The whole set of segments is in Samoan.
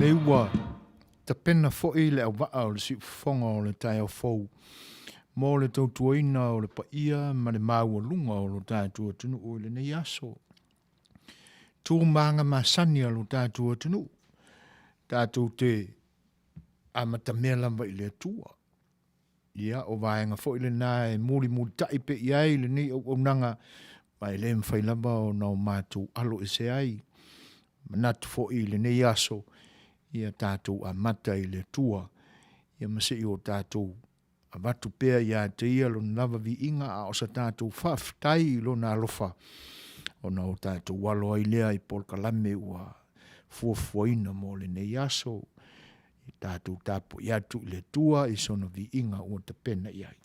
Nei ua tapena foi le auvaa o le siufofoga o le taeao fou mo le tautuaina o le paia ma le maualuga o lo tatou atunuu i lenei aso. Tu ma aga masani a lo tatou atunuu, tatou te amatamea lava i le Atua. Ia, o vaega foi lena e mulimulitai pea i ai lenei auaunaga, ma e le mafai lava ona o matou alo ese ai. Manatu foi i lenei aso, ia tatou amata i le Atua, ia ma se i o tatou avatu pea ia te Ia Lona lava viiga, a o sa tatou faafetai i Lona alofa, ona o tatou alo ai lea i polokalame ua fuafuaina mo lenei aso. Ia tatou tapuai atu i le Atua i sona viiga ua tapena i ai.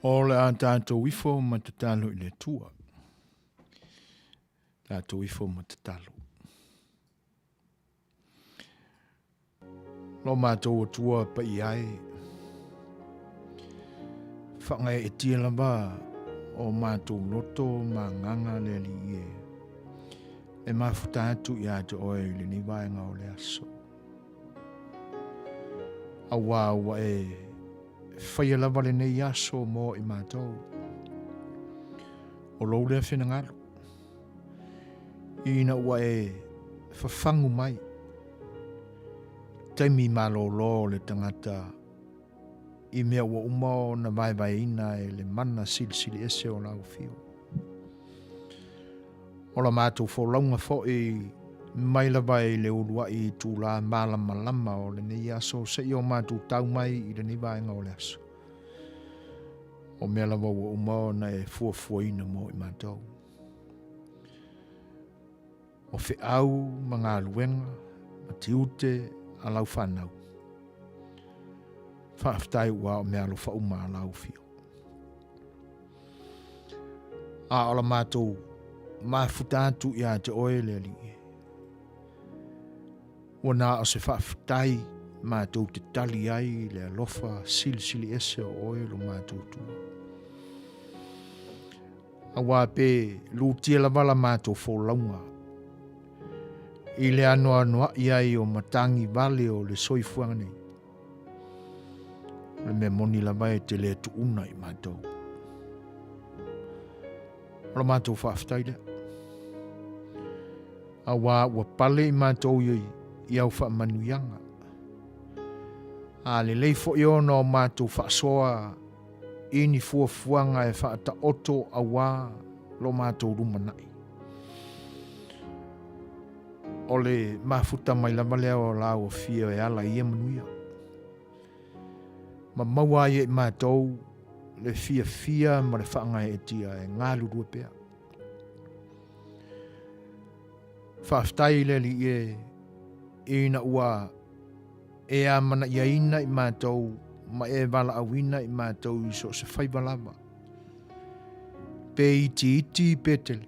O le a tatou ifo ma tatalo i le Atua. Tatou ifo ma tatalo. Lo matou Atua paia e, whangaeetia lava o matou loto ma agaga le Alii e, e mafuta atu ia te oe i lenei vaega o le aso. Auā ua e faia lava lenei aso mo i matou. O lou lea finagalo, ina ua e fafagu mai taimi malōlō o le tagata i mea ua uma ona vaevaeina e le mana silisili ese o lau afio. O la matou folauga foi mai lava i le uluai itulā malamalama o lenei aso seia o matou tau mai i lenei vaega o le aso. O mea lava ua uma ona e fuafuaina mo i matou. O feau ma galuega ma tiute a lau fanau. Faafetai ua o meaalofa uma a lau afio. A o la matou mafuta atu ia te oe le Alii e. Ua na o se faafetai matou te tali ai le alofa silisili ese o oe lo matou Atua. Auā pe lutia lava la matou folauga i le anoanoai ai o matagi vale o le soifuaga nei, o le mea moni lava e te le tuuna i matou. O la matou faafetai lea. Auā ua pale i matou i, i au faamanuiaga. A lelei foi ona o matou faasoa i ni fuafuaga e faataoto auā lo matou lumanai. O le mafuta mai lava lea o lau afio e ala i ia manuia. Ma maua ai e i matou le fiafia ma le faagaeetia e galulue pea. Faafetai i le Alii e, ina ua e amanaiaina i matou ma e valaauina i matou i so o se faiva lava, pe itiiti pe tele,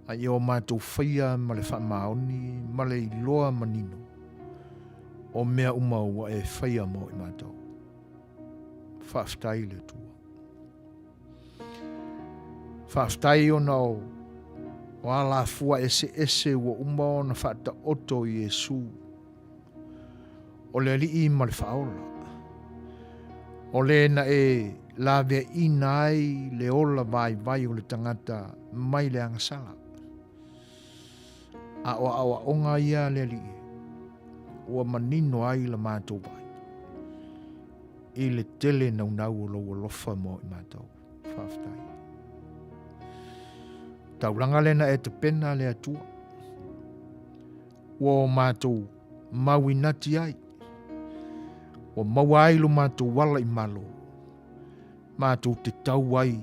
a ia o matou faia ma le faamaoni ma le iloa manino o mea uma ua e faia mo i matou. Faafetai i le Atua. Faafetai ona o o alafua eseese ua uma ona faataoto i Iesu, o le Alii ma le Faaola, o le na e laveaiina ai le ola vaivai o le tagata mai le agasala. A o aoaoga ia a le Alii, ua manino ai la matou vaai i le tele naunau o lou alofa mo i matou. Faafetai. Taulaga lena e tapena le Atua. Ua o matou mauinati ai. Ua maua ai lo matou ala i malo. Matou te tau ai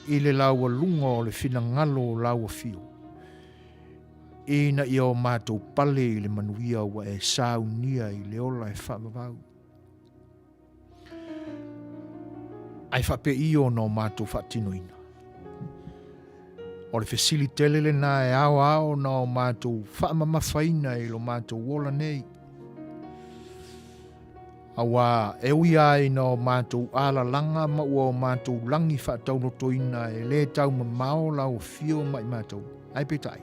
i le laualuga o le finagalo o lau afio, ina ia o matou pale i le manuia ua e saunia i le ola e faavavau. Ae faapei ona o matou faatinoina? O le fesili tele lena e aoao ona o matou faamamafaina i lo matou ola nei. Auā e ui lava ina o matou alalaga ma ua o matou lagi faataulotoina e le taumamao lau afio ma i matou, ae peitai,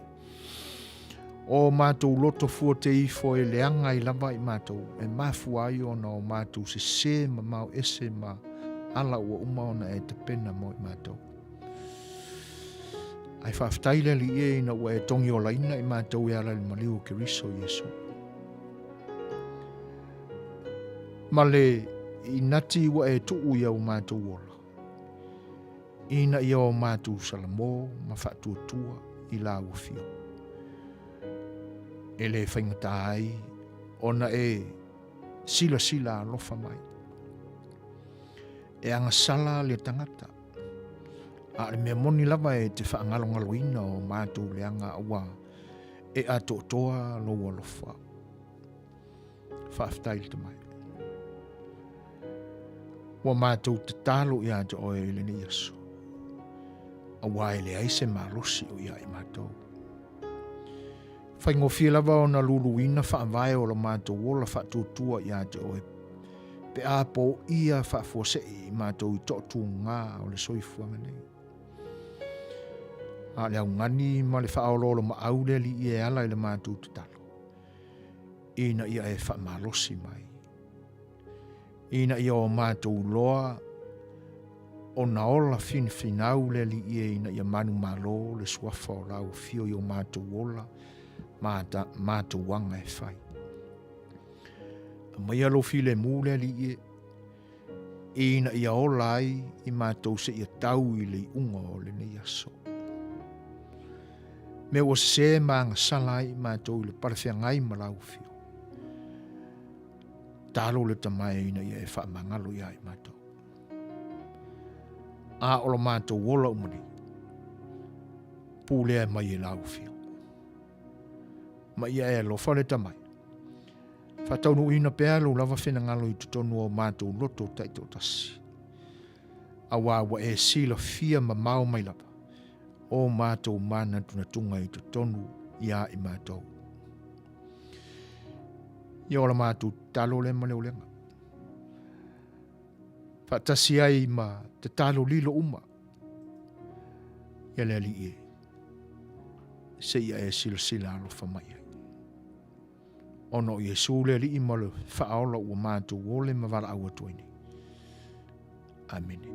o matou loto fuate ifo e leaga ai lava i matou, e mafua ai ona o matou sesē mamao ese ma ala ua uma ona e tapena mo i matou. Ae faafetai le Alii e ina ua e togiolaina i matou e ala i le maliu o Keriso Iesu. Ma le inati ua e tuu i au matou ola, ina ia o matou salamo ma faatuatua i lau afio. E le faigata ai ona e silasila alofa mai. E agasala le tagata, a o le mea moni lava e te faagalogaloina o matou leaga ua e atoatoa lou alofa. Faafetai le Tamae. Ua matou tatalo ia te oe i lenei aso, auā e leai se malosi o ia i matou. Faigofie lava ona luluina faavae o lo matou ola faatuatua ia te oe, pe a poia faafuasei i matou i toatuga o le soifuaga nei. A o le augani ma le faaoloolomaau le Alii e ala i le matou tatalo, ina ia e faamalosi mai, ina ia o matou loa ona ola finafinau le Alii e ina ia manumalo le suafa o lau afio i o matou ola ma matou aga e fai. Aumaia lou filemu le Alii e, ina ia ola ai i matou seia tau i le iuga o lenei aso. Mea ua sesē ma agasala ai i matou i le palefeagai ma lau afio. Talo le Tamae ina ia e faamagalo ia i matou. A o lo matou ola uma nei. Pulea mai e lau Afioga. Ma ia e alofa le tamai. Faataunuuina pea lou lava finagalo i totonu o matou loto taitoatasi. Auā ua e silafia mamao mai lava o matou manatunatuga i totonu iā i matou. Ia o la matou tatalo lea ma le ulega. Faatasi ai ma tatalo lilo uma ia le Alii e, seia e silasila alofa mai ai. Ona o Iesu le Alii ma le Faaola ua matou ole ma valaau atu ai nei. Amene.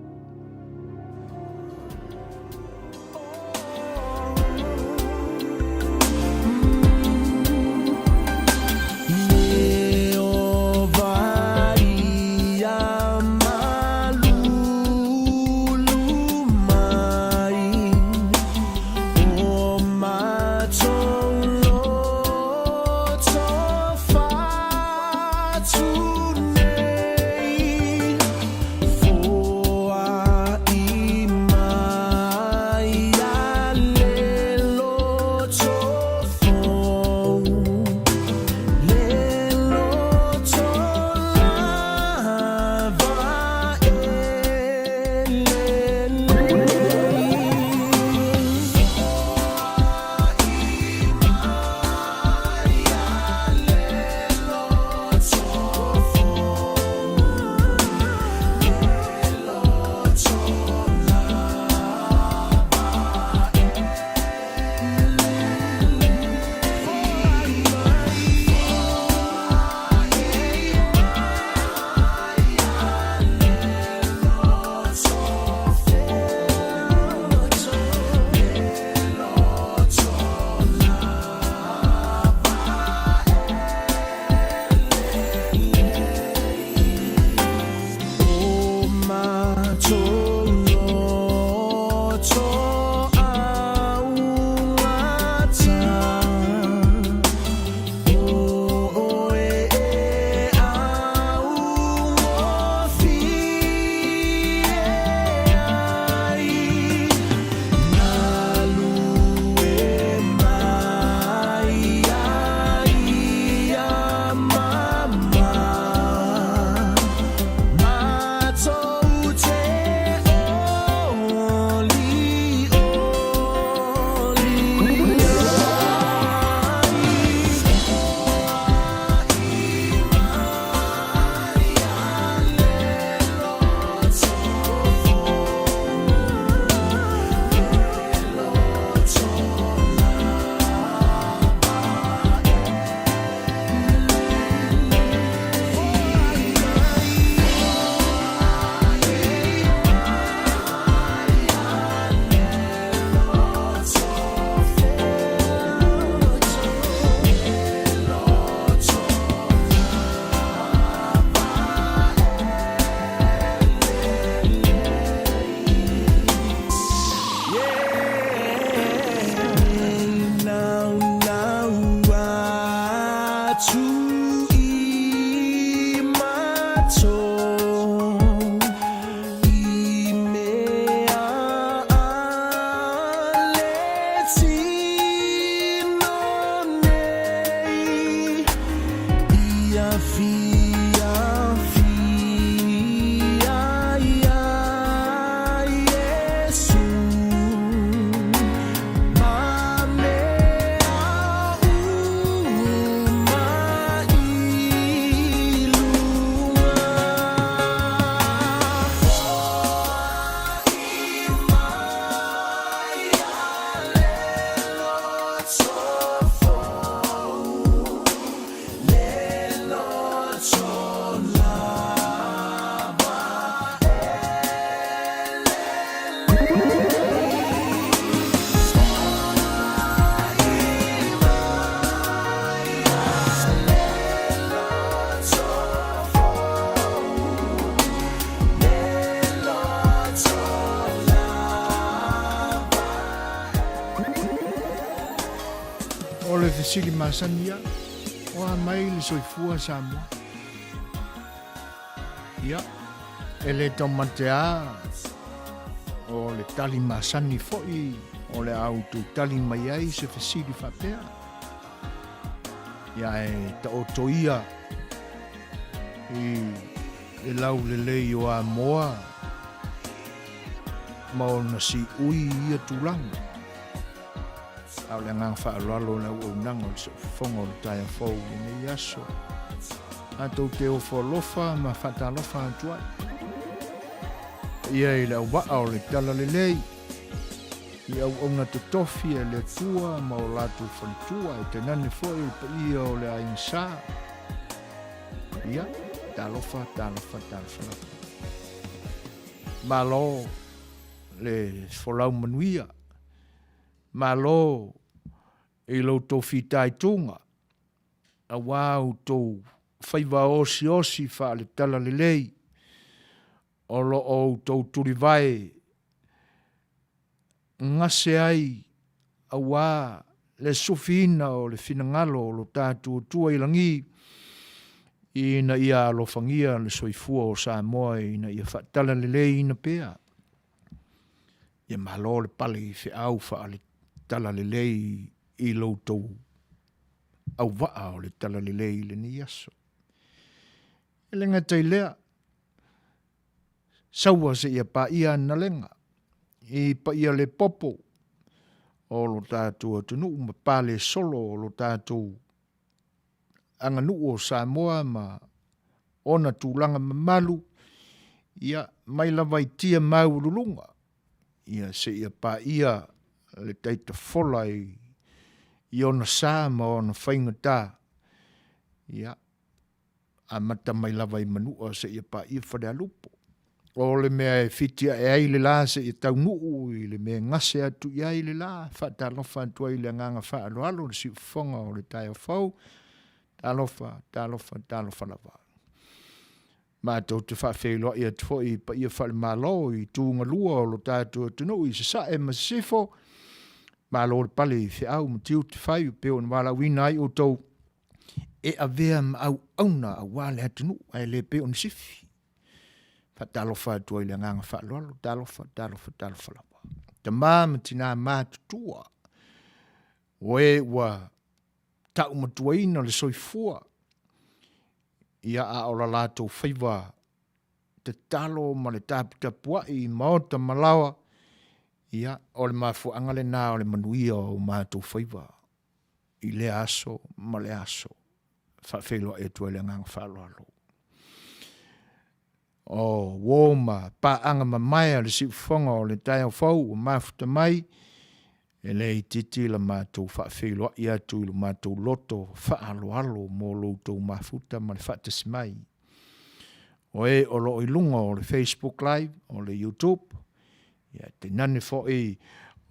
O le fesili masani ia, o a mai le soifua Samoa? Ia, e le taumate a o le tali masani foi. O le a outou tali mai ai se fesili faapea. Ia e taoto ia i le laulelei o Amoa ma ona siui i ia tulaga. A o le agaga faaaloalo o le auaunaga o le Siufofoga o le taeao fou i lenei aso. Matou te ofo alofa ma faatalofa atu ai. Ia i le auvaa o le Talalelei, i auauna totofi a le Atua ma o latou faletua, e tainane foi le paia o le aiga sa. Ia, talofa, talofa, talofa lava. Malo le folau manuia, malo i lo outou fitaituga, aua outou faiva osiosi faale-talalelei o lo o outou tulivae gase ai aua le sufiina o le finagalo o lo tatou Atua i lagi, ina ia alofagia le soifua o Samoa ina ia faatalaleleiina pea. Ia malo le pale i feau faale-talalelei i lo outou auvaa o le talalelei i lenei aso. E le gata i lea, saua seia paia analega i paia le popo o lo tatou atunuu ma pale solo o lo tatou aganuu o Samoa ma ona tulaga mamalu, ia mai lava i tia maualuluga ia seia paia le taitafola i ona sa ma ona faigata, ia amata mai lava i Manua seia paia Falealupo. O le mea e fiti ae ai le la seia taunuu i le mea e gase atu i ai le la, faatalofa atu ai i le agaga faaaloalo le siufofoga o le taeao fou. Talofa, talofa, talofa lava. Matou te faafeiloai atu foi i paia faale-Malo i itu galua o lo tatou atunuu i Sasae ma Sisifo. Malo le pale i feau ma tiute fai e pei ona valaauina ai outou e avea ma auauna aua le atunuu ae le pei o ni sifi. Faatalofa atu ai i le agaga faaaloalo, talofa, talofa, talofa lava. Tama ma tina matutua, o e ua taumatuaina le soifua, ia a o la latou faiva tatalo ma le taputapuai i maota ma laoa, ia o le mafuaaga lena o le manuia o matou faiva i lea aso ma lea aso. Faafeiloai atu ai le agaga faaaloalo. O uo ma paaga mamae a le siufofoga o le taeao fou ua mafuta mai, e le itiiti la matou faafeiloai atu i lo matou loto faaaloalo mo lo outou mafuta ma le faatasi mai. O e o lo o i luga o le Facebook Live, o le YouTube, ia tainane foi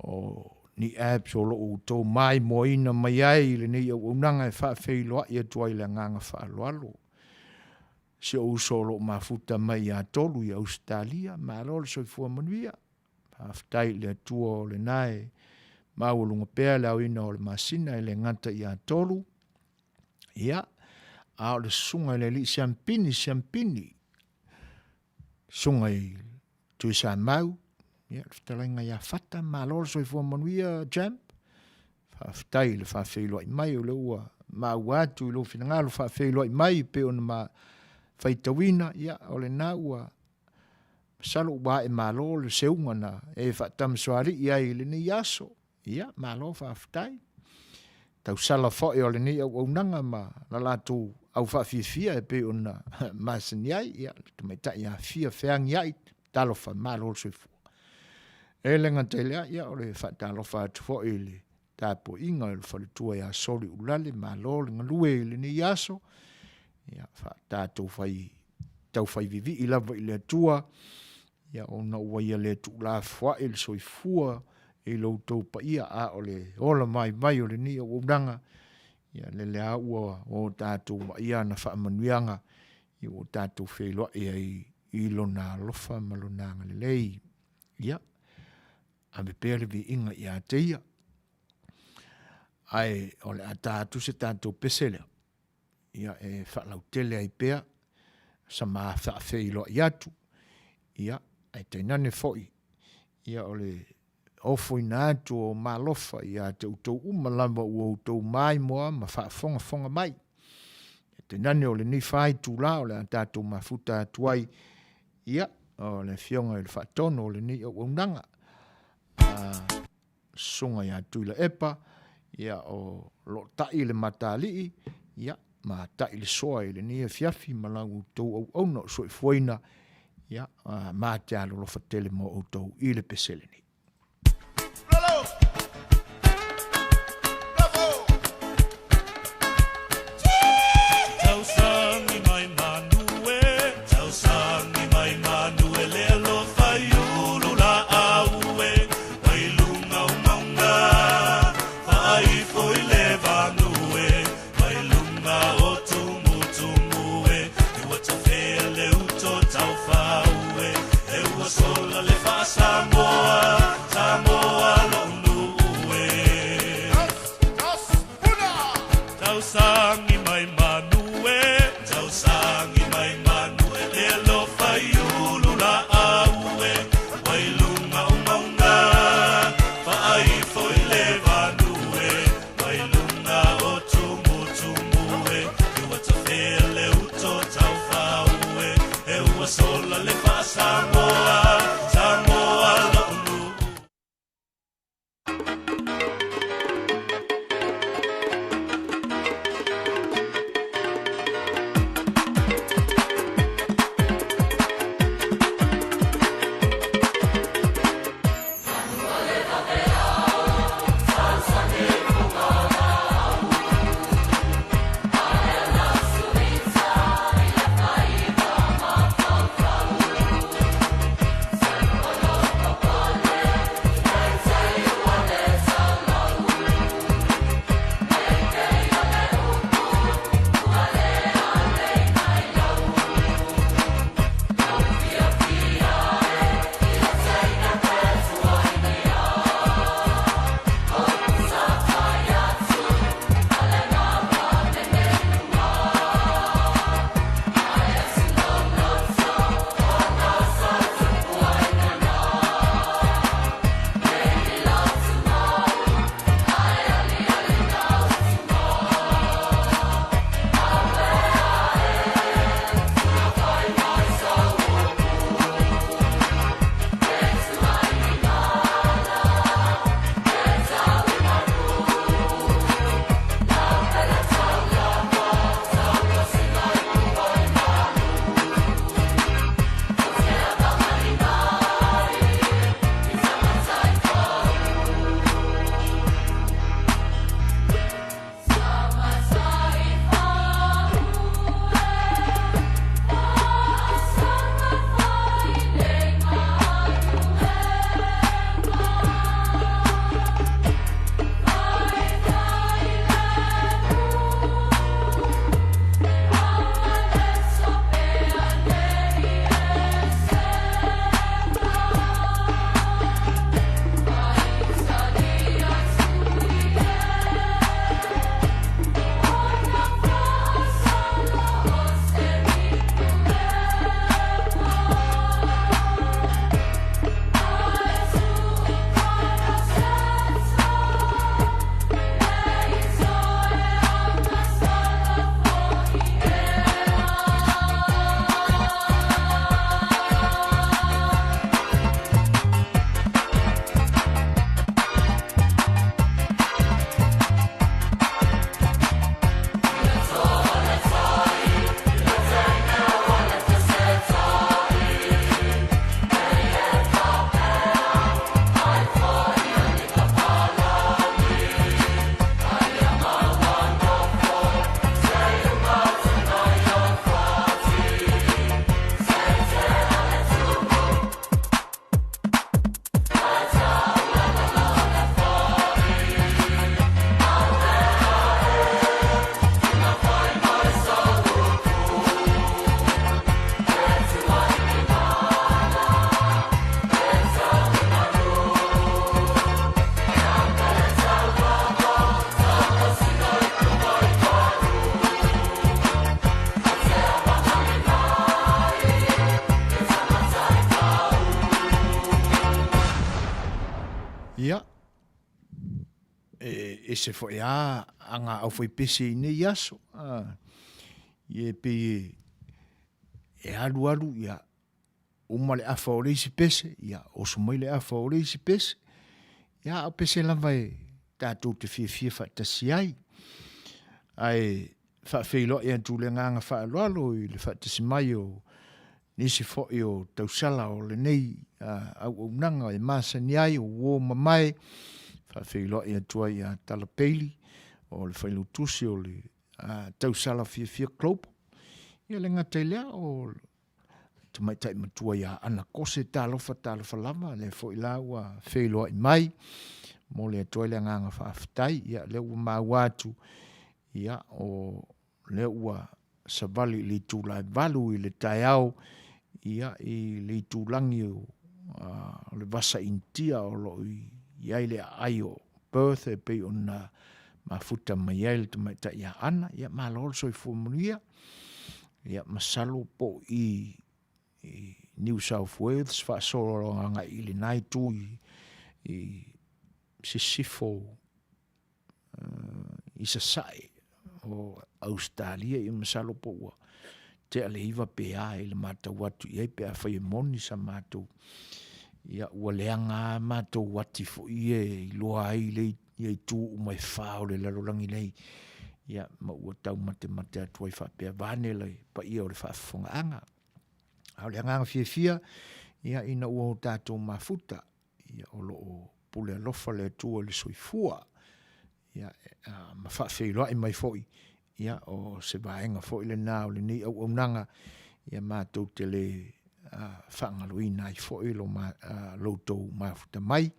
o ni apps o lo o outou maimoaina mai ai i lenei auaunaga e faafeiloai atu ai le agaga faaaloalo. Si ou uso o lo o mafuta mai ia Tolu i Ausetalia, malo le soifua manuia. Faafetai i le Atua o lena e maualuga pea le aoina o le masina e le gata ia Tolu, ia, a o le susuga i le alii Siampini Siampini, susuga i Tuisamau, ia, le fetalaiga ia Fata, malo le soifua manuia, Champ. Faafetai i le faafeiloai mai, o lea ua maua atu i lou finagalo faafeiloai mai pei ona ma faitauina, ia, o lena ua masalo ua ae malo le seuga na e faatamasoalii ai i lenei aso. Ia, malo faafetai. Tausala foi o lenei auaunaga ma la latou au faafiafia e pei ona masani ai, ia, le tamaitai afia feagiai, talofa, malo le soifua. E le gata i lea, ia, o le faatalofa atu foi i le tapuaiga i le faletua ia Soli Ulale, malo le galue i lenei aso, ia, tatou fai, tau fai vivii lava i le Atua, ia, ona ua ia le tuulafoai le soifua i lo outou paia, a o le ola vaivai o lenei auaunaga, ia, lele lava ua o tatou vaaia ana faamanuiaga, ia ua tatou feiloai ai i Lona alofa ma Lona agalelei. Ia, ave pea le viiga ia te Ia. Ae o le a ta atu se tatou pese lea, ia e faalautele ai pea sa ma faafeiloai atu, ia, ae tainane foi, ia o le ofoina atu o malofa ia te outou uma lava ua outou maimoa ma faafogafoga mai. E te nane o lenei faitulā o le a tatou mafuta atu ai, ia, o le Afioga i le Faatonu o lenei auaunaga, a Susuga ia Tuilaepa, ia, o lo o ta'i le Matalii, ia, ma ta'i le soa i lenei afiafi ma la outou auauna o soifuaina, ia, ma te alolofa tele mo outou i le pese lenei. Tausangi mai manu e, tausangi mai manu e le alofa i ulu laau e, mai luga o mauga, faaifo i le vanu e, mai luga o tumutumu e, e ua tafea le uto taufau e, e ua sola le faa-Samoa, Samoa lo'u nuu e. Tausangi mai manu e, tausangi mai manu e, le alofa i ulu laau e, mai luga o mauga, faaifo i le vanu e, mai luga o tumutumu e, e ua tafea le uto taufau e, e ua sola le faa-Samoa, Samoa lo'u nuu. E ese foi lava aga aufaipese i nei aso, a, ia e pei e alu alu, ia, uma le afa o le isi pese, ia oso mai le afa o le isi pese. Ia a o pese lava e tatou te fiafia faatasi ai. Ae faafeiloai atu le agaga faaaloalo i le faatasi mai o nisi foi o tausala o lenei auaunaga e masani ai o uo mamae, faafeiloai atu ai ia Tala Bailey o le failautusi o le tausala fiafia global. Ia le gata i lea o tamaitai matua ia Ana Kose, talofa talofa lava, lea foi la ua feiloai mai, momoli atu ai le agaga faafetai. Ia lea ua maua atu, ia o lea ua savali i le itula e 8 i le taeao, ia i le itulagi o le Vasa Initia o lo o i ai le aai o Perth e pei ona mafuta mai ai le tamaitai ia Ana. Ia malo le soifua manuia. Ia masalo po o i i New South Wales faasolo agai i lena itu i sisifo i sasae o Ausetalia, ia masalo po ua tea le 9 pe a i le matau atu i ai pe afai e moni sa matou, ia ua leaga lava matou ati foi ia e iloa ai le ia itu uma e fa o le lalolagi nei, ia ma ua taumatemate atu ai faapea vaeane le paia o le faafofogaaga. A o le agaga fiafia, ia ina ua o tatou mafuta, ia o lo o pule alofa le Atua i le soifua, ia, ma faafeiloai mai foi, ia o se vaega foi lena o lenei auaunaga, ia matou te le faagaloina ai foi lo tou mafuta mai,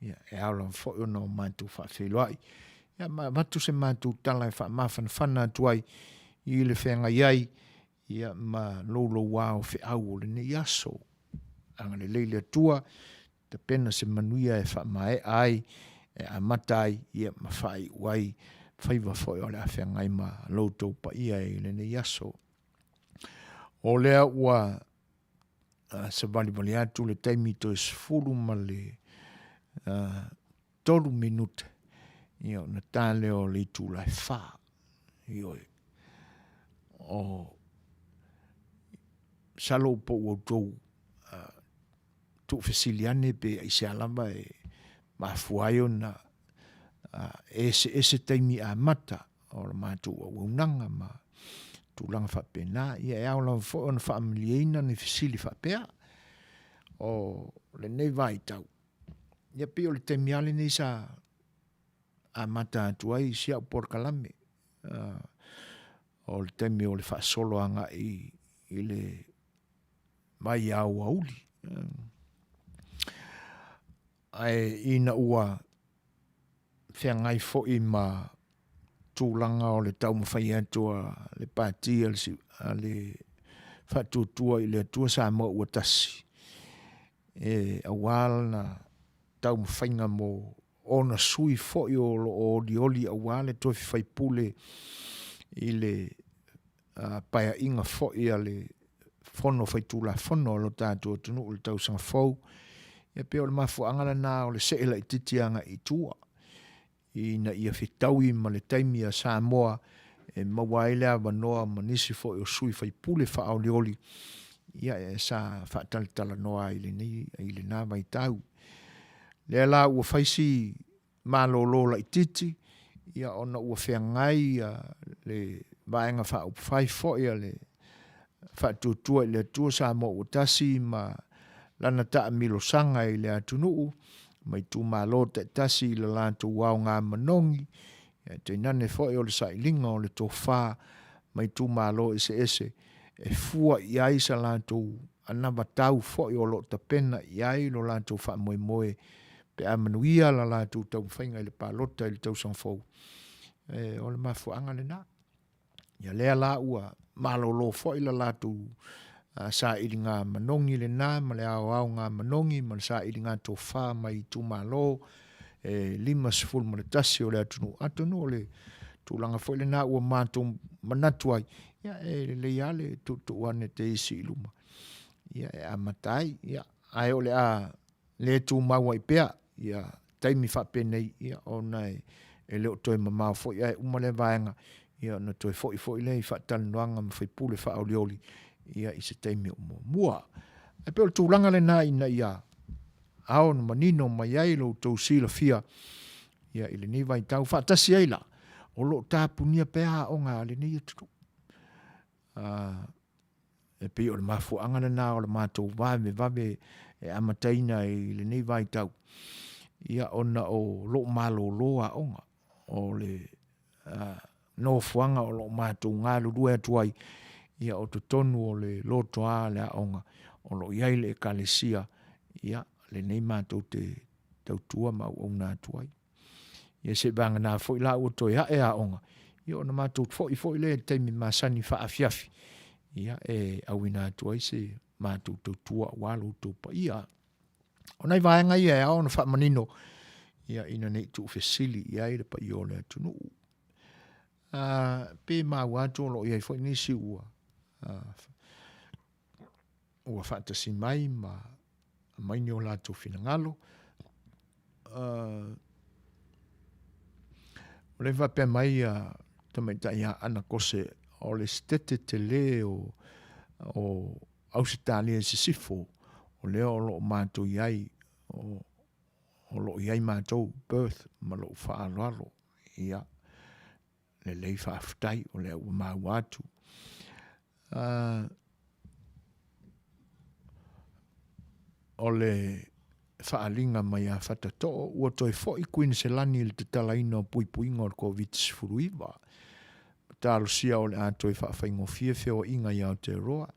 ia, e ao lava foi ona o matou faafeiloai, ia, ma avatu se matou tala e faamafanafana atu ai i le feagai ai, ia, ma louloua o feau o lenei aso. Agalelei le Atua, tapena se manuia e faamaea ai, e amata ai, ia, ma faaiu ai faiva foi o le a feagai ma lo outou paia i lenei aso. O lea ua savalivali atu le taimi toe 13 minute, ia ona ta lea o le itula e 4. Ioe. O masalo po ua outou tuufesili ane pe aisea lava e mafua ai ona eseese taimi amata o le matou auaunaga ma tulaga faapena. Ia e ao lava foi ona faamalieina ni fesili faapea. O lenei vaitau, ia pei o le taimi lava lenei sa amata atu ai si au polokalame, o le taimi o le faasolo agai i le vaiaoauli. Ae ina ua feagai foi ma tulaga o le taumafai atu a le Pati a le Faatuatua i le Atua Samoa ua Tasi, e aua lana taumafaiga mo ona sui foi o lo o olioli aua le toe faipule i le paeaiga foi a le Fono Faitulafono a lo tatou atunuu i le tausaga fou, ia pei o le mafuaaga lena o le see laitiiti agai i tua, ina ia fetaui ma le taimi a Samoa e maua ai le avanoa ma nisi foi o sui faipule faaolioli, ia e sa faatalatalanoa ai i lena vaitau. Lea la ua fai si malolo laitiiti, ia ona ua feagai le Vaega Faaupufai foi a le Faatuatua i le Atua Samoa ua Tasi ma lana taamilosaga i le atunuu ma itumalo taitasi i le latou aoga manogi, ae tainane foi o le sailiga o le tofa ma itumalo eseese e fua i ai sa latou anavatau foi o lo o tapena i ai lo latou faamoemoe pe a manuia la latou taumafaiga i le palota i le tausaga fou. E, o le mafuaaga lena. Ia lea la ua malolo foi la latou sailiga manogi lena ma le aoaoga manogi ma le sailiga tofa mai itumalo e 51 o le atunuu. Atonu o le tulaga foi lena ua matou manatu ai, ia e lelei lava le tuutuu ane te isi i luma, ia e amata ai, ia, ae o le a le tumau ai pea, ia. taimi faapenei, ia, ona e, e le o toe mamao foi ae uma lea vaega, ia, ona toe foi foi lea i faatalanoaga ma faipule faaolioli, ia, i se taimi o muamua. Ae pei o le tulaga lena ina ia ao ona manino mai ai lo outou silafia, ia, i lenei vaitau. Faatasi ai la, o lo o tapunia pea aoga a lenei atunuu. E pei o le mafuaaga lena o le matou vavevave e amataina i lenei vaitau, ia ona o loo malolo aoga, o le nofoaga o loo matou galulue atu ai, ia o totonu o le lotoa o le aoga o loo i ai le Ekalesia, ia lenei matou te tautua ma auauna atu ai. Ia seivagana foi la ua toe ae aoga, ia ona matou foi foi lea i le taimi masani faaafiafi, ia e auina atu ai se matou tautua aua lo outou paia. O nai vaega ia e ao ona faamanino, ia ina ne i tuufesili i ai le paia o le atunuu. Pe maua atu o lo o i ai foi nisi ua ua faatasi mai ma aumai ni o latou finagalo. O lea e faapea mai ia tamaitai ia Ana Kose, o le setete tele o, o Ausetalia i Sisifo, o lea o lo o matou i ai, o, o lo o i ai matou, Perth, ma lou faaaloalo. Ia, lelei faafetai, o lea ua maua atu. O le faaaliga mai ia Fatatoo, ua toe foi Kuiniselani i le tatalaina o puipuiga o le Koviti-19. Talosia o le a toe faafaigofie feoaiga i Aotearoa.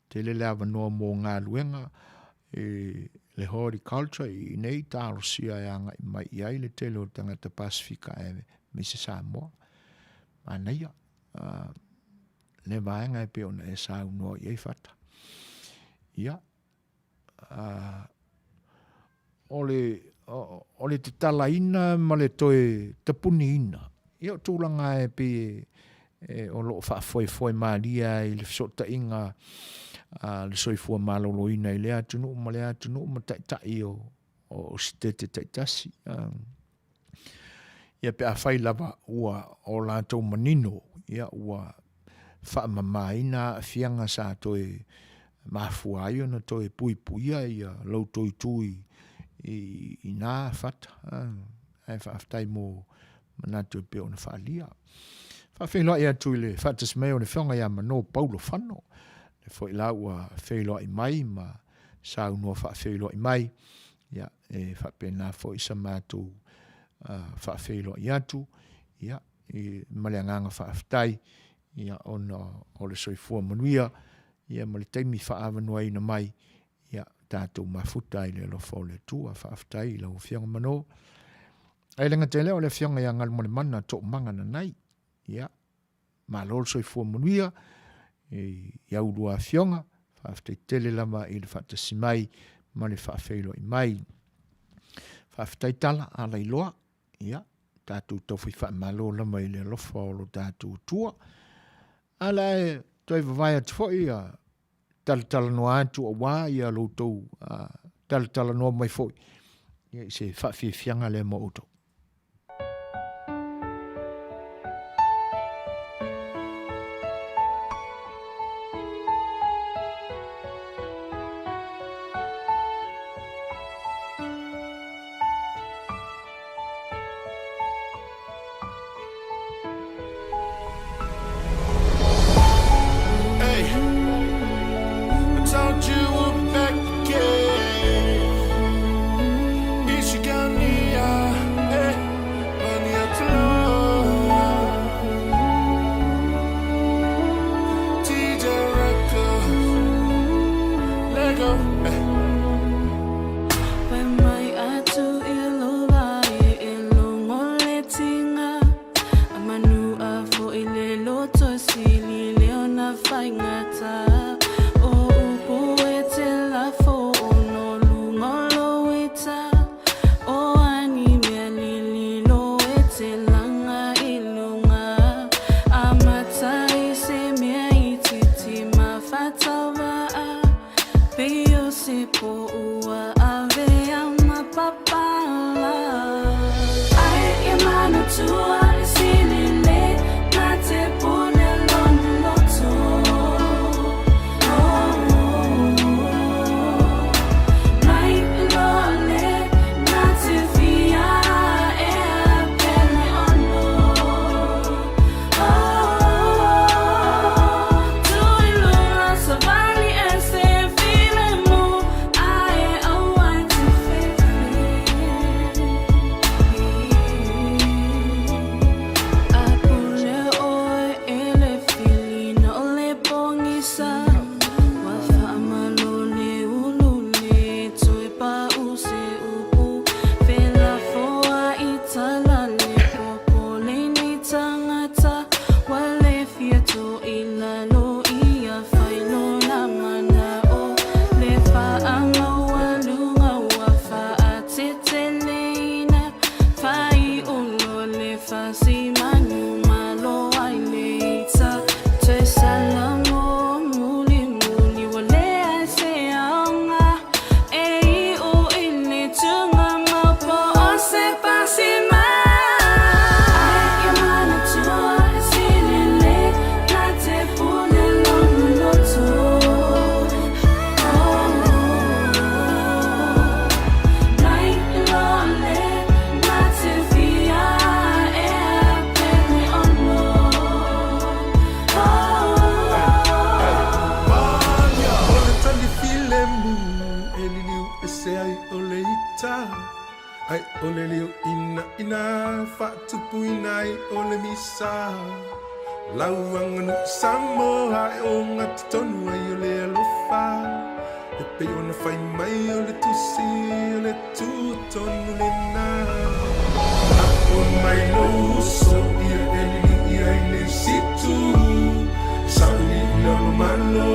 Tele le avanoa mo galuega i le horticulture i inei, talosia e agai mai i ai le tele o tagata Pasefika aemaise Samoa. Manaia lea vaega e pei ona e saunoa i ai Fata. Ia, o le, o le tatalaina ma le toe tapuniina, ia o tulaga e pei e, e, o lo o faafoefoe malie ai i le fesootaiga a le soifua maloloina i lea atunuu ma lea atunuu ma taitai o, o sitete taitasi. Ia pe afai lava ua o latou manino, ia ua faamamaina aafiaga sa toe mafua ai ona toe puipuia ia lo outou itu i, i, i na fata. Ae faafetai mo manatu e pei ona faaalia. Faafeiloai atu i le faatasi mai o le Afioga ia Mano Paulo Fano, le foi la ua feiloai mai ma saunoa faafeiloai mai, ia, e faapena foi sa matou faafeiloai atu, ia, i, ma le agaga faafetai, ia, ona o le soifua manuia, ia, ma le taimi faaavanoaina mai, ia, tatou mafuta ai i le alofa o le Atua. Faafetai i lau Afioga Mano. Ae le gata i lea o le Afioga ia Galumalemana Toomaga Nanai, ia, Malo le soifua manuia i au lua afioga, faafetai tele lava i le faatasi mai ma le faafeiloai mai. Faafetai tala ala iloa, ia, tatou taufai faamalo lava i le alofa o lo tatou Atua. Ala e toe vavae atu foi ia talatalanoa atu aua ia lo outou talatalanoa mai foi ia, i se faafiafiaga lea mo outou. o se po ua avea ma papala. Ai ia manatua le sili le na te pule lona loto. Oh, mai loa le na te fia ea pele ono. O le tali filemu e liliu ese ai o le ita, Ai o le lio ina ina faatupuina ai o le misa. Lau aganuu Samoa e ogatotonu ai o le alofa, E pei ona fai mai o le tusi o le tutonu lena. Apo mai lou uso ia e liliu i ai le isi itu, Saili i lalo malo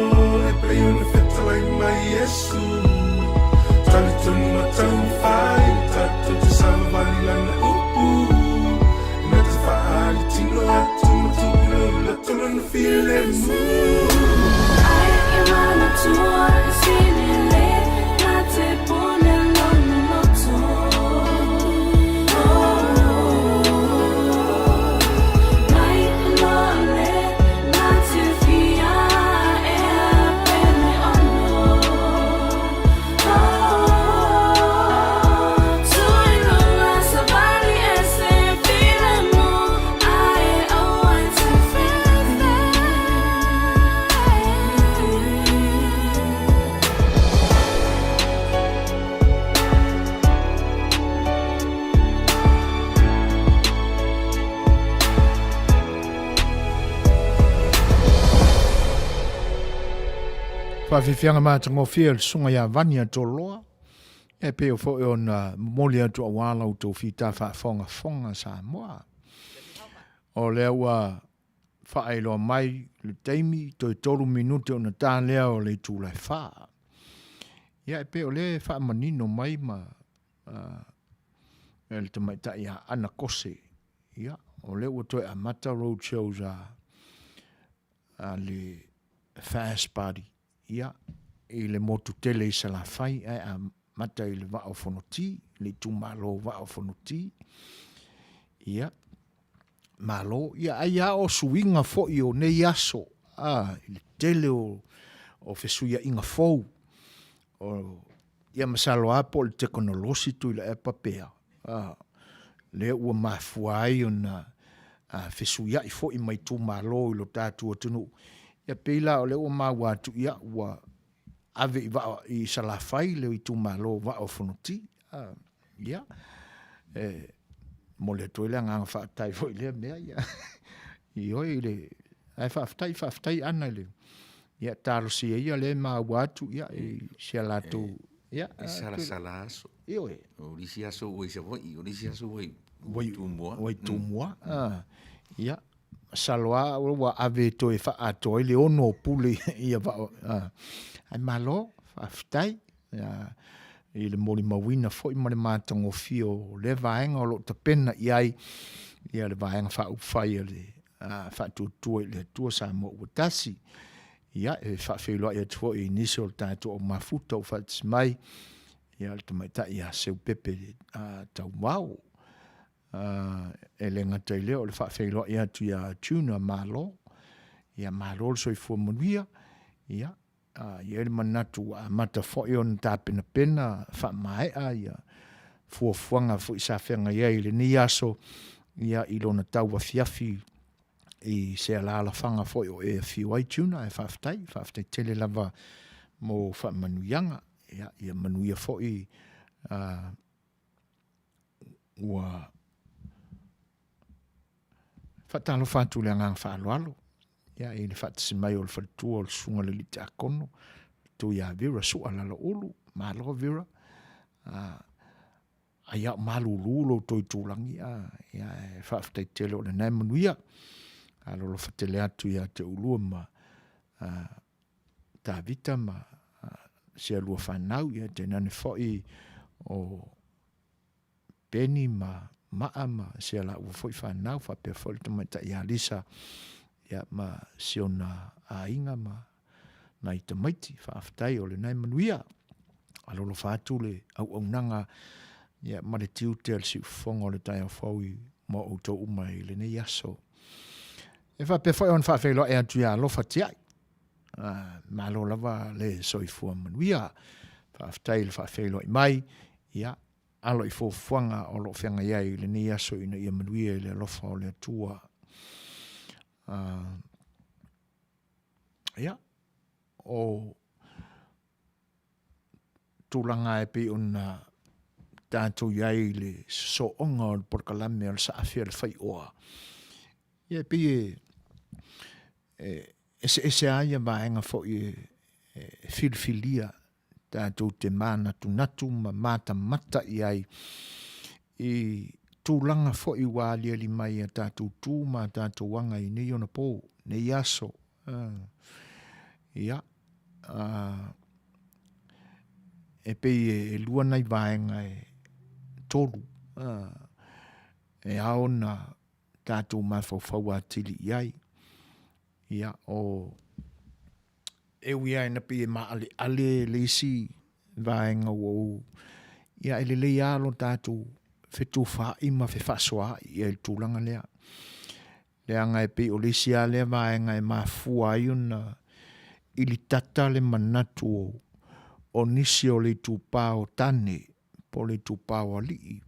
e pei ona fetalai mai Iesu. Talitonu ma taumafai tatou te savavali lana upu, Na te faaali tino atu ma tuu i lou loto lona filemu. Faafiafiaga matagofie a le Susuga ia Vania Toloa, e pei o foi ona momoli atu aua la outou fita faafogafoga Samoa. O lea ua faailoa mai le taimi, toe 3 minute ona ta lea o le itula e 4. Ia e pei o lea e faamanino mai ma e le tamaitai ia Ana Kose. Ia, o lea ua toe amata road shows a a le Fast Party, ia, i le motu tele i Salafai, ae amata i le Vaa o Fonoti, le itumalo Vaa o Fonoti. Ia, malo. Ia, ai a o suiga foi o nei aso, a, i le tele o, o fesuiaiga fou, o, ia masalo lava po o le tekonolosi Tuilaepa pea, a, lea ua mafua ai ona fesuiai foi ma itumalo i lo tatou atunuu. Ia pei la o lea ua maua atu, ia ua ave i vaa i Salafai le itumalo Vaa o Fonoti. A, ia, e momoli atu ai le agaga faafetai foi i lea mea, ia, ioe i le, ae faafetai, faafetai Ana i le, ia talosia ia lea e maua atu, ia, i si a latou, ia, E salasala aso. Ioe. O le isi aso ua i Savaii, o le isi aso ua i Tumua. Ua i Tumua. Ia, masalo lava ua ave toe faaatoa ai le ono o pule ia vao. Ae malo, faafetai i le molimauina foi ma le matagofie o lea vaega o lo o tapena i ai ia le Vaega Faaupufai a le Faatuatua i le Atua Samoa ua Tasi. Ia, e faafeiloai atu foi i nisi o le tatou au mafuta ua faatasi mai, ia le tamaitai ia Seupepe Tauvao. E le gata i lea o le faafeiloai atu ia Tuna Malo, ia malo le soifua manuia, ia e i ai le manatu ua amata foi ona tapenapena faamaea ia fuafuaga foi sa feagai ai i lenei aso, ia i lona tauafiafi i se alaalafaga foi o e afio ai Tuna, ae faafetai, faafetai tele lava mo faamanuiaga. Ia, ia manuia foi ua faatalofa atu i le agaga faaaloalo ia, i le faatasi mai o le faletua o le susuga i le alii tiakono, tu ia Vera Sua Laloulu, malo Vera, ai a o malulu lo outou itulagi, ia, e faafetai tele o lena e manuia. Alolofa tele atu ia te oulua ma Tavita ma si a lua fanau, ia tainane foi o Peni ma Maa ma si a laua foi fanau, faapea foi le tamaitai ia Lisa, ia, ma si ona aiga ma nai tamaiti. Faafetai o lena e manuia. Alolofa atu le auaunaga, ia, ma le tiute a le siufofoga o le taeao fou i ma outou uma i lenei aso. E faapea foi ona faafeiloai atu ia Alofa Tiai. Malo lava le soifua manuia. Faafetai i le faafeiloai mai. Ia, alo i fuafuaga o lo o feagai ai i lenei aso ina ia manuia i le alofa o le Atua. Ia, o tulaga e pei ona tatou i ai i le sosooga o le polokalame o le saafi a le faioa, ia e pei e eseese lava ia vaega foi e filifilia tatou te manatunatu ma matamata i ai i tulaga foi ua aliali mai i a tatou tu ma a tatou aga i nei ona po, nei aso. Ia, e pei e lua nai vaega e tolu e ao ona tatou mafaufau atili i ai. Ia, o e ui lava ina pei e maaleale le isi vaega ua ou, ia e lelei lava lo tatou fetufaai ma fefaasoaai i ai i le tulaga lea. Leaga e pei o le isi lava lea vaega e mafua ai ona ilitata le manatu o nisi o le itupa o tane po o le itupa o alii,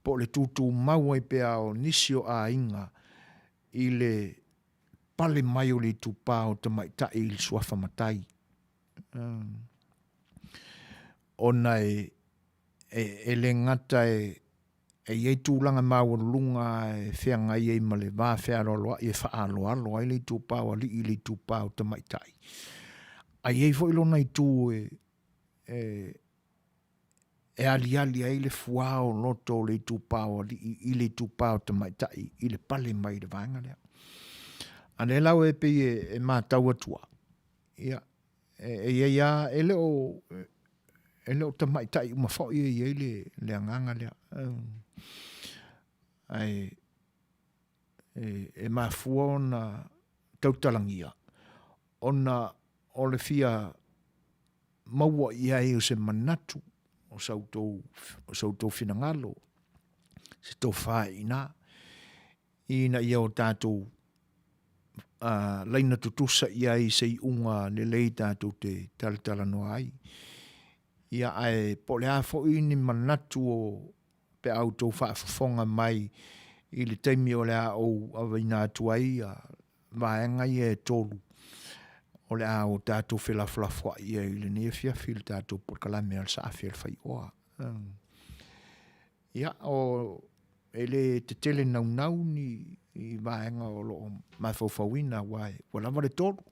po o le tutumau ai pea o nisi o aiga i le pale mai o le itupa o tamaitai i le suafa matai. Ona e le gata e i ai tulaga maualuluga e feagai ai ma le va fealoaloai e faaaloalo ai le itupa o alii i le itupa o tamaitai, ae i ai foi lona itu e aliali ai le fuao loto o le itupa o alii i le itupa o tamaitai i le pale mai i le vaega lea. A lea la e pei e matau atu lava, ia, e i ai lava, e le o tamaitai uma foi e i ai le agaga lea. Ae e mafua ona tautalagia ona o le fia maua i ai o se manatu o sa outou finagalo, se tofa i ina, ina ia o tatou laina tutusa i ai i se iuga lelei tatou te talatalanoa ai. Ia, ae po o le a foi ni manatu o pe a outou faafofoga mai i le taimi o le a ou aveina atu ai vaega ia e tolu o le a o tatou felafolafoai ai i lenei afiafi i le tatou polokalame a le Saafi a le Faioa. Ia, o, e le tetele naunau ni i vaega o lo o mafaufauina, aua ua lava le tolu,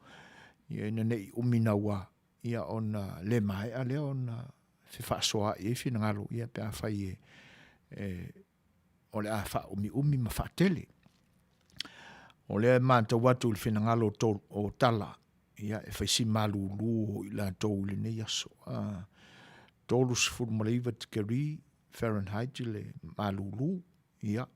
ia ina ne i umi naua, ia ona le maea lea ona fefaasoaai ai finagalo, ia pe afai e o le a faaumiumi ma faatele. O lea e matau atu i le finagalo o Tala, ia e fai si malulu o i latou i lenei aso. 39 tikeri Fahrenheit le malulu, ia,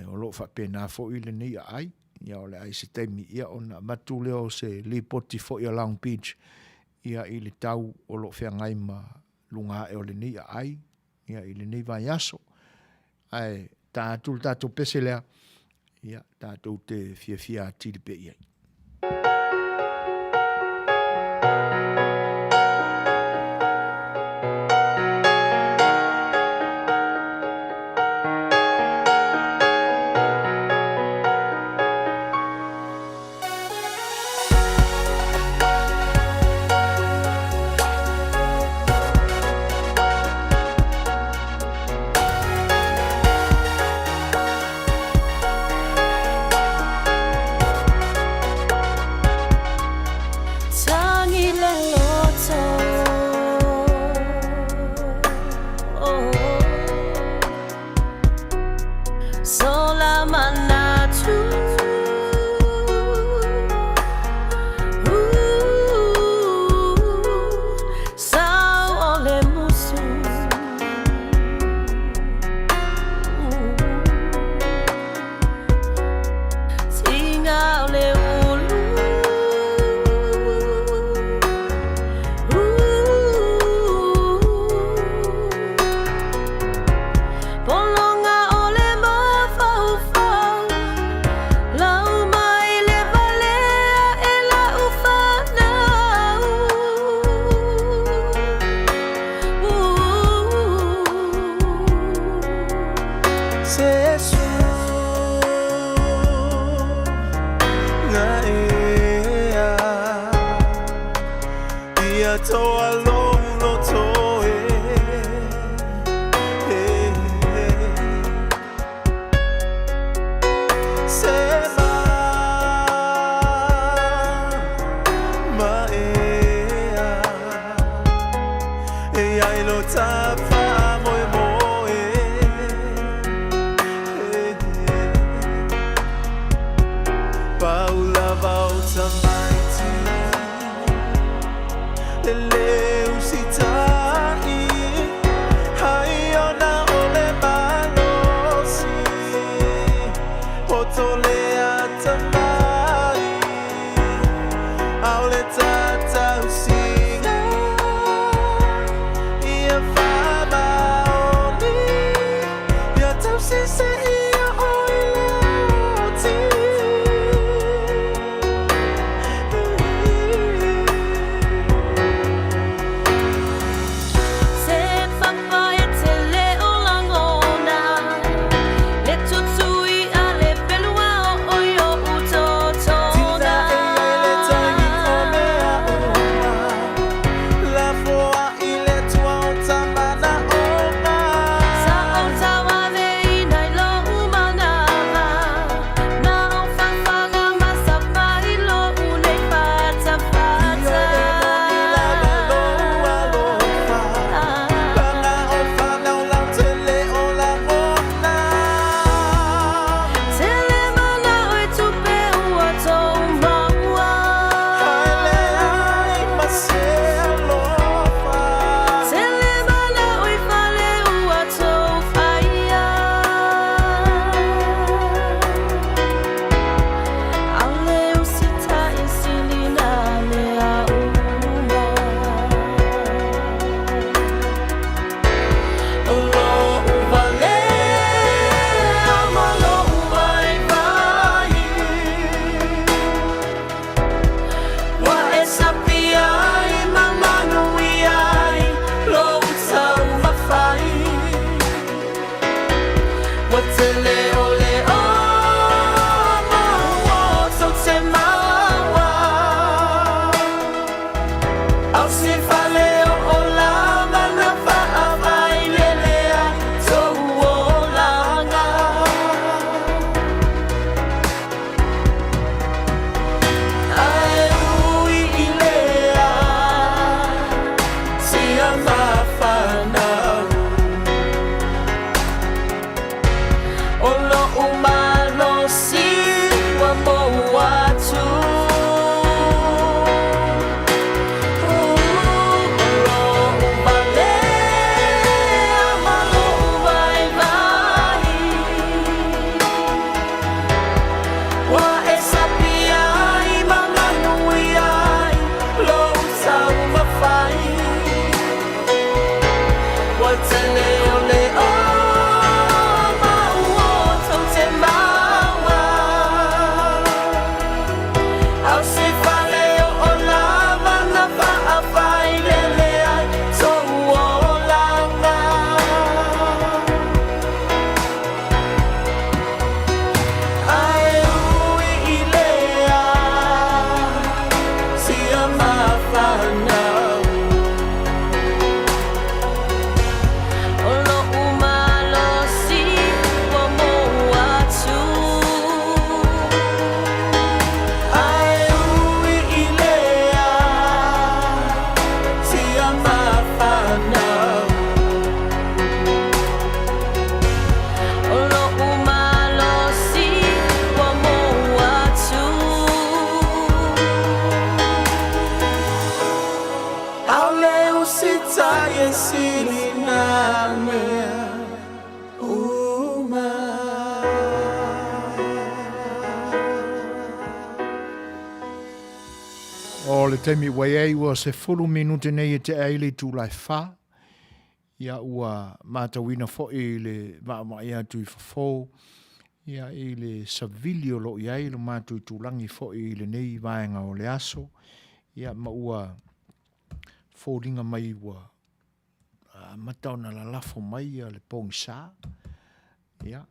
o lo o faapena foi lenei aai. Ia o le a i se taimi ia ona avatu lea o se lipoti foi a Long Beach ia i le tau o lo o feagai ma luga ae o lenei aai ia i lenei vaiaso. Ae ta atu le tatou pese lea, ia tatou te fiafia atili pea i ai. Tagi le loto Sola manatu Sau o le musu Tiga o le ulu Pologa o le mafaufau Lau mai le valea e lau fanau Se su ea Ia toa lou loto e Se ma ma ea E ai lo ta faamoemoe Pau lava o tamaiti E le usitai Ai ona o le malosi Poto le atamai Aole tatausiga Ia faamalolo. tai e sili nā mea uma. O le taimi ua i ai ua 10 minute nei e tea ai le itula e 4. Ia ua matauina foi i le vaavaai atu i fafo, ia i le savili o lo o i ai lo matou itulagi foi i lenei vaega o le aso, ia ma ua foliga mai ua amata ona lalafo mai ia le pogisa. Ia,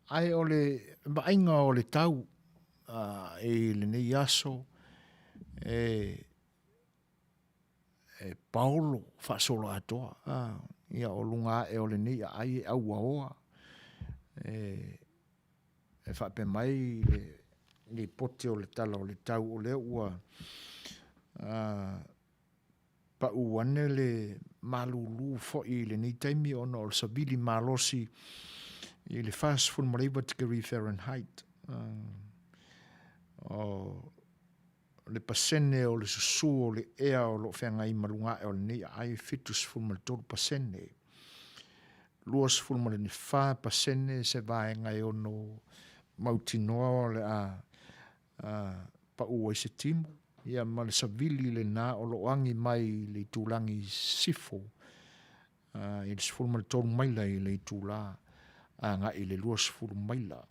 ae o le vaaiga o le tau i lenei aso, e e paolo faasoloatoa a ia o luga ae o lenei aai e auaoa e e faapea mai le lipoti o le tala o le tau o lea ua a pau ane le malulu foi i lenei taimi ona o le savili malosi i le 49 tikeri Fahrenheit. O le pasene o le susu o le ea o lo o feagai ma luga ae o lenei aai e 73%. 24% se vaega e ono mautinoa o le a pau ai se timu, ia ma le savili lena o lo o agi mai i le itulagi sisifo i le 13 maila i le itula agai i le 20 maila.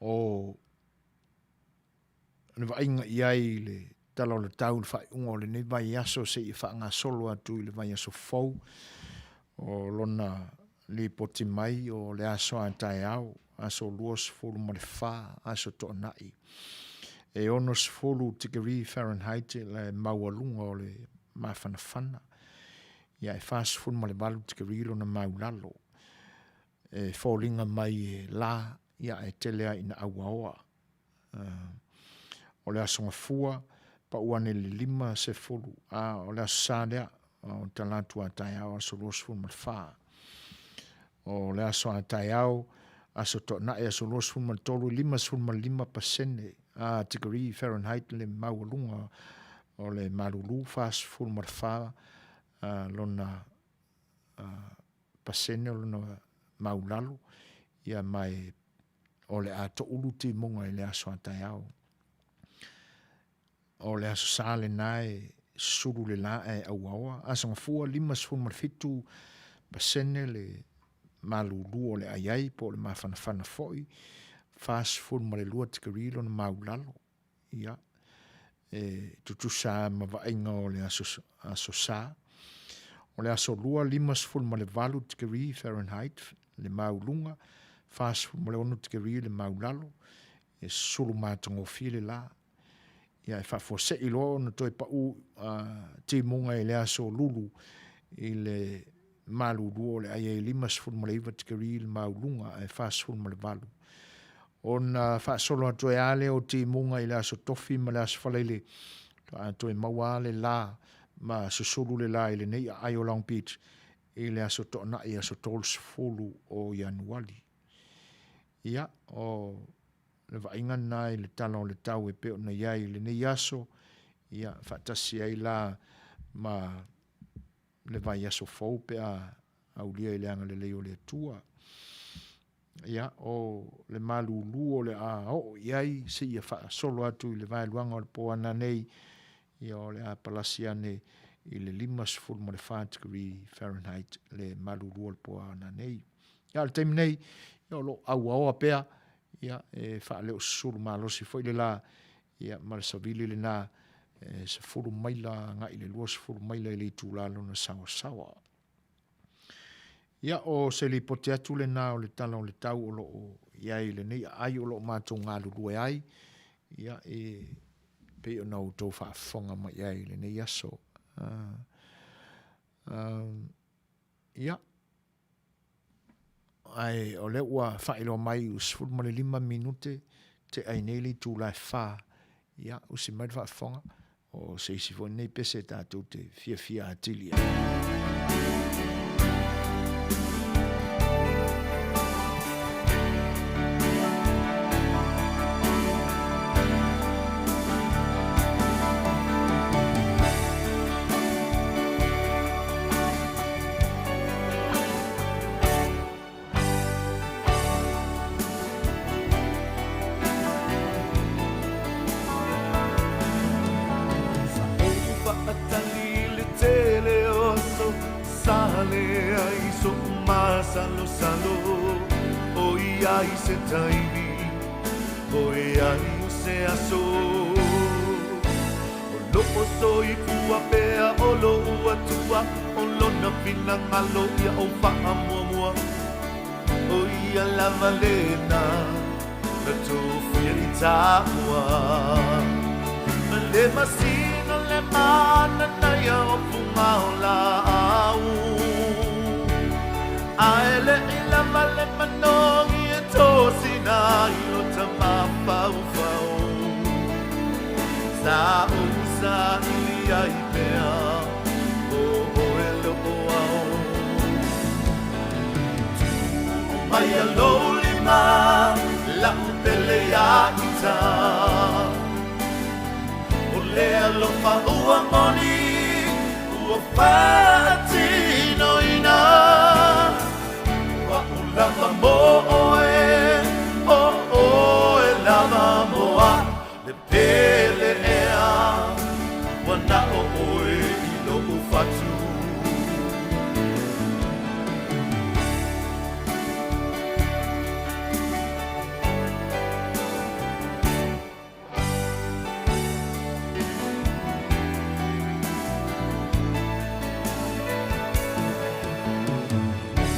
O le vaaiga i ai i le Tala o le Tau i le faaiuga o lenei vaiaso seia faagasolo atu i le vaiaso fou, o lona lipoti mai o le aso a taeao, aso 24, aso Toonai, e 60 tikeri Fahrenheit le maualuga o le mafanafana, ia e 48 tikeri lona maulalo. E foliga mai e la, ia e tele ai ina auaoa. O le Aso Gafua, pau ane i le 50, a o le Aso Sa lea, o Talaatu a taeao, aso 24. O le aso a taeao, aso Toonai, aso 23, 55% a tikeri Fahrenheit le maualuga o le malulu, 44 lona pasene o lona maulalo, ia ma e o le a toulu timuga i le aso a taeao. O le Aso Sa lena e sulu le la ae auaoa. Aso Gafua, 57% le malulu o le a i ai po o le mafanafana foi, 42 tikeri lona maulalo. Ia, e tutusa ma vaaiga o le aso, aso Sa. O le Aso Lua, 58 tikeri Fahrenheit le mauluga, 46 tikeri le maulalo, e sulu matagofie le la. Ia e faafuasei loa ona toe pau timuga i le aso Lulu i le malulu o le a i ai 59 tikeri le mauluga ae 48. Ona faasolo atu ai lava lea o timuga i le aso Tofi ma le aso Faraile, faatoa toe maua lava le la ma susulu le la i lenei aai o Long Beach i le aso Toonai aso 30 o Ianuari. Ia, o le vaaiga lena i le tala o le tau e pei ona i ai i lenei aso, ia, faatasi ai la ma le vaiaso fou pe a aulia i le agalelei o le Atua. Ia, o le malulu o le a oo i ai seia faasolo atu i le vaeluaga o le po ana nei, ia o le a palasi ane i le 54 degree Fahrenheit le malulu o le po ana nei. Ia, o le taimi nei, ia o lo o auaoa pea, ia, e faaleosusulu malosi foi le la, ia, ma le savili lena, e 10 maila agai i le 20 maila i le itula lona sawasawa. Ia, o se lipoti atu lena o le tala o le tau o lo o i ai i lenei aai o lo o matou galulue ai, ia, e pei ona outou faafofoga mai i ai i lenei aso. Ia, ae o lea ua faailoa mai ua 15 minute tea ai nei le itula e 4, ia, usi mai le faafofoga, o se isi foi nei pese tatou te fiafia atili ai. pale ai soʻu māsalosalo, ʻOiai se taimi, ʻOiai o se aso. O loʻo soifua pea o loʻu Atua, O lona finagalo ia ʻou faamuamua. ʻO ia lava lena na tofia i tāua. Ma le masina le mananaia o fuga o lāʻau. A e leʻi lava le manogi e tosina ai lo ta mafaufau. Sa ou saili ai pea o oe loʻo ao. Tuu mai a lou lima laʻu pele iā ita. O le alofa ua moni ua faatinoina. O aʻu lava mo ʻoe, o ʻoe lava mo aʻu. Le pele ea, ua naʻo ʻoe i loʻu fatu.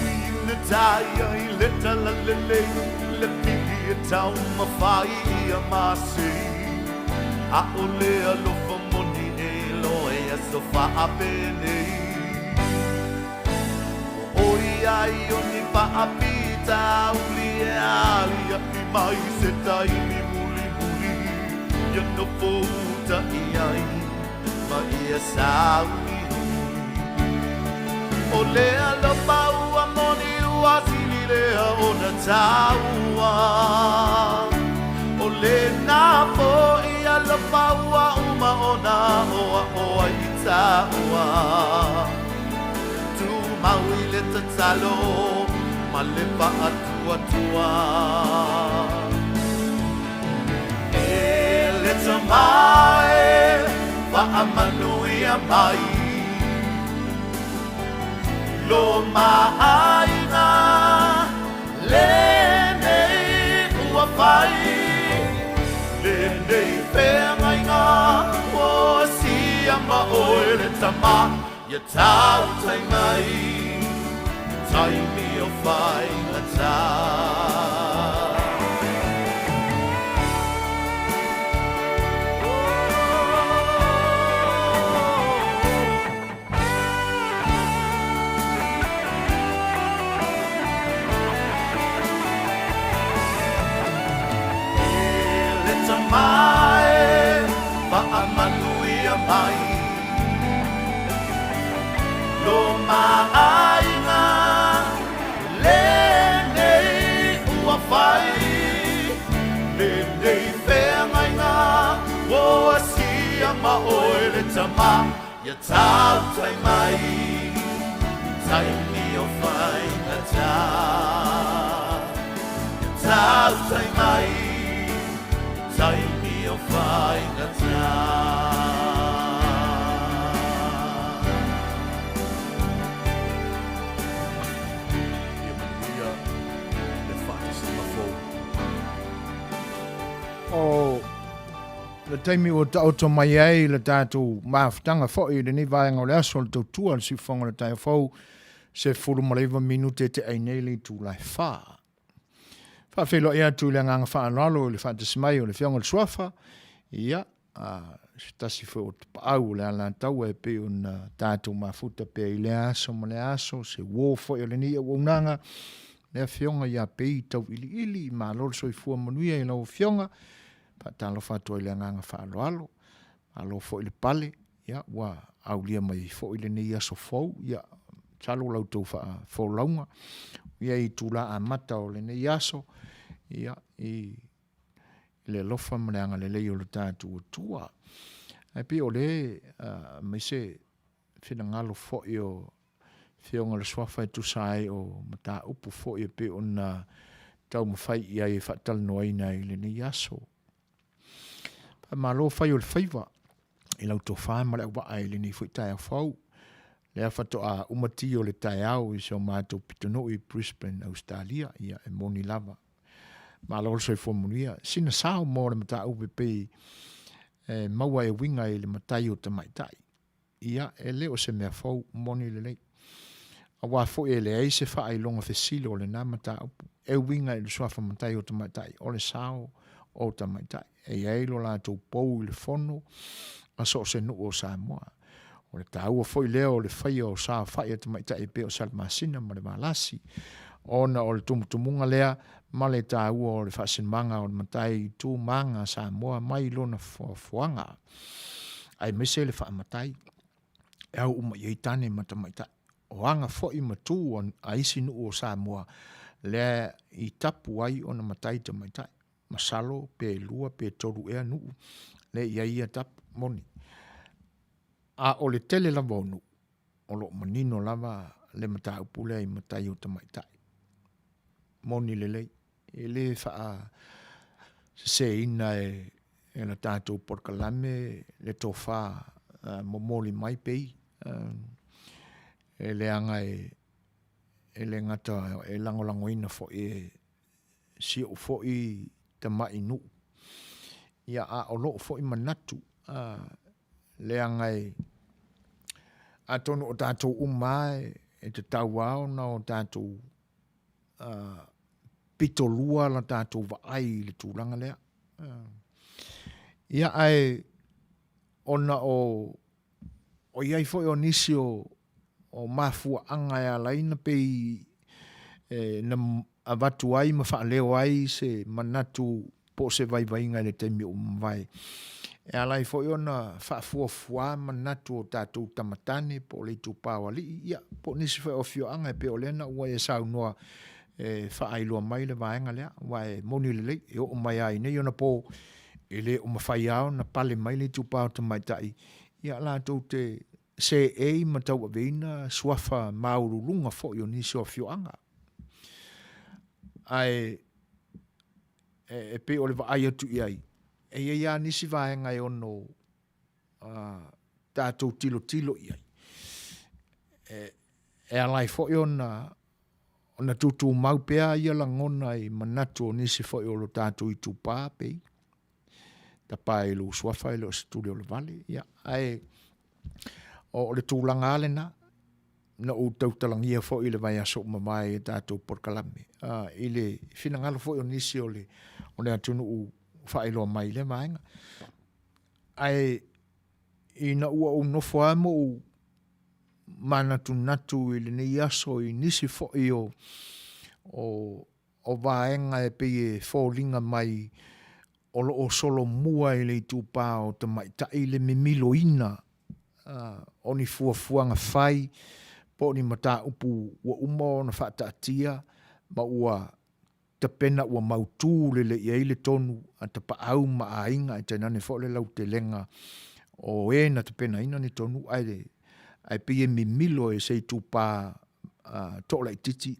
Ui i le talalelei, le piʻi e taumafai ia masei. ʻAʻole alofa moni e loe aso faapenei. Ua ʻoi ai o ni faafitauli e aliaʻi mai se taimi mulimuli ia nofo uta i ai ma ia sauni. O le alofa ua moni ua sili lea ona taua. O le nā foʻi alofa ua uma ona aʻoaʻo ai i tāua. Tumau i le tatalo ma le faatuatua. E le tama e faamanuia mai lo maʻaiga lenei ua fai lenei feagaiga ua sia ma oe le tama ia tautai mai taimi o faigata. E le tama e faamanuia mai Lo maʻaiga lenei ua fai lenei feagaiga ua asia ma oe le tama ia tautai mai taimi o faigata ia tautai mai taimi o faigata. Ia manuia le faatasiga fou. O le taimi ua taoto mai ai le tatou mafutaga foi i lenei vaega o le aso o le tautua le siufofoga o le taeao fou, 19 minute e te'ai nei le itula e fa. Faafeiloai atu i le agaga faaaloalo i le faatasi mai o le Afioga i le Suafa, ia, a, se tasi foi o tapaau o le Alataua e pei ona tatou mafuta pea i lea aso ma lea aso, se uō foi o lenei auaunaga, le Afioga ia Pei Tauiliili, malo le soifua manuia i lau Afioga, faatalofa atu ai i le agaga faaaloalo, malo foi le pale, ia, ua aulia mai ai foi lenei aso fou, ia, masalo la outou faafolauga, ia i itula amata o lenei aso, ia, i le alofa ma le agalelei o le tatou Atua. Ae pei o le, aemaise finagalo foi o Afioga i le Suafa e tusa ai o mataupu foi e pei ona taumafai i ai e faatalanoaina i lenei aso. Faamalo fai o le faiva i lau tofa ma le auvaa i lenei foi taeao fou. Lea faatoa uma ti o le taeao i si o matou pitonuu i Brisbane, Ausetalia. Ia, e moni lava. Malo le soifua manuia. Sina sao mo le mataupu e pei e maua e uiga i le matai o tamaitai. Ia, e le o se mea fou, moni lelei. Aua foi e leai se faailoga fesili o lena mataupu e uiga i le suafa matai o tamaitai, o le sao o tamaitai. E i ai lo latou pou i le fono a so o se nuu o Samoa. O le taua foi lea o le faia o saofai a tamaitai e pei o Salamasina ma le Valasi, ona o le tumutumuga lea ma le taua o le faasinomaga o le matai i tu ma aga a Samoa mai lona foafoaga, aemaise le faamatai e au uma i ai tane ma tamaitai. O aga foi ma tu a isi nuu o Samoa lea i tapu ai ona matai tamaitai. Masalo pe lua pe tolu ea nuu lea e i ai ia tapu moni. A o le tele lava o nuu, o lo o manino lava le mataupu lea i matai o tamaitai. Moni lelei, e le faaseseina e e le tatou polokalame le tofa momoli mai pei e leaga e e le gata e lagolagoina foi e si ou foi tamai nuu. Ia, a o lou foi manatu, leaga e, atonu o tatou uma lava e tatau lava ona o tatou pitolua la tatou vaai i le tulaga lea. Ia, ae ona o o i ai foi o nisi o o mafuaaga e ala ai ona pei e, na avatu ai ma faaleo ai se manatu po o se vaivaiga i le taimi ua mavae, e ala ai foi ona faafuafua manatu o tatou tamatane po o le itupa o alii, ia, po o nisi foi o afioaga e pei o lea na ua e saunoa e faailoa mai le vaega lea, aua e moni lelei, e oo mai lava i nei ona po, e le o mafai lava ona pale mai le itupa o tamaitai, ia latou te seei ma tauaveina suafa maualuluga foi o nisi o afioaga. Ae e pei o le vaai atu i ai, e i ai lava nisi vaega e ono tatou tilotilo i ai, e ala ai foi ona ona tutumau pea ia lagona i manatu o nisi foi o lo tatou itupa pei tapa i lou suafa e le o se tuli o le vale. Ia, ae o le tulaga lava lena, na ou tautalagia foi i le vaiaso ua mavae i tatou polokalame, i le finagalo foi o nisi o le, o le atunuu faailoa mai i lea vaega. Ae ina ua ou nofo lava ma ou manatunatu i lenei aso i nisi foi o, o, o vaega e pei e foliga mai o lo o solomua i le itupa o tamaitai le mimiloina o ni fuafuaga fai po o ni mataupu ua uma ona faataatia ma ua tapena ua mautu lelei i ai le tonu a tapaau ma aiga ae tainane foi le lautelega o e na tapenaina ni tonu ae ae pei e mimilo e se itupa toolaitiiti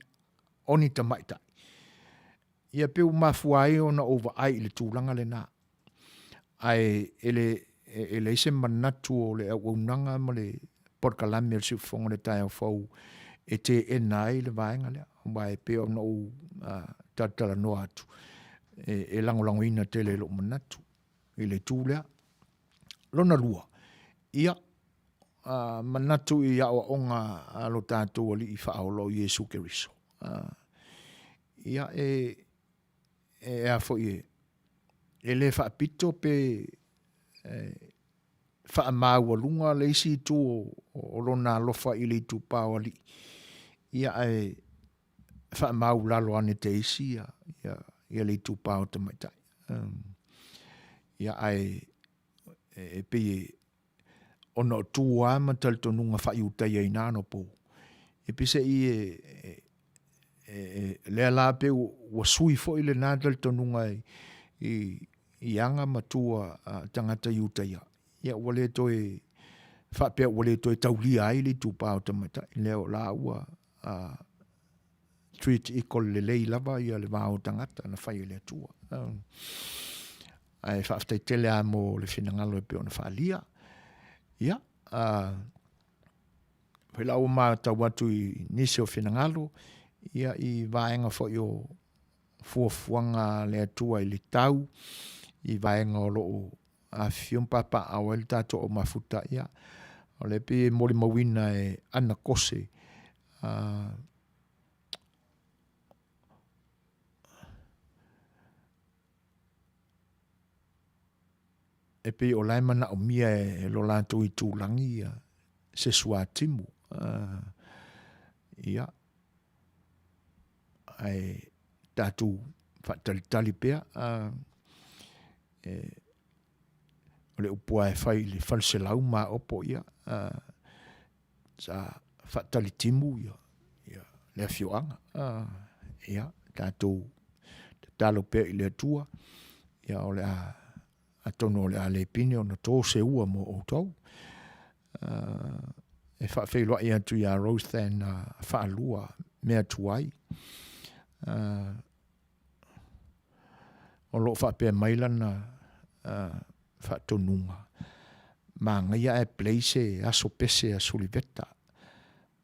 o ni tamaitai. Ia pei ua mafua ai ona ou vaai i le tulaga lena. Ae e le, e leai se manatu o le auaunaga ma le polokalame o le Siufofoga o le Taeao Fou e teena ai le vaega lea. Aua e pei ona ou talatalanoa atu, e, e lagolagoina tele e lou manatu i le itu lea. Lona lua, ia, manatu i aoaoga a lo tatou Alii Faaola o Iesu Keriso. Ia, e, e a foi e, e le faapito pe e, faamaualuga le isi itu o, o lona alofa i le itupa o alii. Ia, ae faamaulalo ane te isi ia, ia, ia le itupa o tamaitai. Um, ia, ae e, e pei e, ona o tu lava ma talitonuga faa-Iutaia i na anapo, e peiseai e, e, e, lea la pei ua sui foi lena talitonuga i, i, i aga ma tu a, a tagata Iutaia. Ia ua le toe faapea ua le toe taulia ai le itupa o tamaitai, lea o la ua a, treat equal lelei lava ia le va o tagata na fai e le Atua. Ae faafetai tele lava mo le finagalo e pei ona faaalia. Ia, a, Pei la ua matau atu i nisi o finagalo, ia i vaega foi o fuafuaga a le Atua i le tau, i vaega o lo o afifio ma papaaao ai le tatou au mafuta, ia, o lea e pei e molimauina e Ana Kose, e pei o la e manaomia e lo latou itulagi ia se suatimu. Ia, ae tatou faatalitali pea, e, o le upu lava e fai i le faleselau ma aopo, ia, sa faatalitimu ia, ia le afioaga. Ia, tatou tatalo pea i le Atua, ia o le a atonu o le a le pine ona to se ua mo outou. E faafeiloai atu ia Rothan Faalua Meatuai, o lo o faapea mai lana faatonuga, manaia ae play se aso pese a Suliveta.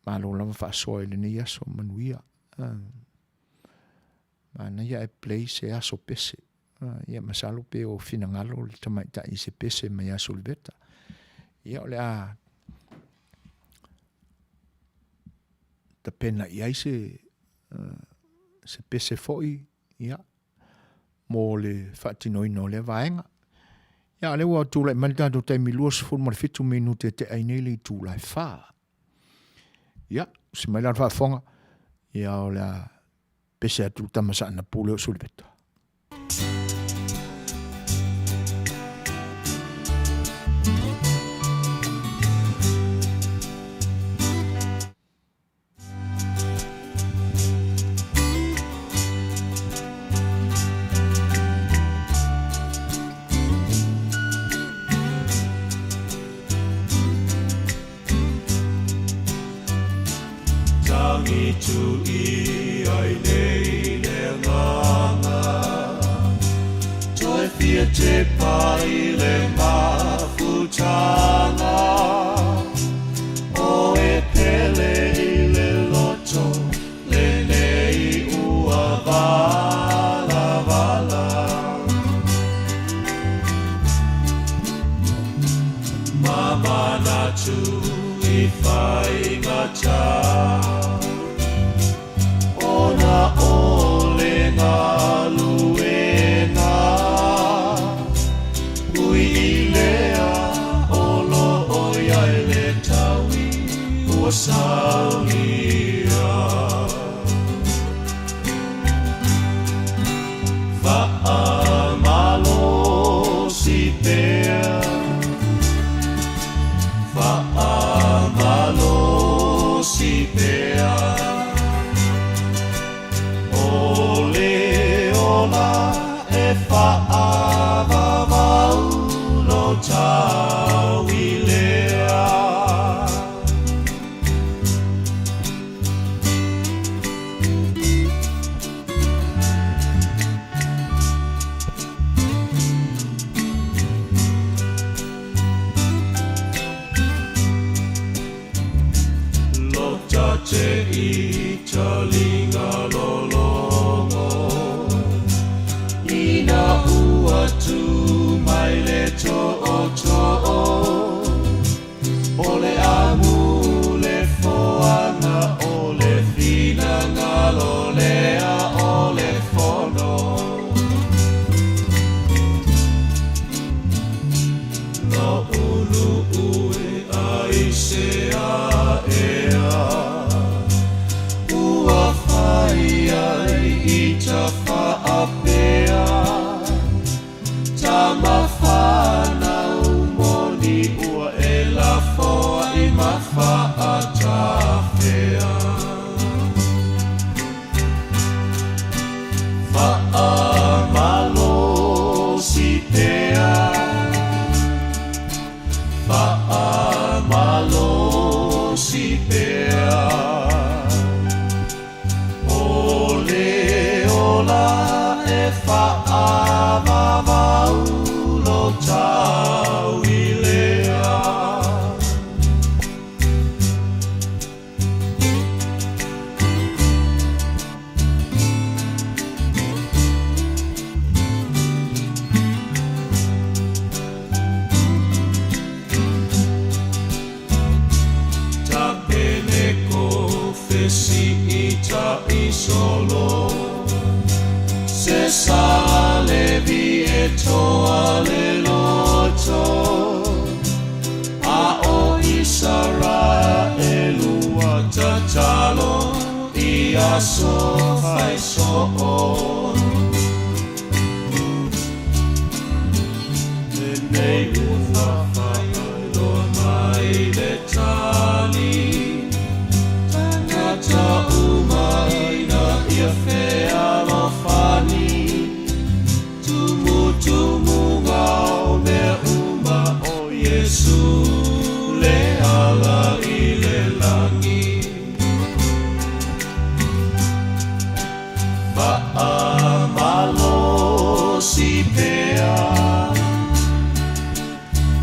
Malo lava faasoa i lenei aso, manuia. Manaia ae play se aso pese. Ia masalo pe o finagalo le tamaitai i se pese mai ia Suliveta. Ia o le a tapena i ai se, se pese foi, ia, mo le faatinoina o lea vaega. Ia, o lea ua tulai mai le tatou taimi 27 minute e tea ai nei le itula e 4. Ia, usi mai la le faafofoga, ia o le a pese atu le tama Saanapu lea o Suliveta. toa le loto, a ʻo ʻIsaraʻelu ua tatalo i aso fai soʻo. Lenei ua faailoa mai le tali, Tagata uma ina ia fealofani, Tumutumuga o mea uma ʻo Iesū le ala i le lani. Faamalosi pea,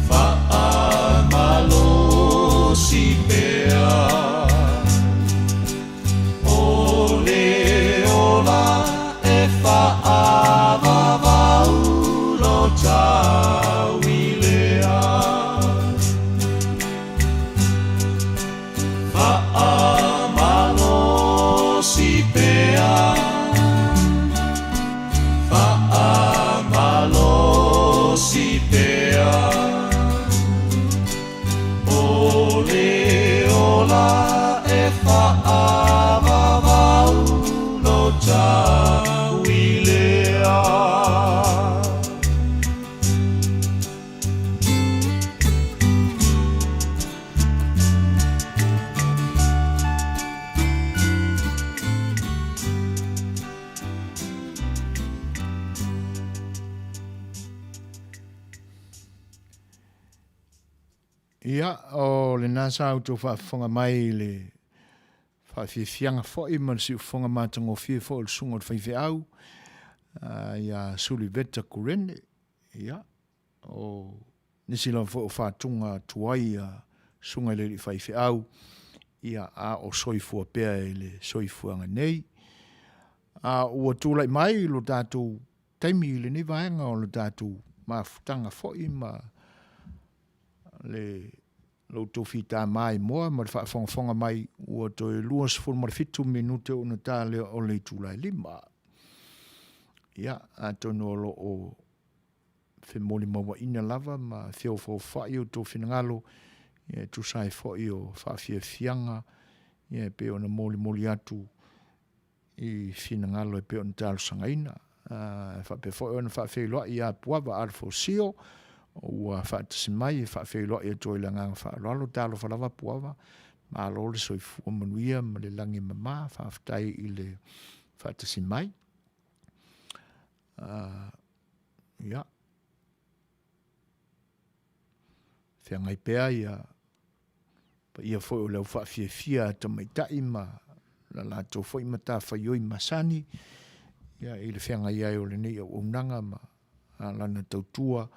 faamalosi pea, O le ola e faaavavau lo tauilea. Faamalosi pea, faamalosi pea, O le ola e faaavavau lo tauilea. Ia, o lena sa outou faafofoga mai i le faafiafiaga foi ma le siufofoga matagofie foi o le susuga o le faifeau ia Suliveta Kurene. Ia, o nisi lava foi o fatuga tuai a susuga i le alii faifeau, ia, a o soifua pea i le soifuaga nei. A ua tulai mai lo tatou taimi i lenei vaega o le tatou mafutaga foi ma le lo outou fita maimoa ma le faafogafoga mai ua toe 27 minute ona ta lea o le itula e 5. Ia, atonu o lo o femolimauaina lava ma feofaofai outou finagalo ia e tusa ai foi o faafiafiaga ia e pei ona molimoli atu i finagalo e pei ona talosagaina. E faapea foi ona faafeiloai ia Puava Alfosio ua faatasi mai e faafeiloai atu ai le agaga faaaloalo. Talofa lava Puava, malo le soifua manuia ma le lagi e mama, faafetai i le faatasi mai. Ia, feagai pea ia paia foi o le au faafiafia a tamaitai ma la latou foi matafaioi masani ia, i le feagai ai o lenei auaunaga ma lana tautua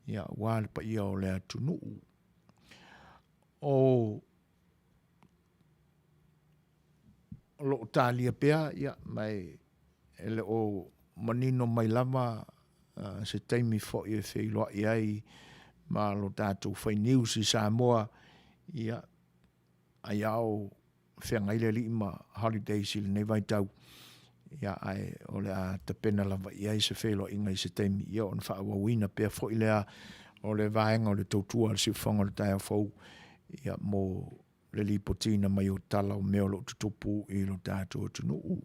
ia, aua le paia o le atunuu. O lo o talia pea ia, ma e le o manino mai lava se taimi foi e feiloai ai ma lo tatou fai news i Samoa, ia, ai a o feagai le alii ma holidays i lenei vaitau, ia, ae o le a tapena lava i ai se feiloaiga i se taimi, ia, ona faaauauina pea foi lea o le vaega o le tautua a le siufofoga o le taeao fou, ia, mo le lipotiina mai o tala o mea o lo o tutupu i lo tatou atunuu.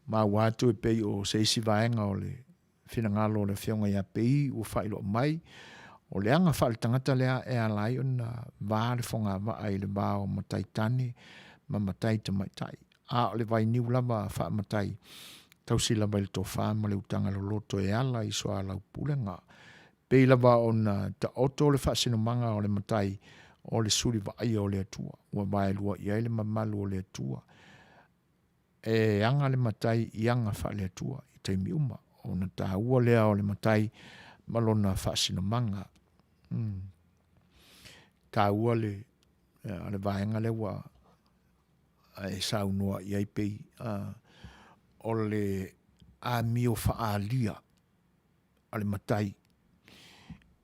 Maua atu e pei o se isi vaega o le finagalo o le Afioga ia Pei ua faailoa mai, o le aga faaletagata lea e ala ai ona va le fogavaa i le va o matai tane ma matai tamaitai, a o le vainiu lava faamatai tausi lava i le tofa ma le utaga loloto e ala i soalaupulega. Pei lava ona taoto le faasinomaga o le matai o le suli vaaia o le Atua, ua vaelua i ai le mamalu o le Atua. E aga le matai i aga faale-Atua i taimi uma, ona taua lea o le matai ma lona faasinomaga. Taua le, le vaega lea ua e saunoa i ai pei o le amio faaalia a le matai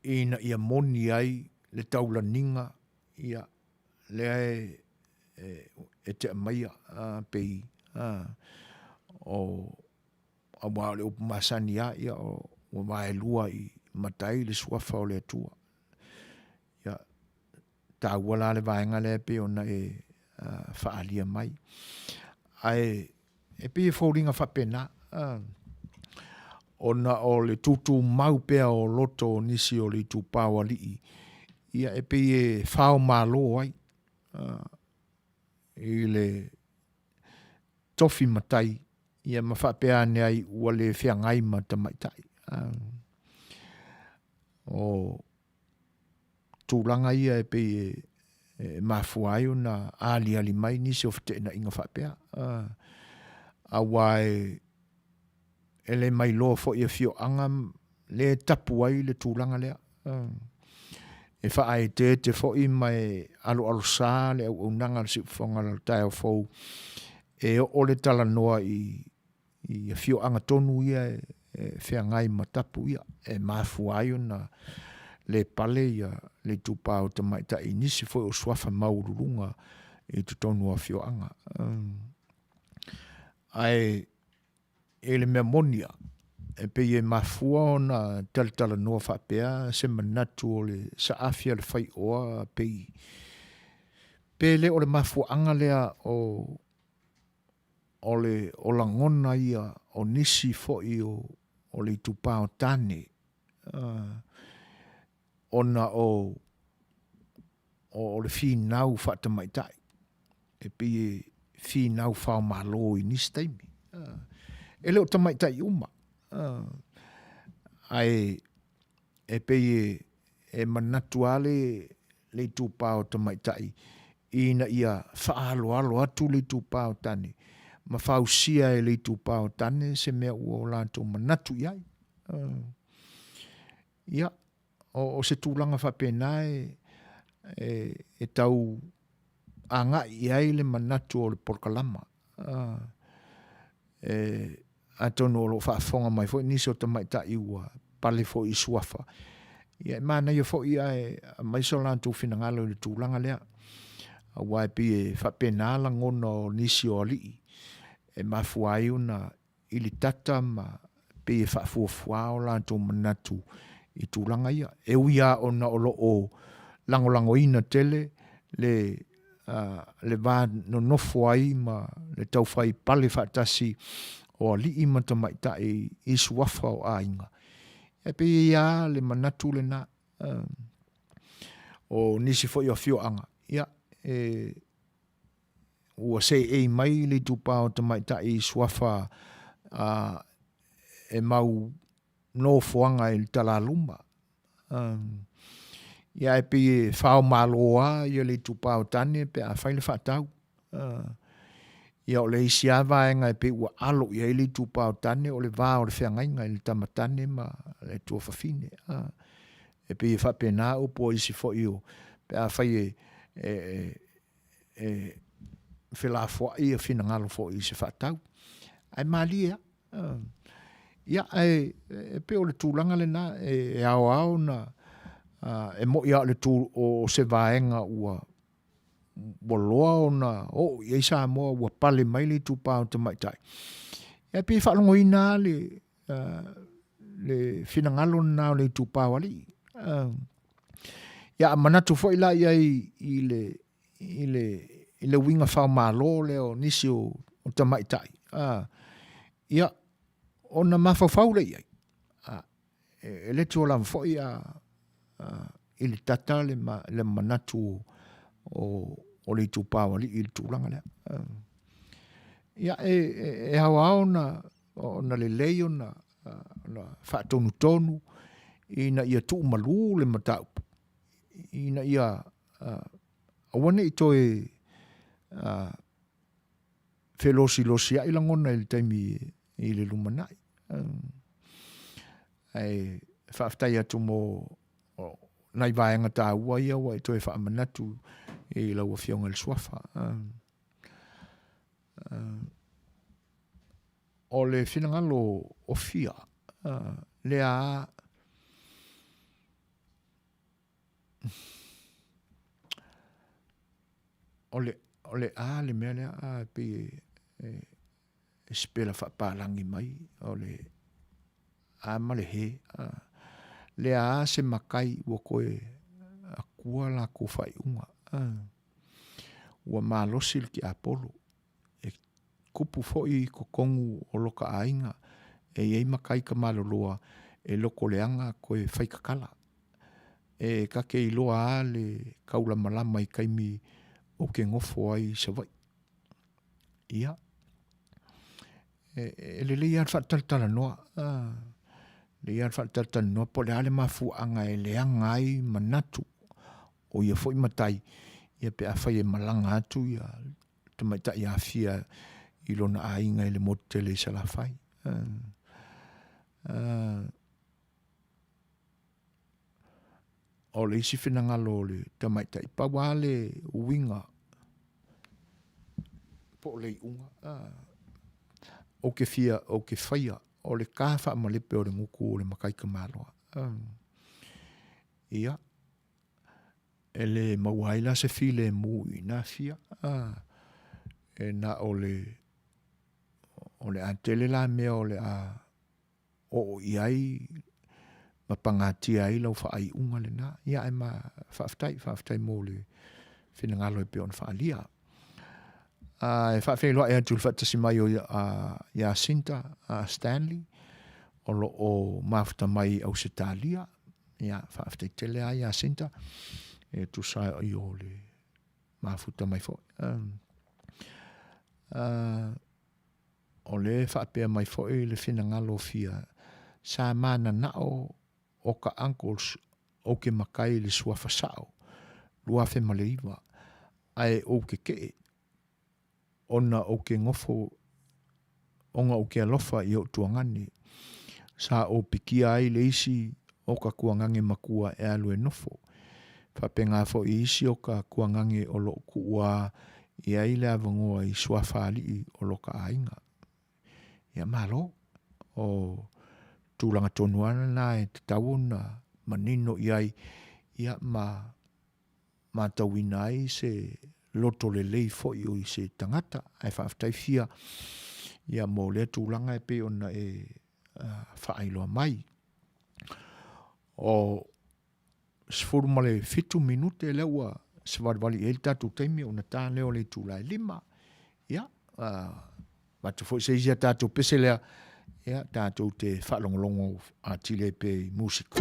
ina ia moni ai le taulaniga ia lea e, e, e te aumaia pei o, aua o le upu masani lava ia o ua vaelua i matai le suafa o le Atua. Ia, taua la le vaega lea e pei ona e faaalia mai. Ae e pei e foliga faapena, ona o le tutumau pea o loto o nisi o le itupa o alii, ia e pei e faomalo ai i le tofi matai, ia ma faapea ane ai ua le feagai ma tamaitai. O tulaga ia e pei e mafua ai ona aliali mai nisi o feteenaiga faapea. Aua e le mailoa foi e afioaga le tapu ai le tulaga lea. E faaeteete foi ma e aloalosa le auaunaga a le Siufofoga o le Taeao Fou e oo le talanoa i afioaga tonu ia e feagai ma tapu ia, e mafua ai ona le pale ia le itupa o tamaitai i nisi foi o suafa maualuluga i totonu o afioaga. Ae i le mea moni lava, e pei e mafua ona talatalanoa faapea se manatu o le saafi a le faioa pei, pe le o le mafuaaga lea o o le o lagona ia o nisi foi o o le itupa o tane ona o o le finau faatamaitai e pei e finau faomalo i nisi taimi. E le o tamaitai uma, ae e pei e manatu lava le itupa o tamaitai ina ia faaaloalo atu le itupa o tane ma fausia e le itupa o tane se mea ua o latou manatu i ai. Ia, o se tulaga faapena e, e, e tau agai i ai le manatu o le polokalama. E, atonu o lo o faafofoga mai foi nisi o tamaitai ua pale foi i suafa, ia e manaia foi ae aumai so latou finagalo i le tulaga lea. Aua e pei e faapena lagona o nisi o alii e mafua ai ona ili tata ma pei e faafuafua o latou manatu i tulaga ia. E ui lava ona o lo o lagolagoina tele le le va nonofo ai ma le taufai pale faatasi o alii ma tamaitai i suafa o aiga, e pei e i ai lava le manatu lena. O nisi foi o afioaga, ia, e ua seei mai le itupa o tamaitai i suafa e mau nofoaga i le talaluma. Ia ae pei e faomalo lava ia le itupa o tane pe a fai le faatau. Ia o le isi lava vaega e pei ua alo i ai le itupa o tane o le va o le feagaiga i le tama tane ma le tuafafine. E pei e faapena upu a isi foi o pe a fai e, e, e felafoai ia finagalo foi i se faatau. Ae malie lava. Ia, ae e pei o le tulaga lena e aoao ona e moi lava o le tu, o se vaega ua ua loa ona oo i ai Samoa ua pale mai le itupa o tamaitai. Ia e pei e faalogoina lava le, le finagalo lena o le itupa o alii. Ia a manatu foi la i ai i le, i le, i le uiga faomalo lea o nisi o, o tamaitai, ia, ona mafaufau lea i ai, e le tio lava foi a, i le tata le, ma, le manatu o, o le itupa o alii i le tulaga lea. Ia, e, e, e aoao ona, ona lelei ona, ona faatonutonu ina ia tuumalu le mataupu, ina ia aua ne i toe felosilosi ai lagona i le taimi i le lumanai. Ae faafetai atu mo nai vaega taua ia ua e toe faamanatu i lau Afioga i le Suafa. O le finagalo o Fia, lea O le, o le a le mea lea, a, pei e, e, e sipela faapalagi mai, o le a ma le he, a lea a se makai ua koe akua lakou faaiuga, a ua malosi le tiapolo, e kupu foi i totonu o loka aiga e i ai matai tamaloloa e lotoleaga toe faitatala. E ta te iloa a le taulamalama i taimi ou te nofo ai i Savaii. Ia, e lelei lava le faatalatalanoa, lelei lava le faatalatalanoa po o le a le mafuaaga e leaga ai manatu o ia foi matai, ia pe afai e malaga atu ia tamaitai afia i lona aiga i le motu tele i Salafai. O le isi finagalo o le tamaitai, pau lava le uiga po o le iuga, ou te fia, ou te faia, o le ta faamalepe o le gutu o le matai tamaloa. Ia, e le maua ai la se filemu i ina fia, e na o le, o le a tele la mea o le a oo i ai ma pagatia ai lau faaiuga lena. Ia ae ma faafetai, faafetai mo le finagalo e pei ona faaalia. E faafeiloai atu i le faatasi mai o Jacinta Stanley o lo o mafuta mai i Ausetalia. Ia, faafetai tele lava Jacinta e tusa ai o le mafuta mai foi. O lea e faapea mai foi le finagalo fia sa mananao o ka uncles ou ke makai i le suafa sao 2009 ae ou keke'e ona ou ke gofo ona ou ke alofa i o'u tuagane sa ou pikia ai le isi o ka tuagane matua e alu e nofo faapena foi i isi o ka tuagane o lo'o tuua i ai le avanoa i suafa alii o loka aiga. Ia malo, o tulaga tonu lava lena e tatau ona manino i ai ia ma matauina ai se loto lelei foi o i se tagata. Ae faafetai fia ia mo lea tulaga e pei ona e faailoa mai. O 17 minute lea ua savalivali i ai le tatou taimi ona ta lea o le itula e 5. Ia, avatu foi se isi a tatou pese lea, ia, tatou te faalogologo atili ai pea i musika.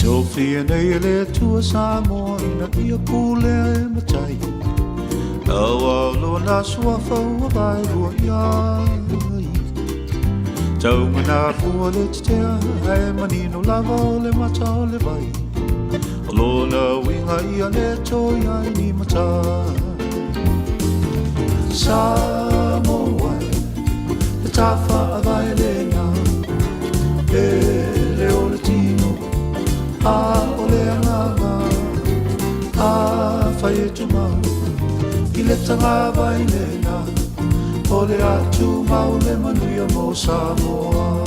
Tofia nei e le Atua Samoa ina ia pulea e matai Aua o lona suafa ua vaelua i ai Taugana fua le tetea ae manino lava o le mata o le vai O lona uiga ia le toe ai ni matai Samoa e, le tafaavae lena E le o le tino, a o le agaga Afai e tumau i le tagavai lena O le a tumau le manuia mo Samoa.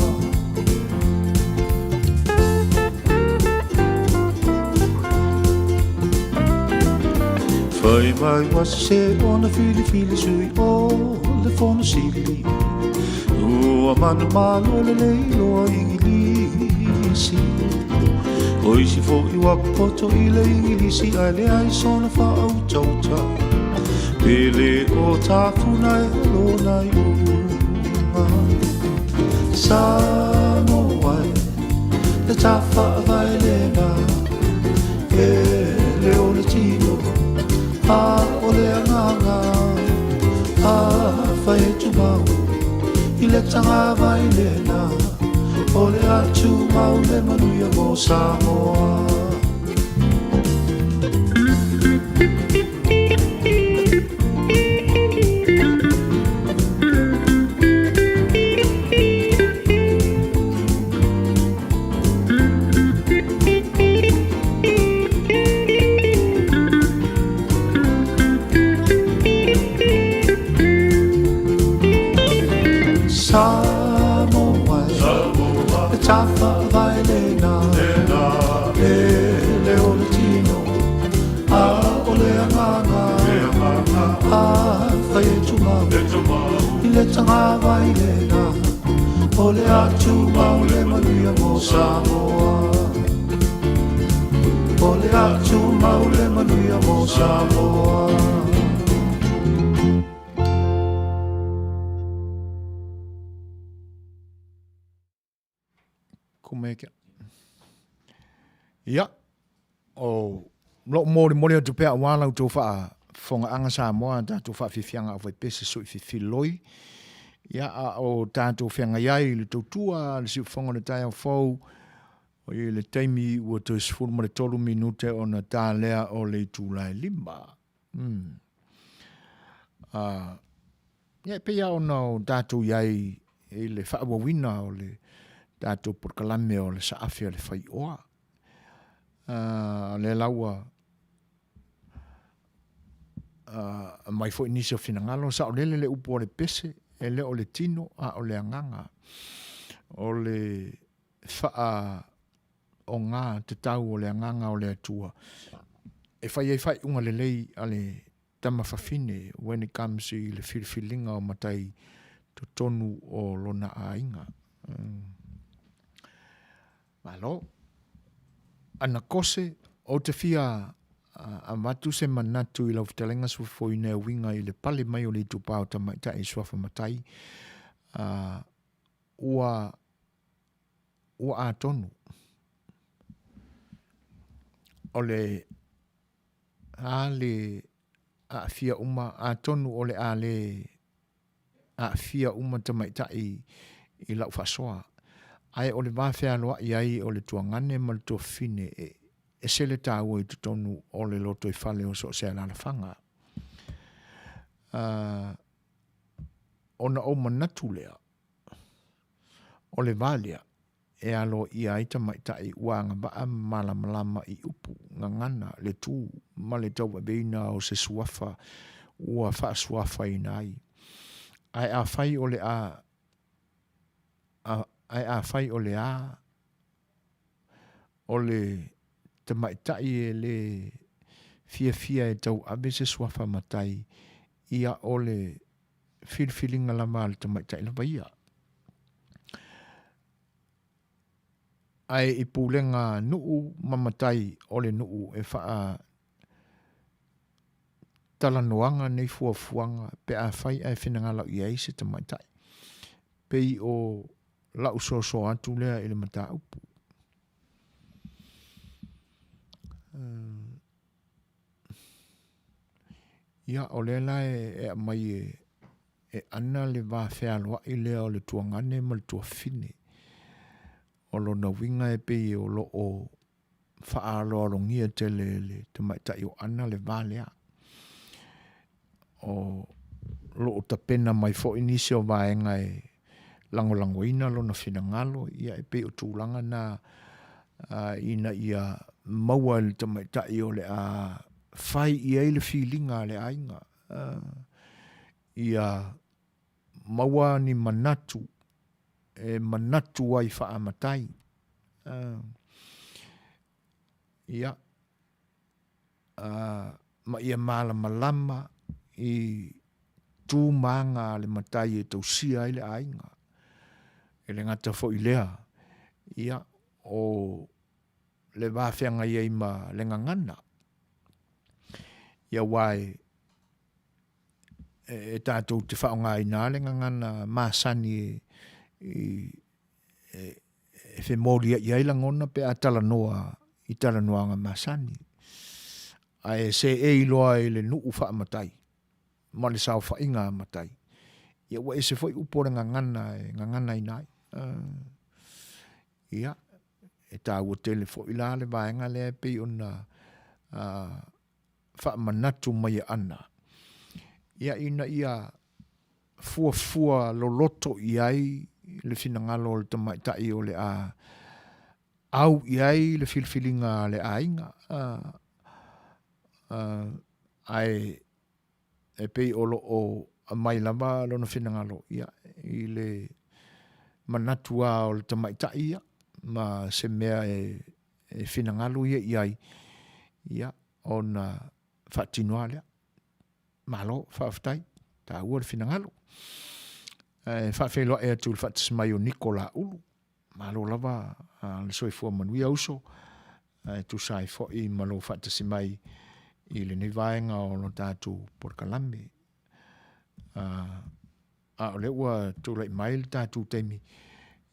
Fai mai ua sese ona filifili sui o le Fono Sili Ua manumalo lelei loa Igilisi O isi foi ua poto i le Igilisi ae leai sona faautauta Pe le o tafuna e lona iuga Samoa e le tafaavae lena E le o le tino a o le agaga Afai e tumau i le tagavai lena O le a tumau le manuia mo Samoa. le tagavai lena, o le a tumau le manuia mo Samoa. O le a tumau le manuia mo Samoa. Kumeke. Ia, o loo molimoli atu pea aua la outou faafofogaaga Samoa, tatou faafiafiaga aufaipese sui fifiloi. Ia, a o tatou feagai ai i le tautua a le siufofoga o le taeao fou, o i le taimi ua toe 13 minute ona ta lea o le itula e 5. Ia, e pei lava ona o tatou i ai i le faaauauina o le tatou polokalame o le saafi a le faioa. O lea la ua aumai foi nisi o finagalo, saolele le upu o le pese, e le o le tino a o le agaga. O le faa oga tatau o le Agaga o le Atua e fai ai faaiuga lelei a le tama fafine when it comes i le filifiliga o matai totonu o lona aiga. Malo. Ana Kose, ou te fia avatu se manatu i lau fetalaiga Suafofoina e uiga i le pale mai o le itupa o tamaitai i suafa matai, ua ua atonu o le a le aafia uma, atonu o le a le aafia uma tamaitai i lau faasoa, ae o le va fealoai ai o le tuagane ma le tuafafine e ese le taua i totonu o le lotoifale o so o se alaalafaga. Ona ou manatu lea, O le wā lea e aloaia ai tamaitai ua agavaa ma malamalama i upu, gagana, le tū ma le tauaveina o se suafa ua faasuafaina ai. Ae afai o le a, ae afai o le a, o le tamaitai e le fiafia e tauave se suafa matai, ia o le filifiliga lava a le tamaitai lava ia. Ae i pulega nuu ma matai o le nuu e faa talanoaga nei fuafuaga pe afai ae finagalo i ai se tamaitai. Pei o lau soasoa atu lea i le mataupu. Ia, o lea la e aumai e Ana le va fealoai lea o le tuagane ma le tuafafine. O lona uiga e pei o lo o faaaloalogia tele e le tamaitai o Ana le va lea. O lo o tapena mai foi nisi o vaega e lagolagoina lona finagalo, ia e pei o tulaga na ina ia maua e le tamaitai o le a fai i ai le filiga a le aiga, ia maua ni manatu e manatu ai faamatai. Ia, ma ia malamalama i tu ma aga a le matai e tausia ai le aiga. E le gata foi i lea, ia, o le va feagai ai ma le gagana. Ia aua e, e tatou te faaaogaina lava le gagana masani e, i, e, e femolia'i ai lagona pe a talanoa i talanoaga masani. Ae seei loa i le nuu faamatai ma le saofaiga a matai, ia ua ese foi upu o le gagana e gaganaina ai. Ia, e taua tele foi la le vaega lea e pei ona faamanatu mai e Ana, ia ina ia fuafua loloto i ai le finagalo o le tamaitai o le a au i ai le filifiliga a le aiga, ae e pei o lo o aumai lava lona finagalo ia, i le manatu lava o le tamaitai ia, ma se mea e finagalo ia i ai, ia, ona faatino lava lea. Malo, faafetai, taua le finagalo. E faafeiloai atu i le faatasi mai o Niko Laulu. Malo lava le soifua manuia uso, e tusa ai foi ma lou faatasi mai i lenei vaega o lo tatou polokalame. A o lea ua tulai mai le tatou taimi,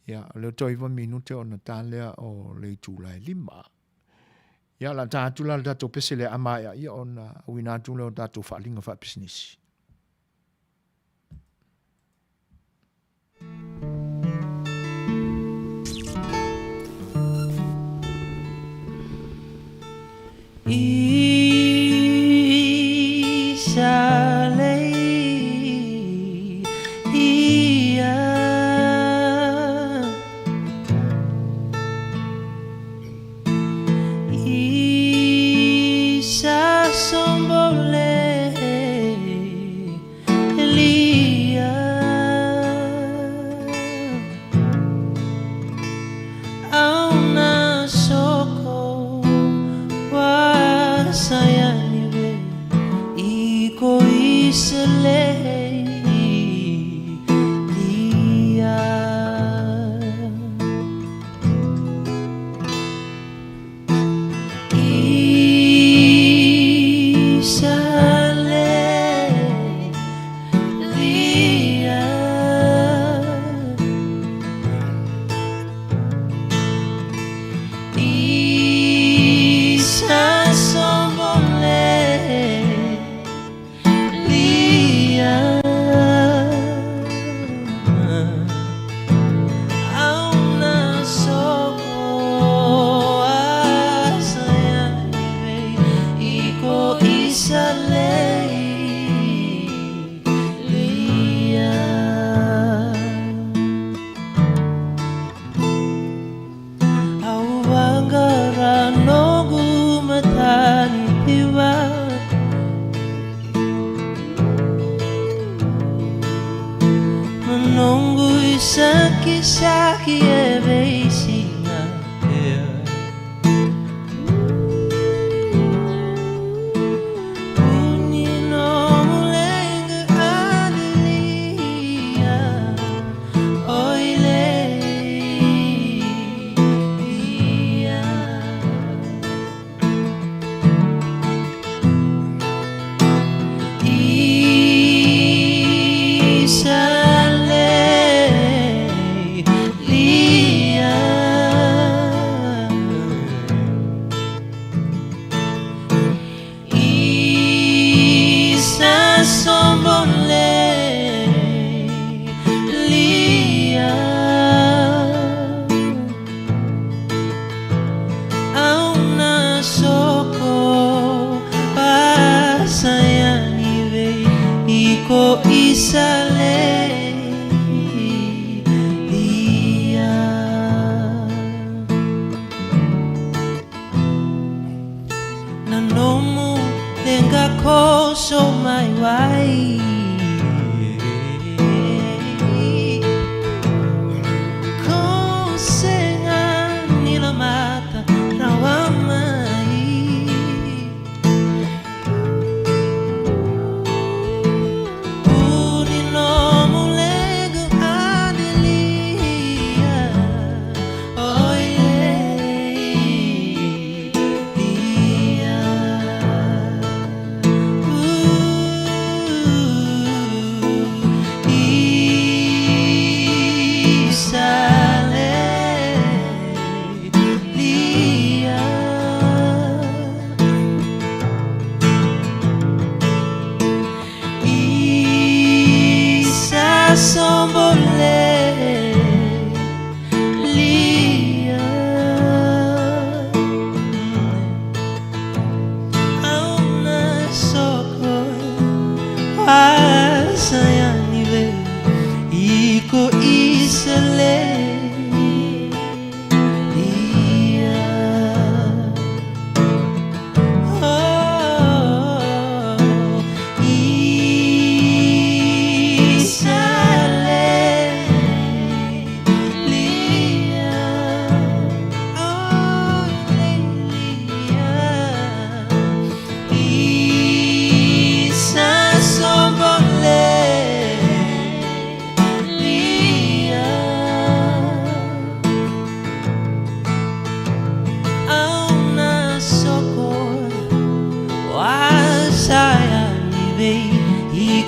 ia, o lea ua toe 9 minute ona ta lea o le itula e 5. Ia, o le a ta atu la le tatou pese lea a maea, ia ona auina atu lea o tatou faaaliga faapisinisi.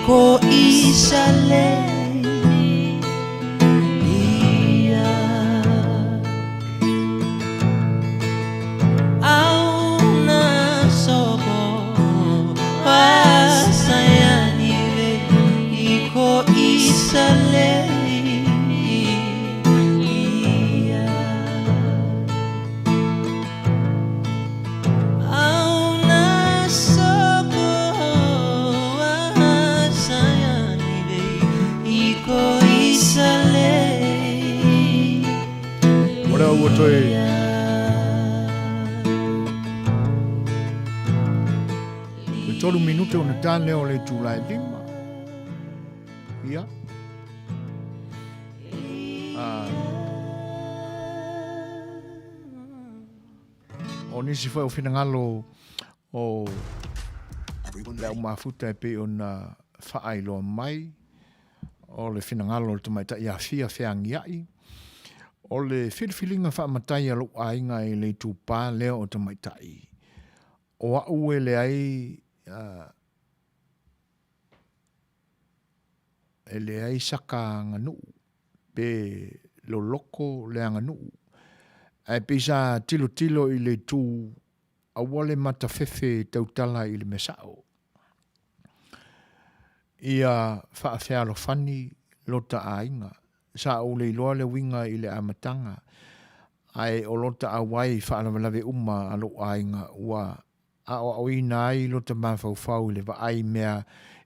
ko Isalei ia. Auna soko pasayani ve i ko Isalei ia. O lea ua toe Toe 3 minute ona ta lea o le itula e 5. Ia. Ah. O nisi foi o finagalo o le au mafuta e pei ona faailoa mai, o le finagalo o le tamaitai afia feagiai, o le filifiliga faamatai a lou aiga i le itupa lea o tamaitai. O au e leai e leai saka aganuu pe loloko le aganuu, ae pei sa tilotilo i le itu aua le matafefe tautala i le mea sao. Ia faafealofani lota aiga. Sa ou le iloa le uiga i le amataga, ae o lota auai i faalavelave uma a lou aiga ua aoaoina ai lota mafaufau i le vaai mea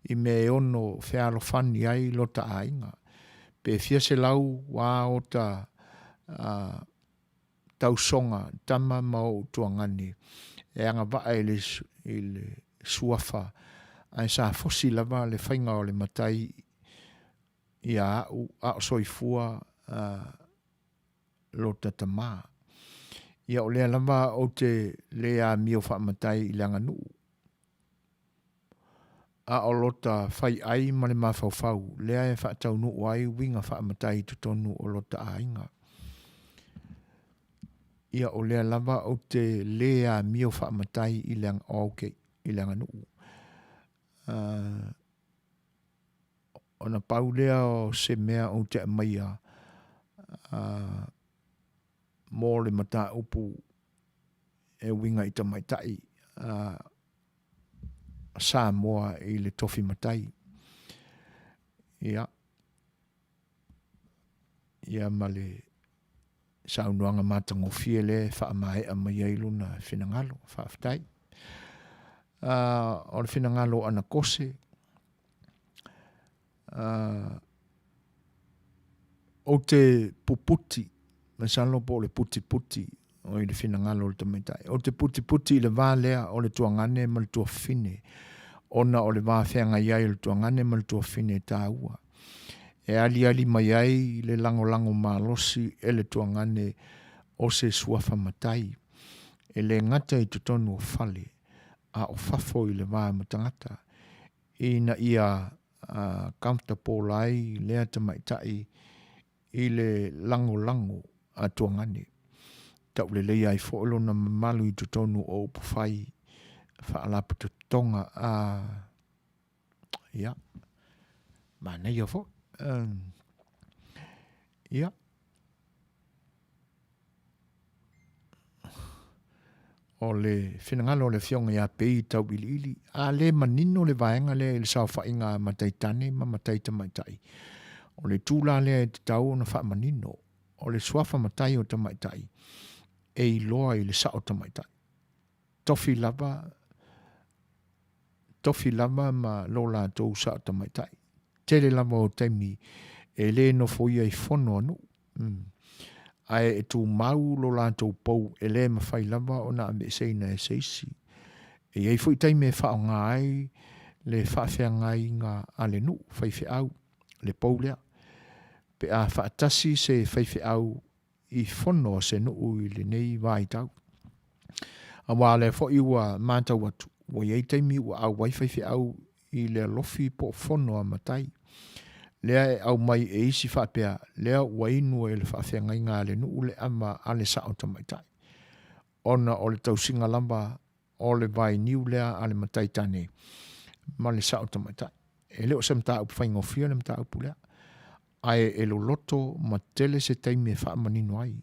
i mea e ono fealofani ai lota aiga. Pe fia selau a ota tausoga tama ma ou tuagane e agavaa i le i le suafa ae sa fosi lava le faiga o le matai ia a'u a o soifua lota tama. Ia o lea lava ou te le amio faamatai i le aganuu, a o lota fai ai ma le mafaufau lea e faataunuu ai uiga faamatai i totonu o lota aiga. Ia o lea lava ou te le amio faamatai i le, okay, i le aganuu. Ona pau lea o se mea ou te aumaia mo le mataupu e uiga i tamaitai Samoa i le tofi matai. Ia, ia ma le saunoaga matagofie lea e faamaea mai ai lona finagalo. Faafetai. O le finagalo o Anakose, ou te puputi, masalo po o le putiputi o i le finagalo o le tamaitai. Ou te putiputi i le va lea o le tuagane ma le tuafafine, ona o le va feagai ai o le tuagane ma le tuafafine e taua. E aliali mai ai le lagolago malosi e le tuagane o se suafa matai, e le gata i totonu o fale, a o fafo i le va ma tagata, ina ia comfortable ai lea tamaitai i le lagolago a tuagane. Tauleleia ai foi lona mamalu i totonu o upufai faalapotopotoga a ia manaia foi. Ia o le finagalo o le Afioga ia Pei Tauiliili, a le manino le vaega lea i le saofaiga a matai tane ma matai tamaitai. O le itu la lea e tatau ona faamanino, o le suafa matai o tamaitai e iloa i le sao tamaitai. Tofi lava, tofi lava ma lo latou sao tamaitai. Tele lava o taimi e le nofoia i fono a nuu. Ae e tumau lo latou pou e le mafai lava ona aveeseina e se isi. E i ai foi taimi e faaaoga ai le faafeagaiga a le nuu, faifeau, le pou lea. Pe a faatasi se faifeau i fono a se nuu i lenei vaitau. Aua lea foi ua matau atu, ua i ai taimi ua auai faifeau i le alofi po o fono a matai. Lea e aumai e isi faapea, lea ua inu e le faafeagaiga a le nuu le ava a le sao tamaitai. Ona o le tausiga lava o le vainiu lea a le matai tane ma le sao tamaitai. E le o se mataupu faigofie le mataupu lea, ae e loloto ma tele se taimi e faamanino ai,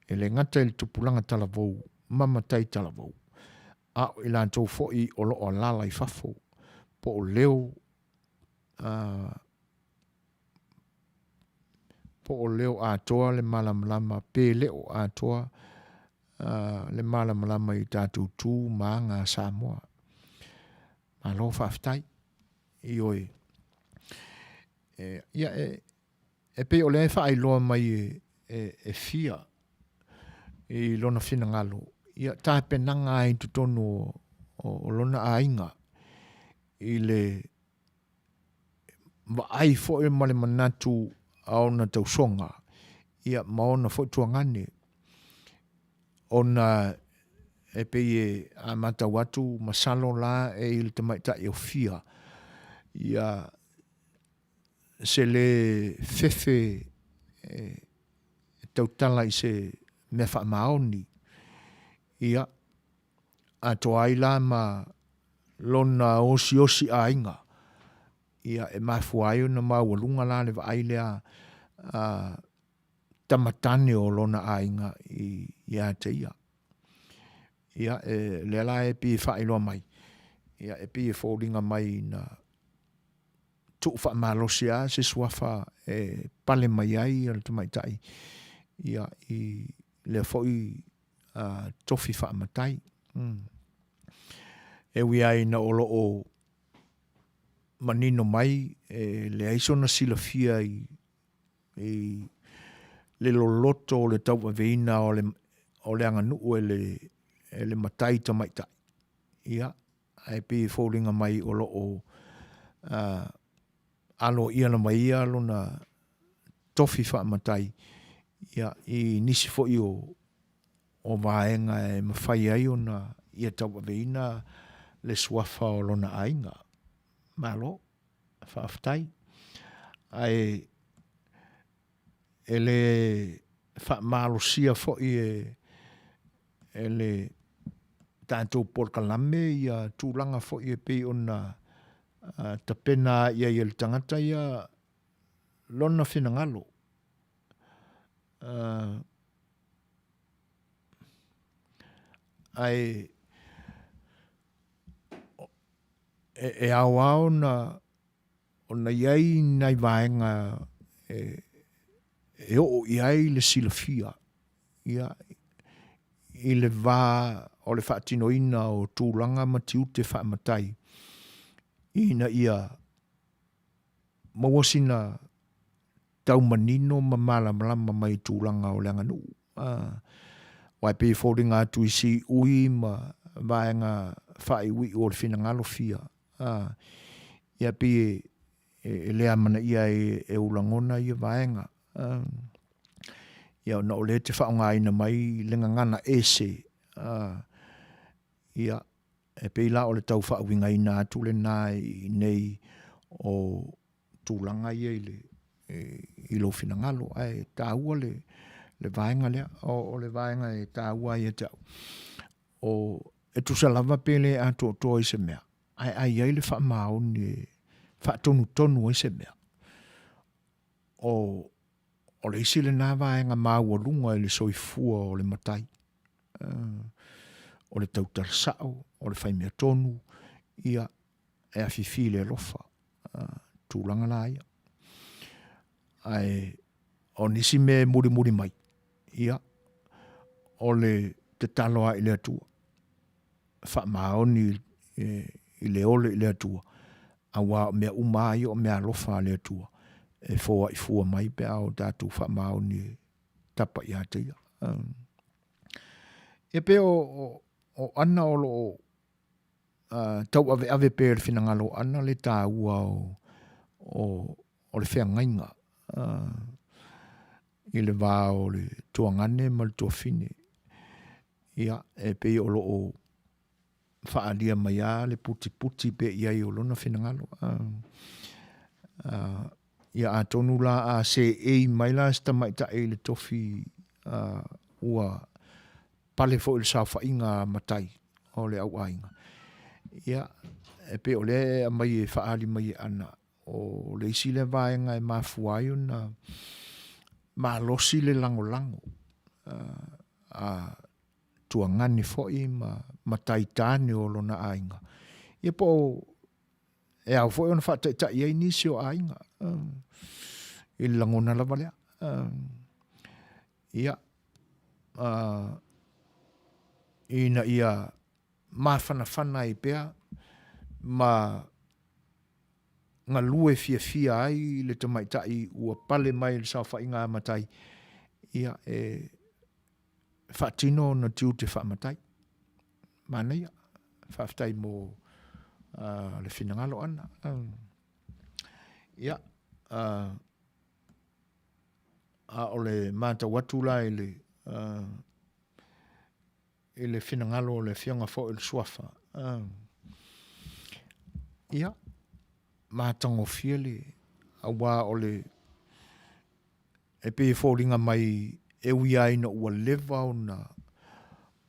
e le gata i le tupulaga talavou ma matai talavou, a o i latou foi o lo o alaala i fafo, po o leo, po o leo atoa le malamalama pe le o atoa le malamalama i tatou tu ma aga a Samoa. Malo faafetai. Ioe. E, ia, e, e pei o lea e faailoa mai e, e, e fia i lona finagalo, ia tapenaga ai totonu o, o, o lona aiga i le vaai foi ma le manatu a ona tausoga, ia ma ona foi tuagane, ona e pei e a matau atu masalo la e i le tamaitai o Fia ia se le fefe e tautala i se mea faamaoni, ia atoa ai la ma lona osiosi aiga, ia e mafua ai ona maualuga la le vaai lea a tamatane o lona aiga ia te ia. Ia, e, lea la e pei e faailoa mai, ia e pei e foliga mai na tuu faamalosi lava se suafa e pale mai ai le tamaitai ia i lea foi tofi faamatai. E ui lava ina o lo o manino mai e leai sona silafia i i le loloto o le tauaveina o le, o le aganuu e le, e le matai tamaitai. Ia, ae pei e foliga mai o lo o uh, aloaia lava ia lona tofi faamatai ia, i nisi foi o, o vaega e mafai ai ona ia tauaveina le suafa o lona aiga. Malo, faafetai. Ae e le faamalosia foi e, e le tatou polokalame ia tulaga foi e pei ona tapena i ai e le tagata ia lona finagalo. Ae e, e ao ao na ona i ai nai vaega e, e oo i ai le silafia ia, i le vā o le faatinoina o tulaga ma tiute faamatai ina ia maua sina tau manino ma malamalama mai i tulaga o le aganuu. Aua e pei e foliga atu i siui ma vaega faaiuiu o le finagalo fia, ia pei e le amanaia ai e ou lagona ia vaega. Ia ona o lea e te faaaogaina mai le gagana ese, ia e pei la o le tau faauigaina atu lena i inei o tulaga ia i le i lou finagalo ae taua le le vaega lea o, o le vaega e taua ai ia te au o e tusa lava pe le atoatoa i se mea ae a i ai le faamaoni e faatonutonu ai se mea o o le isi lena vaega maualuga i le soifua o le matai o le tautala sao o le faimea tonu ia e afifi i le alofa tulaga la ia. Ae o nisi mea e mulimuli mai, ia, o le tatalo lava i le Atua, faamaoni i le ole i le Atua, aua o mea uma lava ia o mea alofa a le Atua e foai fua mai pe a o tatou faamaoni e tapa ia te ia. Ia pei o, o ana o lo o tauaveave pea i le finagalo o Ana le taua o, o, o le feagaiga i le va o le tuagane ma le tuafine. Ia, e pei o lo o faaalia mai lava le putiputi pea i ai o lona finagalo. Ia atonu la a seei mai la se tamaitai i le tofi ua pale foi i le saofaiga a matai o le au aiga. Ia, E pei o lea e aumai e faaali mai e Ana, o le isi lea vaega e mafua ai ona malosi le lagolago a tuagane foi ma matai tane o lona aiga, ia po o e ao foi ona faataitai ai nisi o aiga i le lagona lava lea. Ia, ina ia mafanafana ai pea ma galue fiafia ai le tamaitai ua pale mai i le saofaiga a matai, ia e faatino ona tiute faamatai. Manaia. Faafetai mo le finagalo Ana. Ia, a o le matau atu la i le i le finagalo o le Afioga foi o le Suafa, ia, matagofie le, aua o le, e pei e foliga mai e ui lava ina ua leva ona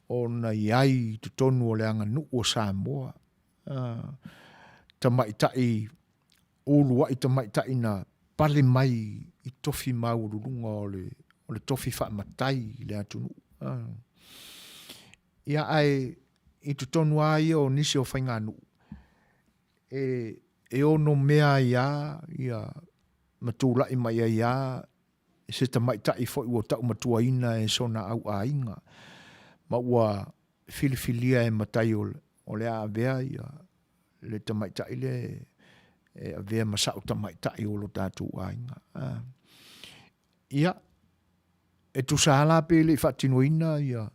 ona i ai i totonu o le aganuu o Samoa, tamaitai uluai tamaitai na pale mai i tofi maualuluga o le, o le tofi faamatai i le atunuu. Ia ae i totonu lava ia o nisi o faiganuu, e, e ono mea ai lava ia ma tulai mai ai lava se tamaitai foi ua taumatuaina e sona auaiga, ma ua filifilia e matai o le a avea ia le tamaitai lea e avea ma sa'o tamaitai o lo tatou aiga. Ia, e tusa lava la pe le i faatinoina ia,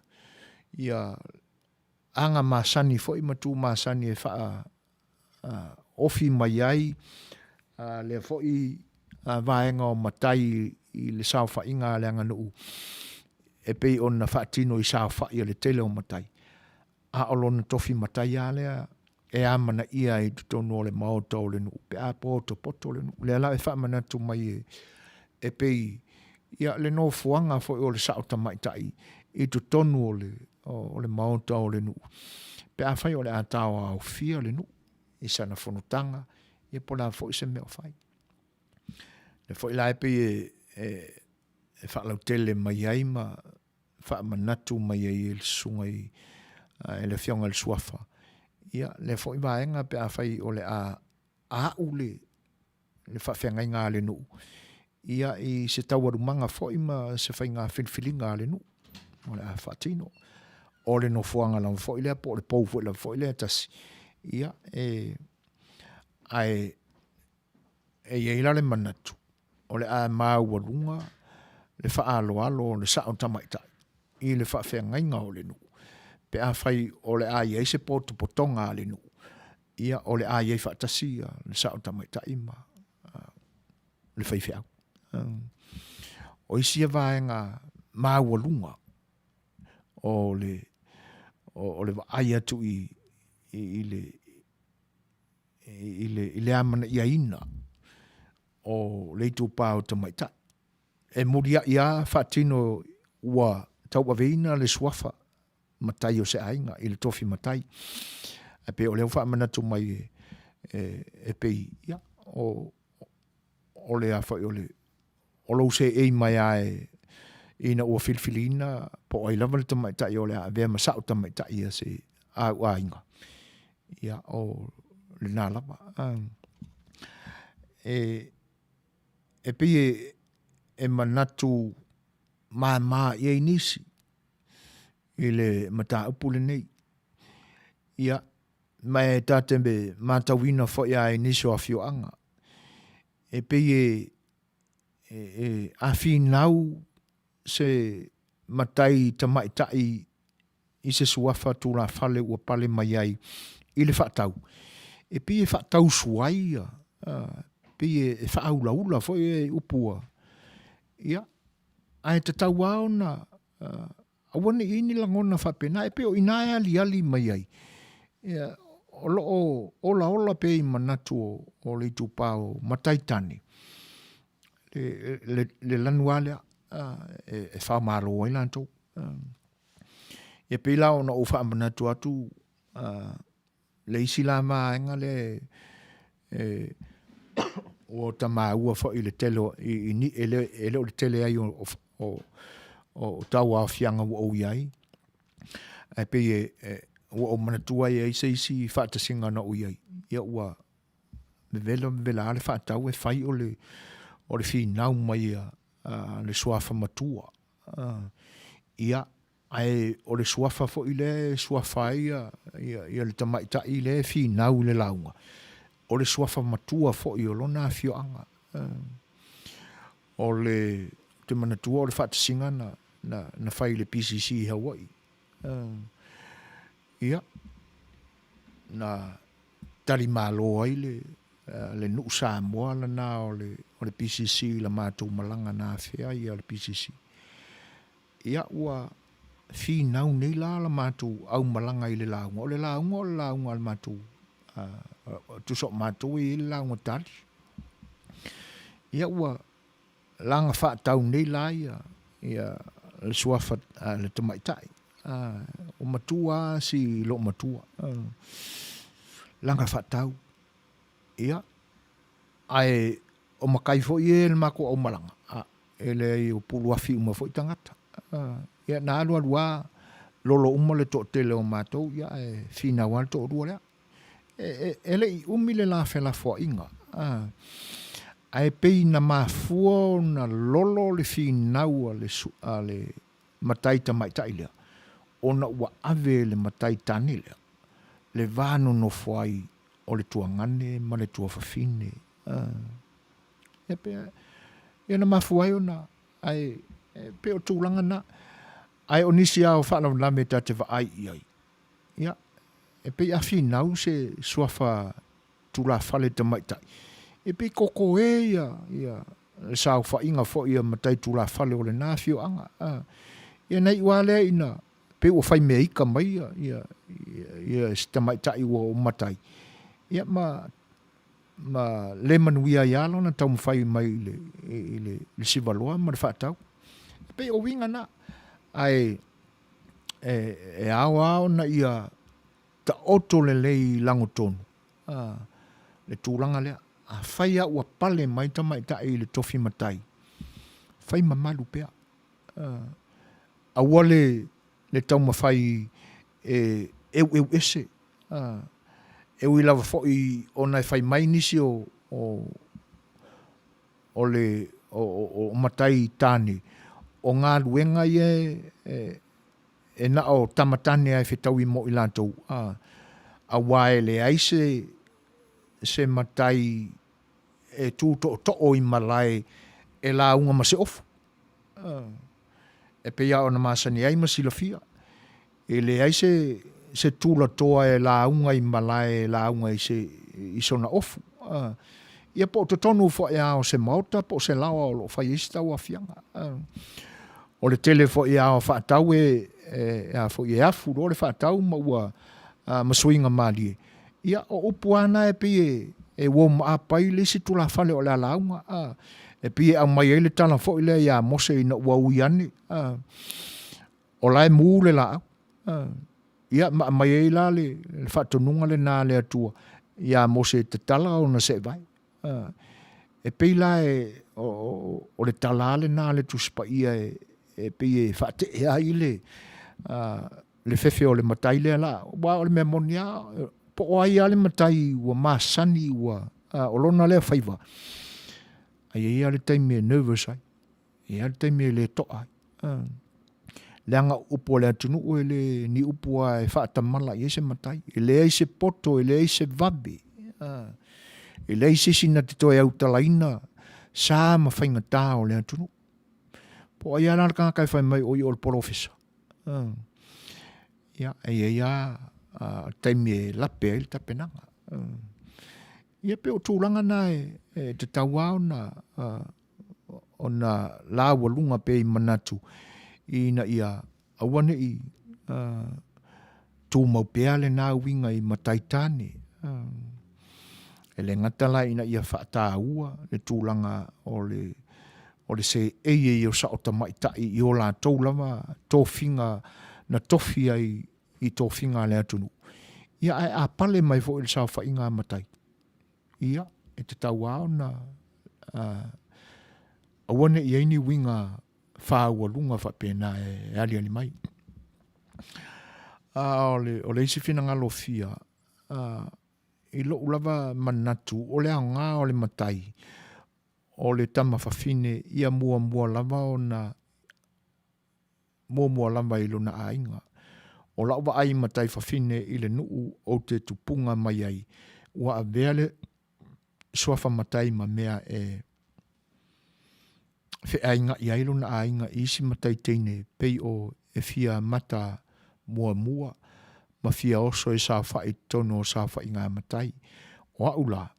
ia aga masani foi ma tu masani e faa ofi mai ai lea foi vaega o matai i le saofaiga a le aganuu e pei ona faatino i saofai a le tele o matai. A o lona tofi matai lava lea e amanaia ai i totonu o le maota o le nuu pe a potopoto le nuu. O lea la e faamanatu mai e pei ia le nofoaga foi o le sao tamaitai i totonu o le, o le maota o le nuu pe afai o le a taoaofia le nuu i sana fonotaga ia po o le a foi se mea o fai. Lea foi la e pei e, e, e faalautele mai ai ma faamanatu mai ai e le susuga i e le Afioga i le Suafa, ia lea foi vaega pe afai o le a a'u le le faafeagaiga a le nuu, ia i se taualumaga foi ma se faiga filifiliga a le nuu o le a faatino. O le nofoaga lava foi lea po o le pou foi lava foi lea e tasi, ia e ae E i ai la le manatu, o le a maualuga le faaaloalo o le sao tamaitai i le faafeagaiga o le nuu, pe afai o le a i ai se potopotoga a le nuu, ia o le a i ai faatasi le sao tamaitai ma le faifeau. O isi ia vaega maualuga o le, o le vaai atu i, i, le, i le, i le amanaiaina o le itupa o tamaitai. E muliaʻi lava faatino ua tauaveina le suafa matai o se aiga i le tofi matai. Ae pei o lea ua faamanatu mai e, e, e pei, ia, o, o le a foi o le, o lou seei mai lava e, ina ua filifiliina po o ai lava le tamaitai o le a avea ma sa'o tamaitai a se au aiga, ia, o lena lava. E, e pei e, e manatu māmā i ai nisi i le mataupu lenei. Ia, ma e ta te matauina foi lava i nisi o afioaga, e pei e, e, e a finau se matai tamaitai i se suafa tulafale ua pale mai ai i le faatau, e pei e faatausu ai, pei e faaulaula foi e upu a, ia, ae tatau lava ona aua ne i i ai ni lagona faapena, e pei o i ina e aliali mai ai, ia, o lo o olaola pea i manatu o le itupa o matai tane, le, le, le lanu lava lea e, e faamalo ai latou. Ia pei la ona ou faamanatu atu. Le isi la vaega lea e ua ta maua foi i le tele o, i, i, e le, e le o le tele ai o, o, o tauaofiaga ua ou i ai, ae pei e, e, ua ou manatua e i ai se isi faatasiga na ou i ai, ia ua vevela vevela lava le faatau e fai o le, o le finau mai a, a le suafa matua. Ia, ae o le suafa foi lea e suafa ai ia, ia, ia le tamaitai lea e finau i le lauga, o le suafa matua foi o lona afioaga. O le, ou te manatua o le faatasiga na, na, na fai i le PCC i Hawaii. Ia, na tali malo ai le, le nuu Samoa lena o le, o le PCC i la matou malaga na afea ai a le PCC. Ia, ua finau nei la la matou aumalaga i le lauga. O le lauga o le lauga a le matou, tusa o matou e i ai le lauga tali. Ia, ua laga faatau nei la ia, ia le suafa a le tamaitai. Ua matua lava si loomatua. Laga faatau. Ia, ae o matai foi ia i le matou aumalaga, a, e leai o puluafi uma foi tagata. Ia, na alualu lava lolo uma le toatele o matou, ia, ae finau lava le toalua lea. E, e, e le i umi le la felafoaiga, a, ae pei na mafua ona lolo le finau a le, a le matai tamaitai lea, ona ua ave e le matai tane lea le va nonofo ai o le tuagane ma le tuafafine. Ia pe, ia na mafua ai ona, ae pei o tulaga na. Ae o nisi lava o faalavelave ta te vaai i ai, ia, e pei a finau se suafa tulafale tamaitai, e pei koko e ia, ia le saofaiga foi a matai tulafale o lena afioaga. Ia na iu lava lea ina pei ua fai mea ika mai ia, ia, ia se tamaitai ua ou matai, ia ma, ma le manuia ai lava lona taumafai mai i le, i le, le sivaloa ma le faatau. E pei o uiga na, ae e, e ao lava ona ia taoto lelei i lagotonu, a, le tulaga lea. Afai lava ua pale mai tamaitai i le tofi matai, fai mamalu pea. Aua le le taumafai e eueu ese. E ui lava foi ona e fai mai nisi o o o le o matai tane, o galuega ia e e na o tama tane lava e fetaui mo i latou, aua e leai se se matai e tu tootoo i malae e lauga ma se ofu. E pei lava ona masani ai ma silafia, e leai se, se tulatoa e lauga i malae e lauga i se, i sona ofu. Ia po o totonu foi lava o se maota po o se laoa o lo o fai ai se tauaofiaga. O le tele foi lava o faatau e, e, a foi e afu loa le faatau ma ua, ma suiga malie, Ia, o upu lava na e pei e, e warm up ai le isi tulafale o le a lauga, a. E pei e aumai ai le tala foi lea iā Mose ina ua ui ane, a, o la e mū le laau, a. Ia, ma aumai ai la le, le faatonuga lena a le Atua iā Mose e tatala ona seevae. A. E pei la e, o, o, o le tala lava lena a le Tusi Paia e, e pei e faate'e ai le, a, le fefe o le matai lea la, aua o le mea moni lava, po o ai lava le matai ua masani ua, o lona lea faiva, a i ai lava le taimi e nervous ai, e i ai lava le taimi e le to'a ai. Leaga o upu a le atunuu e le ni upu lava e faatamala i ai se matai, e leai se poto, e leai se vave, e leai se isi na te toe autalaina sa ma faigata o le atunuu. Po o ai lava la le tagata e fai mai o ia o le polofesa, Ia, e i ai lava taimi e lape ai le tapenaga. Ia pei o tulaga na e tatau lava ona ona laualuga pea i manatu ina ia aua ne i tumau pea lena uiga i matai tane. E le gata la ina ia faataua le tulaga o le o le seei ai o sao tamaitai i o latou lava tofiga na tofi ai i tofiga a le atunuu. Ia, ae a pale mai foi i le saofaiga a matai, ia, e tatau lava ona aua ne i i ai ni uiga faaualuga faapena e aliali mai. A o le, o le isi finagalo fia, i lou lava manatu, o le aoga o le matai, o le tama fafine ia muamua lava ona muamua lava i lona aiga. O lau vaai i matai fafine i le nuu ou te tupuga mai ai, ua avea le suafa matai ma mea e feaiga'i ai lona aiga i isi matai teine pei o e fia mata muamua ma fia oso e saofa'i i totonu o saofaiga a matai. O a'u la,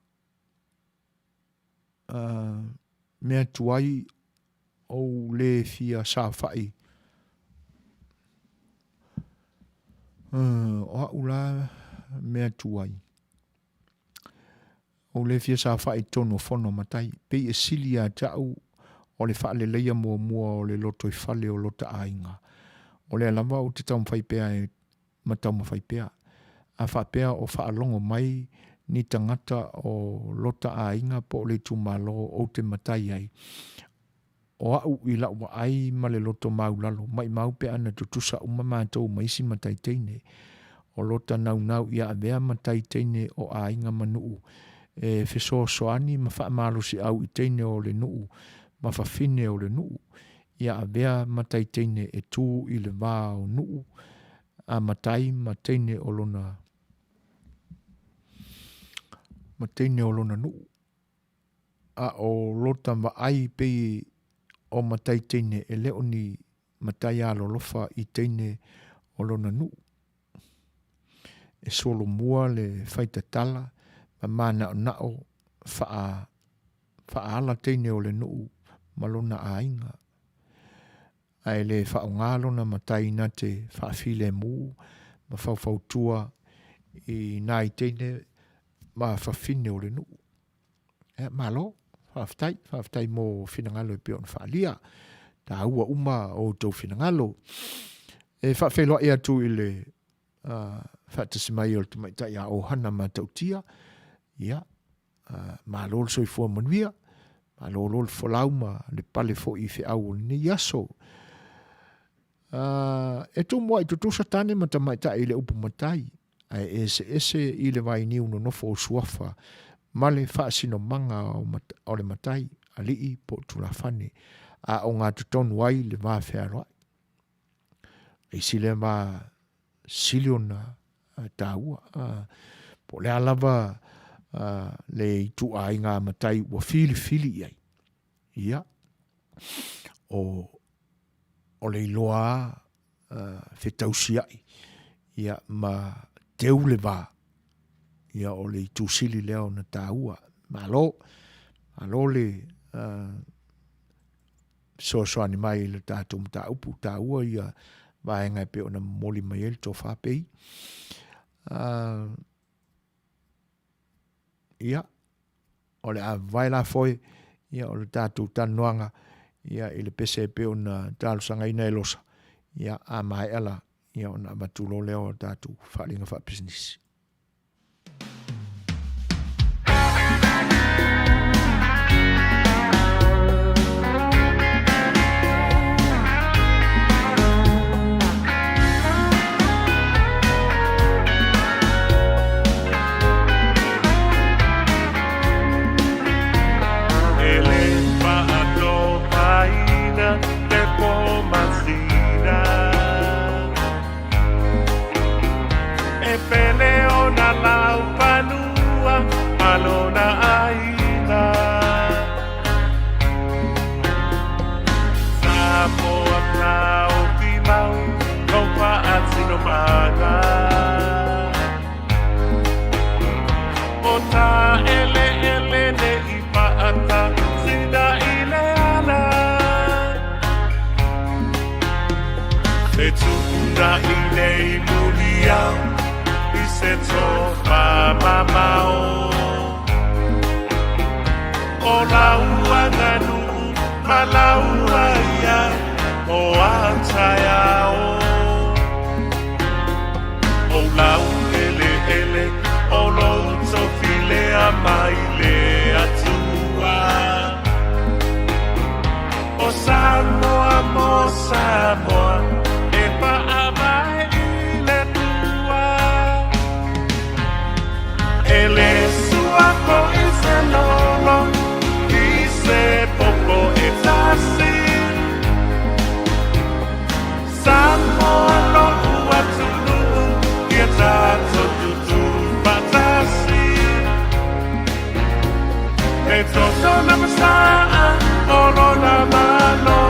mea tuai ou le fia saofa'i, o a'u la mea tuai, Ou le fia saofai i totonu o fono a matai. Pei e sili ia te a'u o le faaleleia muamua o le lotoifale o lota aiga. O lea lava ou te taumafai pea e ma taumafai pea. A faapea o faalogo mai ni tagata o lota aiga po o le itumalo ou te matai ai, O a'u i la'u vaai ma le loto maulalo, maimau pe ana tutusa uma matou ma isi matai teine. O lota naunau ia avea matai teine o aiga ma nu'u e fesoasoani ma faamalosi'au i teine o le nu'u ma fafine o le nu'u, ia avea matai teine e tu i le va o nu'u a matai ma teine o lona ma teine o lona nu'u. A o lota vaai pei o matai teine e le o ni matai alolofa i teine o lona nuu. E solomua le faitatala ma manaonao faa faaala teine o le nuu ma lona aiga. Ae le faaaoga lona matai na te faafilemu ma faufautua i nai teine ma fafine o le nuu. Ia, malo, faafetai, faafetai mo finagalo e pei ona faaalia. Taua uma o outou finagalo. E faafeiloai atu i le faatasi mai o le tamaitai a Ohana Matautia. Ia, malo le soifua manuia, malo lo le folau ma le pale foi i feau o lenei aso. E tumuai tutusa tane ma tamaitai i le upu matai, ae eseese i le vainiu nonofo o suafa ma le faasinomaga o le matai, alii po o tulafane, a ogatotonu ai le va fealoai. Le isi lea va sili ona taua, po o le a lava le ituaiga matai ua filifili i ai, ia, o le iloa lava fetausiai ia, ma teu le va, ia, o le itu sili lea ona taua. Malo, malo le fesoasoani mai i le tatou mataupu taua ia vaega e pei ona momoli mai ai le tofa pei. Ia, o le a vavae la foe ia o le tatou talanoaga ia i le pese e pei ona talosagaina e Losa, ia a maea la ia ona avatu loa lea o tatou faaaliga faapisinisi. E le faatopaina le po masina E pele ona lau panua ma lona aiga Samoa taofi mau kou faatinomaga O ta eleele ne i paata sina i le ala Te tuuna i nei muliau i se tofa mamao O lau aganuu ma lau aia o a taeao O lau eleele. E le sua fo'i se lolo i se popo e tasi. Samoa lo'u atunuu ia tatou tutu faatasi. E toto na masaa o lona malo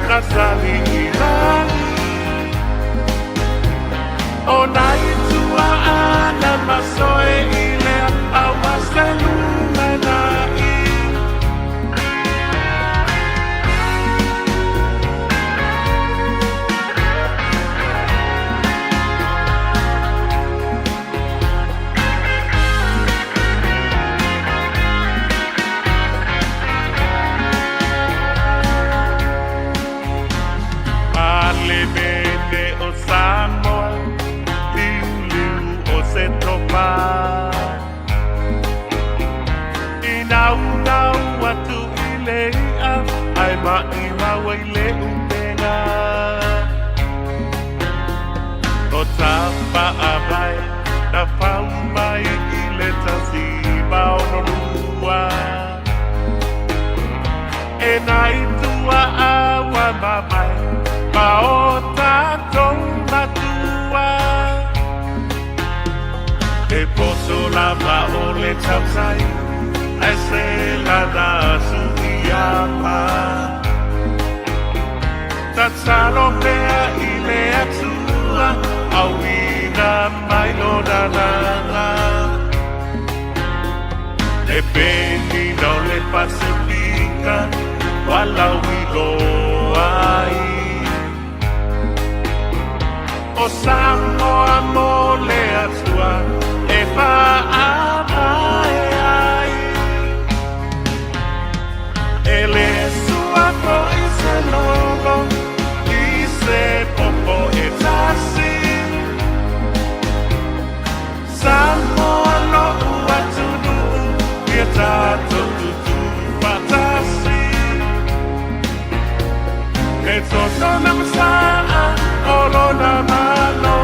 na tali i lagi. O nai tuaana masoe i lea aua se lumanai. Palemene o Samoa, liuliu o se tofa. I naunau atu i le i'a, ae maʻimau ai le upega. O tafaavae na fau mai i le 1962. E nai tuaa ua mavae ma o tatou matua. E poto lava o le tautai, ae se lana suiapa. Tatalo pea i le Atua, auina mai lona agaga. E penina o le Pasefika, ua lauiloa ai. O Samoa mo le Atua e faavae ai. E le sua fo'i se lolo i se popo e tasi. Samoa lo'u atunuu ia tatou tutu faatasi. E toto na masaa o lona malo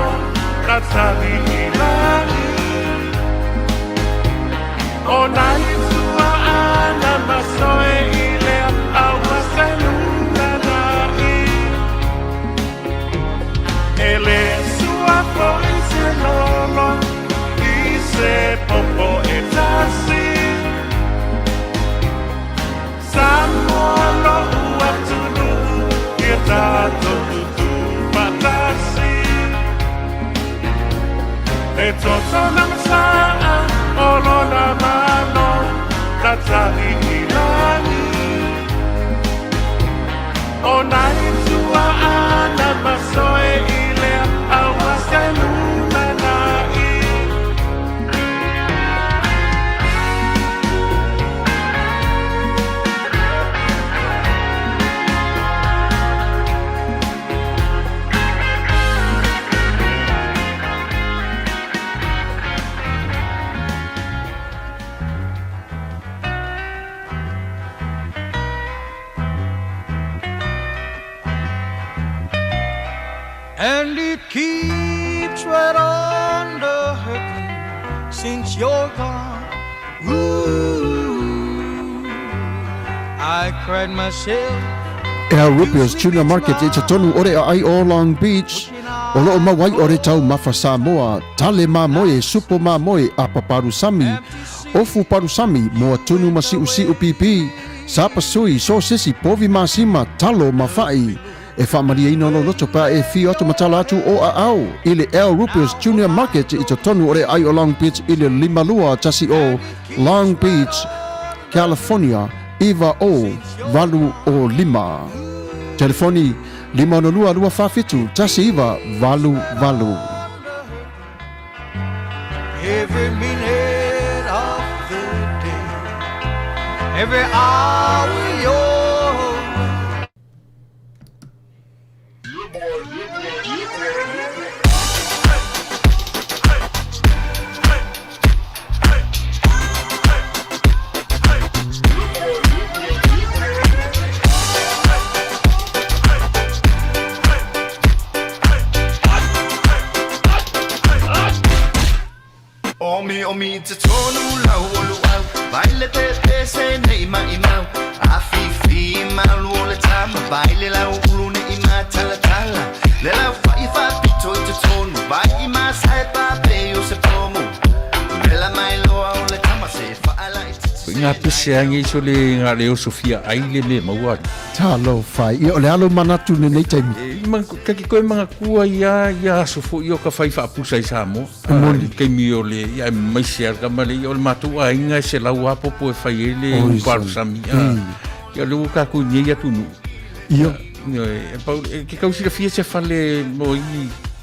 na tali i lagi. O nai tuaana masoe i lea aua se lumanai. E le sua fo'i se lolo i se popo e tasi. Samoa lo'u atunuu ia tatou tutu faatasi. E toto na masaa o lona malo na tali i lagi. O nai tuaana masoe i lea aua se lumanai. And it keeps right on the hurting since you're gone. Ooh, I cried myself. Al Rupio's Tuna Market i totonu o le aai o Long Beach, o loo maua ai o le taumafa Samoa, tale mamoe, supo mamoe, apa palusami, ofu palusami, moa tunu ma siusiu pipi, sapasui, sosesi, povi masima, talo ma fa'i. E faamalieina lou loto pe a e afio atu ma tala atu o aao i le Al Rupio's Junior Market i totonu o le aai o Long Beach i le 5210 Long Beach, California 90805. Telefoni 562 247 1988. Every minute of the day, every hour you're away. Omiomi i totonu lau o luau Vai le pepese nei maimau Afifi malu o le tama Vai le lau ulu nei matalatala Le lau fai faapito i totonu Vai i masae pape o se pomu Vela mai loa o le tama se faala i Ko ngā pese a ngei so le ngā leo Sofia ai le me maua ali. Talofa e. Ia, o le alo manatu i lenei taimi. E, man, ka ki koe mangatua ia, ia aso fo i o ka whai whaapusa i Samoa. Moni. Kaimi o le, ia mai se alka ma le, ia o le mātou a inga e se lau apopo e whai e le uparu sami. Ia le ua kākou nei atu nu. Ia. E, pau, e, ke kau silafia se fale mo i...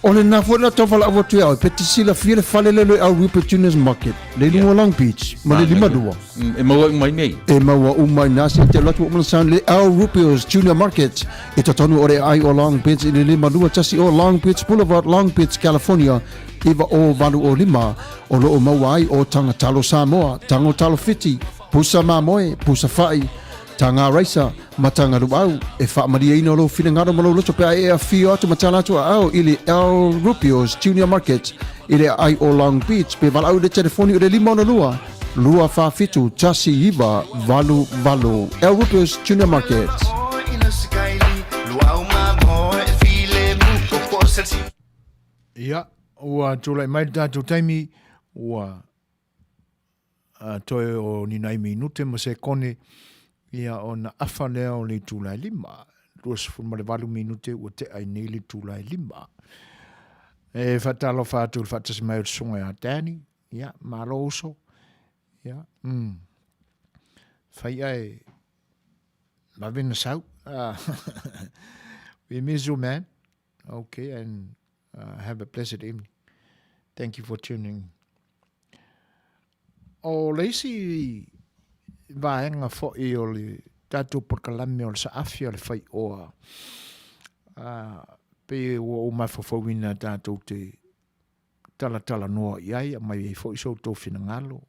O le nā foi la tau whala awa tu e au, pe te silafia le fale le le au Rupert Junior's Market, le lunga Long Beach, ma le lima lua. E maua uma i nei. E maua uma i nā se te lotu o mana sound le Al Rupio's Junior Market, e totonu o le ai o Long Beach i le 521 o Long Beach Boulevard, Long Beach, California, iwa o valu o lima, o loo maua ai o tanga talo Samoa, tango talo Fiti, pusa mamoe, pusa fai, Tanga Raisa, ma Tanga Luau, e faamalieina lou finagalo ma lou loto pe a e afio atu ma tala atu aao i le El Rupio's Junior Market i le aai o Long Beach pe valaau i le telefoni o le 562 247 1988. El Rupio's Junior Market. Ia, ua tulai mai le tatou taimi, ua a toe o ni nai minute ma sekone, ia ona afa lea o le itula e 5. 28 minute ua tea i nei le itula e 5. E faatalofa atu i le faatasi mai o le susuga ia Danny. Ia, malo uso. Ia, Fai ae vave na sau. We miss you, man. Okay, and have a blessed evening. Thank you for tuning. O le isi vaega foi o le tatou polokalame o le saafi o le faioa, pei ua ou mafaufauina tatou te talatalanoa i ai, aumai ai foi so outou finagalo.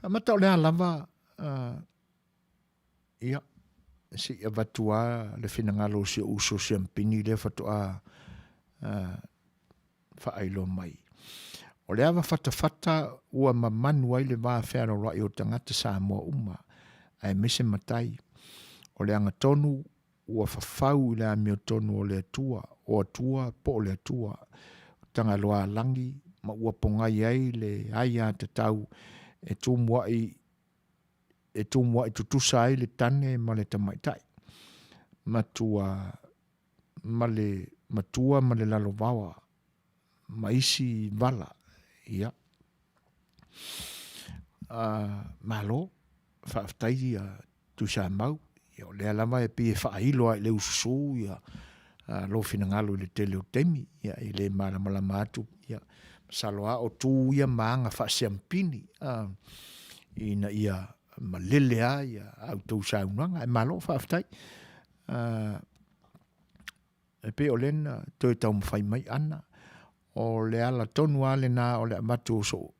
Faamata o le a lava, Ia, se i avatu lava le finagalo o si ou uso siampini lea faatoa faailoa mai. O le ava fatafata ua mamanu ai le va fealoaloai o tagata Samoa uma, aemaise matai. O le agatonu ua fafau i le amiotonu o le Atua, o Atua po o le Atua, o Tagaloaalagi ma ua pogai ai le aiatatau e tumuai e tumuaʻi tutusa ai le tane ma le tamaitai, matua ma le matua ma le lalovaoa ma isi vala, ia. Malo, faafetai ia Tuisamau, ia o lea lava e pei e faailo lava i le ususu ia lou finagalo i le tele o taimi, ia e le malamalama atu, ia masalo lava o tu ia ma aga faasiampini ina ia malele lava ia a outou saunoaga, ae malo faafetai. E pei o lea na toe taumafai mai Ana, o le ala tonu lava lena o le avatu o sou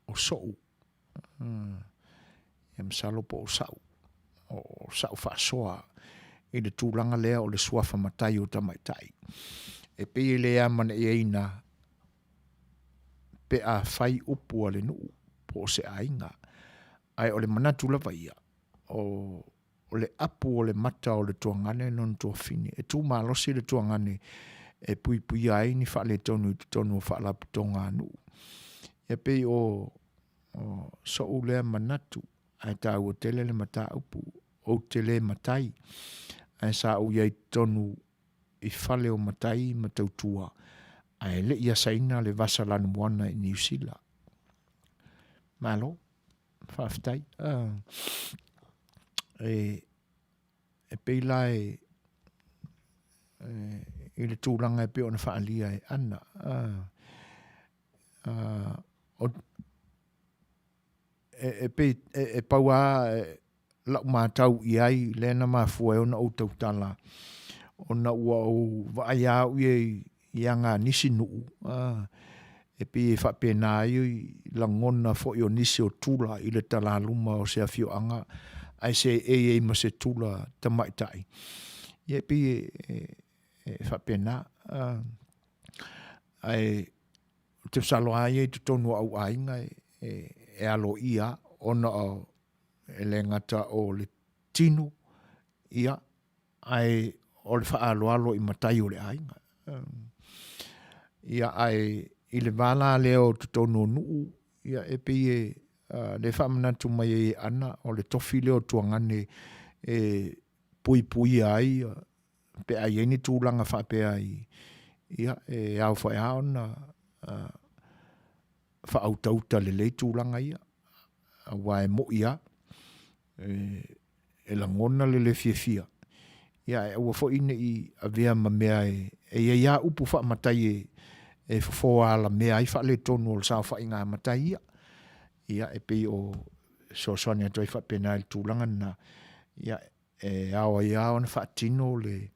o soʻu ia masalo po o sa'u o sa'u faasoa i le tulaga lea o le suafa matai o tamaitai e pei e le amanaiaina pe a fai upu a le nuu po o se aiga ae o le manatu lava ia o O le apu o le mata o le tuagane lona tuafine. E tu malosi le tuagane e puipuia ai ni faaletonu i totonu o faalapotopotoga a nuu. Ia pei o, o soʻu lea manatu, ae taua tele le mataupu, ou te le matai, ae sa ou i ai totonu i fale o matai ma tautua, ae le i asaina le vasa lanumoana i Niu Sila. Malo. Faafetai. E, e pei la e, e, i le tulaga e pei ona faaalia e Ana. O, e, e pei e, e pau lava e, lau matau i ai lea na mafua ai ona ou tautala ona ua ou vaai lava au ia i aga a nisi nuu e pei e faapena ai lagona foi o nisi o tula i le talaluma o se afioaga ae seei ai ma se tula tamaitai. Ia e pei e faapena. Ae ou te masalo lava ia i totonu o au aiga e, e, e aloaia ona o e le gata o le tino, ia, ae o le faaaloalo i matai o le aiga. Ia, ae i le va la lea o totonu o nuu, ia, e pei e le faamanatu mai ai e Ana, o le tofi lea o Tuagane e puipuia ai pe a i ai ni tulaga faapea i, ia, e ao foi lava ona faautauta lelei tulaga ia, aua e mo'i lava, e lagona le le fiafia, ia ae aua foi ne i avea ma mea e i ai lava upu faamatai e, e fofoa alamea ai faaletonu o le saofaiga a matai ia. Ia e pei o fesoasoani atu ai faapena i le tulaga lena, ia e ao ai lava ona faatino le,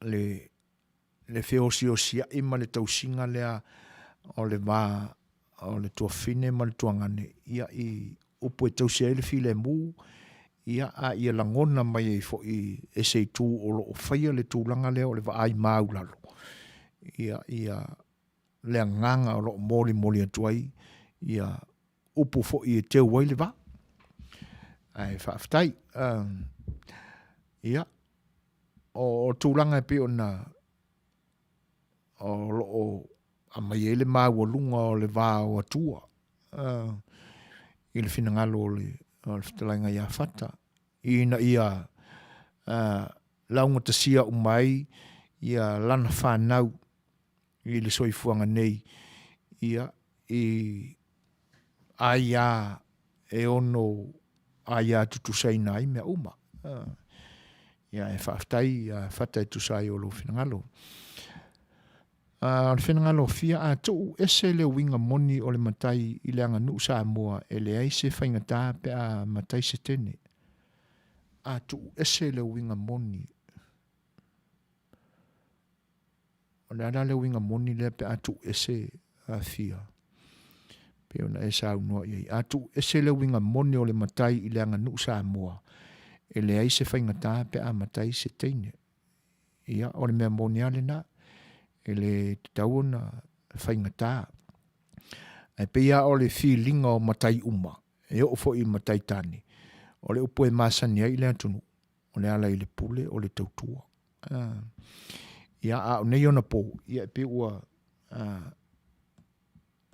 le, le feosiosiai ma le tausiga lea o le va o le tuafafine ma le tuagane, ia i upu e tausi ai le filemu, ia a ia lagona mai ai foi e se itu o lo o faia le tulaga lea o le vaai maulalo, ia, ia le agaga o lo o molimoli atu ai ia upu foi e teu ai le va. Ae faafetai. Ia, o tulaga e pei ona o lo o aumai ai le maualuga o le va o Atua i le finagalo o le, o le fetalaiga ia Fata, ina ia laugatasia uma ai ia lana fanau i le soifuaga nei, ia, i aia e ono aia tutusaina ai mea uma. Ia, e faafetai ia Fata e tusa ai o lou finagalo. O le finagalo fia a tuu ese le uiga moni o le matai i le aganuu Samoa e leai se faigata pe a matai se teine. A tuu ese le uiga moni O le a la le uiga moni lea pe a tuu ese a fia? Pei ona e saunoa i ai. A tuu ese le uiga moni o le matai i le aganuu Samoa, e leai se faigata pe a matai se teine. Ia, o le mea moni lava lena, e le tatau ona faigata. Ae pei lava o le filiga o matai uma, e oo foi i matai tane, o le upu e masani ai i le atunuu, o le ala i le pule o le tautua. Ia, a o nei ona po, ia e pei ua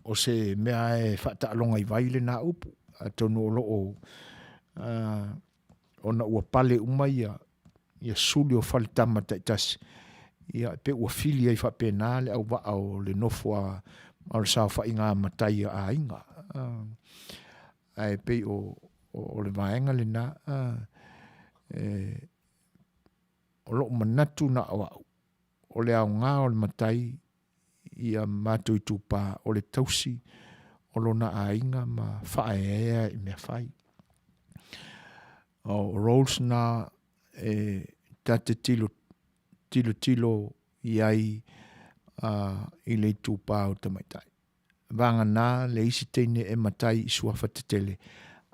o se mea e faataaloga i vai lena upu, atonu o lo o ona ua pale uma ia ia suli o faletama taitasi, ia e pei ua fili ai faapena le auvaa o le nofo a o le saofaiga a matai a aiga. Ae pei o, o le vaega lena, e, o lou manatu na o au, o le aoga o le matai ia matou itupa o le tausi o lona aiga ma faaeaea i mea fai. O roles na e ta te tilo, tilotilo i ai i le itupa o tamaitai. Vagana le isi teine e matai i suafa tetele,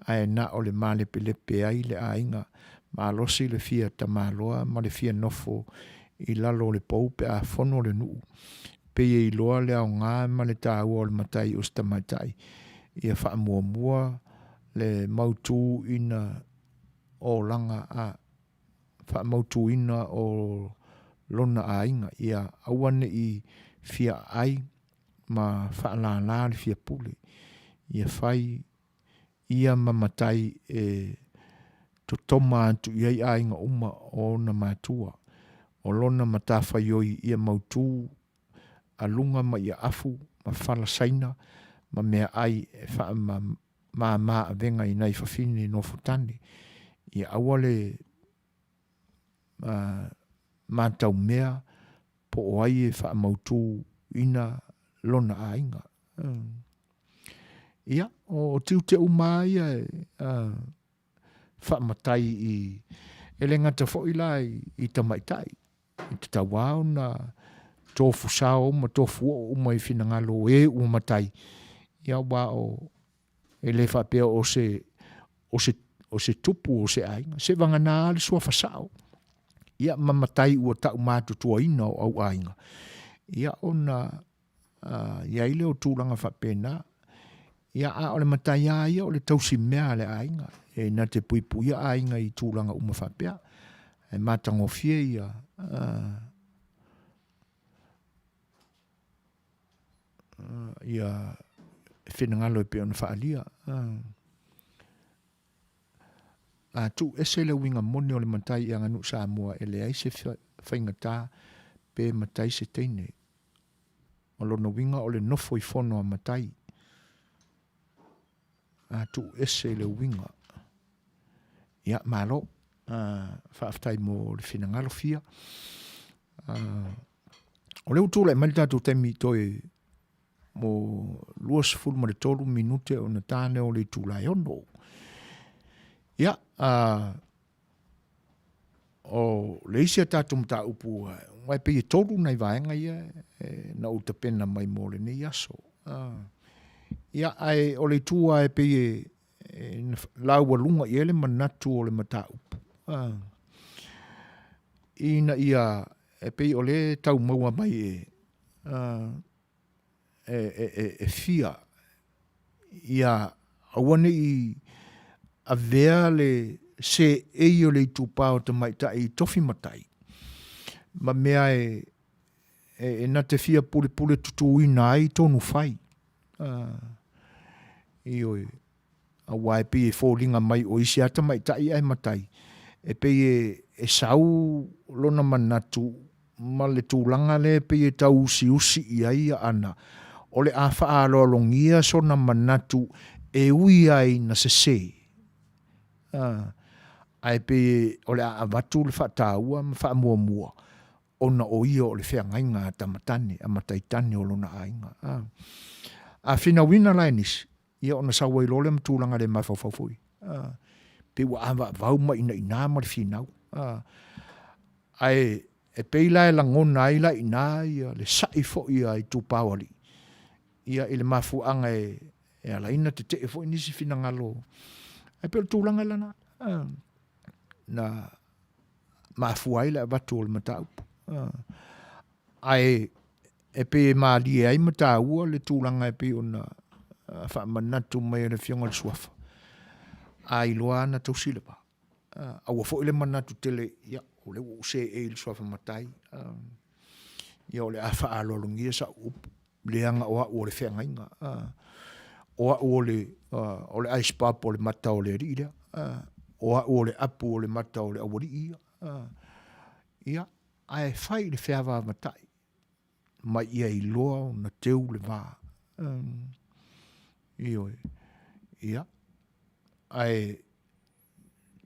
ae na o le malepelepe ai le aiga, malosi le fia tamaloa ma le fia nofo i lalo o le pou pe a fono le nuu. Pei e iloa le aoga ma le taua o le matai o se tamaitai ia faamuamua le mautu ina olaga a faamautuina o lona aiga ia aua ne i fia aai ma faalala le fia pule, ia fai ia ma matai e totoma atu i ai aiga uma o ona matua, o lona matafaioi ia mautu a luga ma ia afu ma fala saina ma meaai e faamama avega i nai fafine nofotane, ia aua le mataumea po o ai e faamautuina lona aiga. Ia, o tiute uma lava ia e faamatai i, e le gata foi la i tamaitai, e tatau lava ona tofu sao uma, tofu oo uma i finagalo o e ua matai, ia aua o E le faapea o se, o se, o se tupu o se aiga, se vagana le suafa sao. Ia, ma matai ua taumatutuaina o au aiga, ia ona i ai lea o tulaga faapena. Ia, a o le matai lava ia o le tausimea a le aiga, e na te puipuia aiga i tulaga uma faapea. E matagofie ia ia finagalo e pei ona faaalia. A tuu ese le uiga moni o le matai i aganuu Samoa e leai se faigata pe matai se teine. O lona uiga o le nofo i fono a matai. A tuu ese le uiga. Ia, malo. Faafetai mo le finagalo fia. O lea ua tulai mai le tatou taimi toe mo 23 minute ona ta lea o le itula e 6. Ia, o le isi a tatou mataupu, aua e pei e tolu nai vaega ia e, na ou tapena mai mo lenei aso. Ia, ae o le itu lava e pei e, e laualuga i ai le manatu o le mataupu. Ina ia, e pei o lea e tau maua mai e, e fia ia aua ne i avea le seei o le itupa o tamaitai i tofi matai ma mea e e na te fia pulepule tutuina ai tonu fai. Ioe. Aua e pei e foliga mai o isi lava tamaitai ae matai, e pei e sau lona manatu ma le tulaga lea e pei e tau usiusi i ai Aana, o le a faaaloalogia sona manatu e ui ai ina sese, ae pei o le a avatu le faataua ma faamuamua ona o ia o le feagaiga a tamatane, a mataitane o lona aiga. A finauina la e nisi, ia ona sau ai loa lea ma tulaga le mafaufau foi. Pei ua avaavau ma inaina ma le finau. Ae e pei la e lagona ai la i ina ia le sa'i foi a itupa o alii, ia i le mafuaaga e, e ala ai ona tetee foi nisi finagalo. Ae pei o le tulaga lena na mafua ai le avatu o le mataupu. Ae e pei e malie ai ma taua le tulaga e pei ona faamanatu mai e le Afioga i le Suafa, a iloa lava na tausi le va. Aua foi le manatu tele, ia, o lea ua ou seei i le Suafa Matai, ia o le a faaaloalogia sau upu, leaga o au o le feagaiga, o au o le, o le ice pop o le mata o le alii lea, o au o le apu o le mata o le aualii ia. Ia, ae fai i le feavaavatai ma ia iloa ona teu le va. Ioe. Ia, ae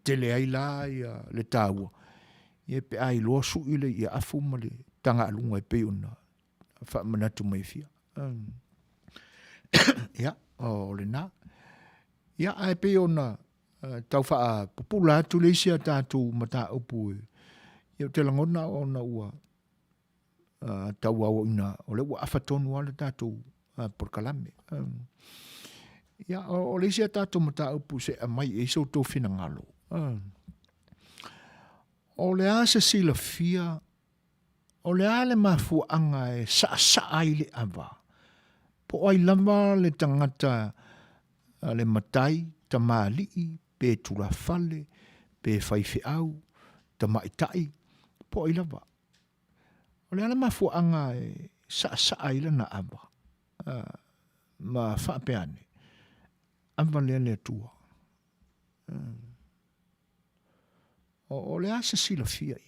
tele ai la ia le taua, ia pe a iloa sui le ia afu ma le tagaaluga e pei ona faamanatu mai fia. Ia, o lena. Ia, ae pei ona tau faapupula atu le isi a tatou mataupu ia ou te lagona ona ua tauauaina o lea ua afa tonu lava le tatou polokalame. Ia, o le isi a tatou mataupu se aumai i ai so outou finagalo, o le a se silafia O le a le mafuaaga e saasaa ai le ava? Po o ai lava le tagata le matai, tamalii, pe tulafale, pe faifeau, tamaitai, po o ai lava. O le a le mafuaaga e saasaa ai lana ava? Ma faapea ane, ava lea le Atua. O le a se silafia i ai?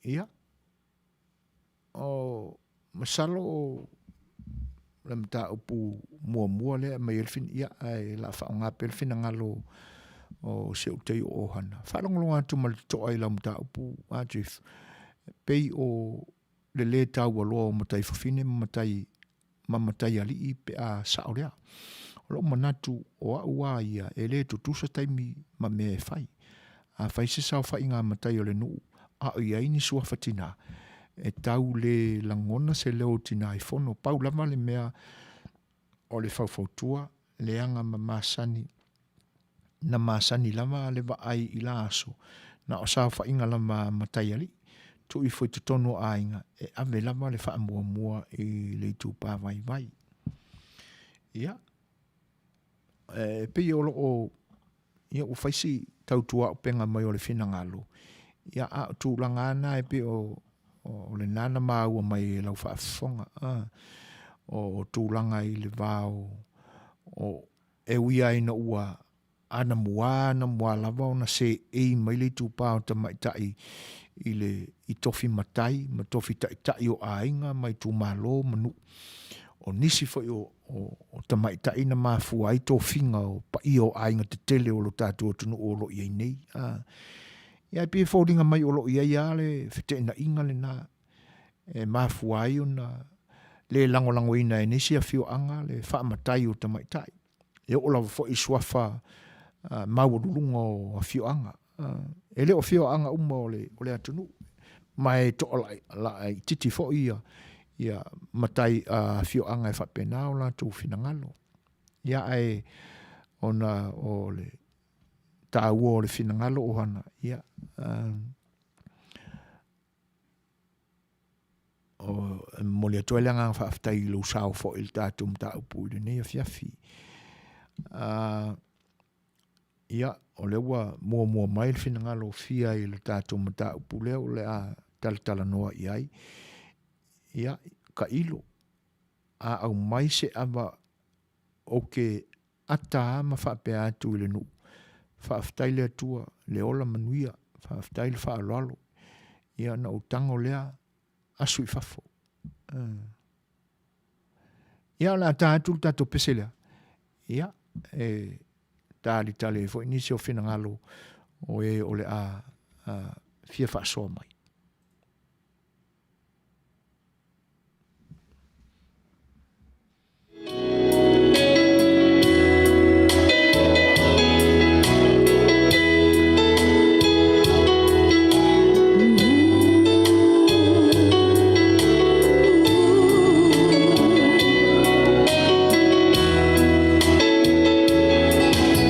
Ia, o masalo o le mataupu muamua lea e aumai ai le fin-, ia ae o le a faaaoga pea le finagalo o si ou teio o Hana. Faalogologo atu ma le totoa i lau mataupu a Jeff, pei o le lē taualoa o matai fafine ma matai ma mataialii pe a sao lea. O lou manatu o au a ia e le tutusa taimi ma mea e fai. A fai se saofaiga a matai o le nuu a o i ai ni suafa tina, e tau le lagona se leo o tina i fono. Pau lava le mea o le faufautua, leaga ma masani, na masani lava le vaai i la aso. Na o saofaiga lava a mataialii, tuu ifo i totonu o aiga e ave lava le faamuamua i le itupa vaivai. Ia, e pei o loo, ia ua fai si tautuaupega mai o le finagalo, ia a o tulaga lava na e pei o, o lena na maua mai e lau faafofoga, a, o tulaga i le va o, o e ui lava ina ua anamua anamua lava ona seei mai le itupa o tamaitai i le i tofi matai ma tofi taitai o aiga ma itumalo ma nuu. O nisi foi o, o, o tamaitai na mafua ai tofiga o paia o aiga tetele o lo tatou atunuu o lo o i ai nei. A, ia e pei e foliga mai o lo o i ai lava le feteenaiga lena e mafua ai ona le lagolagoina e nisi afioaga le faamatai o tamaitai. E oo lava foi i suafa maualuluga o afioaga. E le o afioaga uma o le, o le atunuu, ma e toalaitiiti foi ia, ia matai afioaga e faapena o latou finagalo. Ia ae ona o le taua o le finagalo ohana, ia, O, e momoli atu ai le agaga faafetai i lou sao foi i le tatou mataupu i lenei afiafi. Ia, o lea ua muamua mai le finagalo o Fia i le tatou mataupu lea o le a talatalanoa i ai. Ia, tailo, a aumai se ava ou te ata a ma faapea atu i le nuu, Faafetai le Atua, le ola manuia, faafetai le faaaloalo. Ia ona ou tago lea, asu i fafo. Ia o le a ta atu le tatou pese lea. Ia, e talitali ai foi nisi o finagalo o e o le a fia faasoa mai.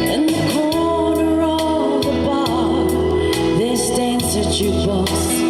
In the corner of the bar, there stands a jukebox.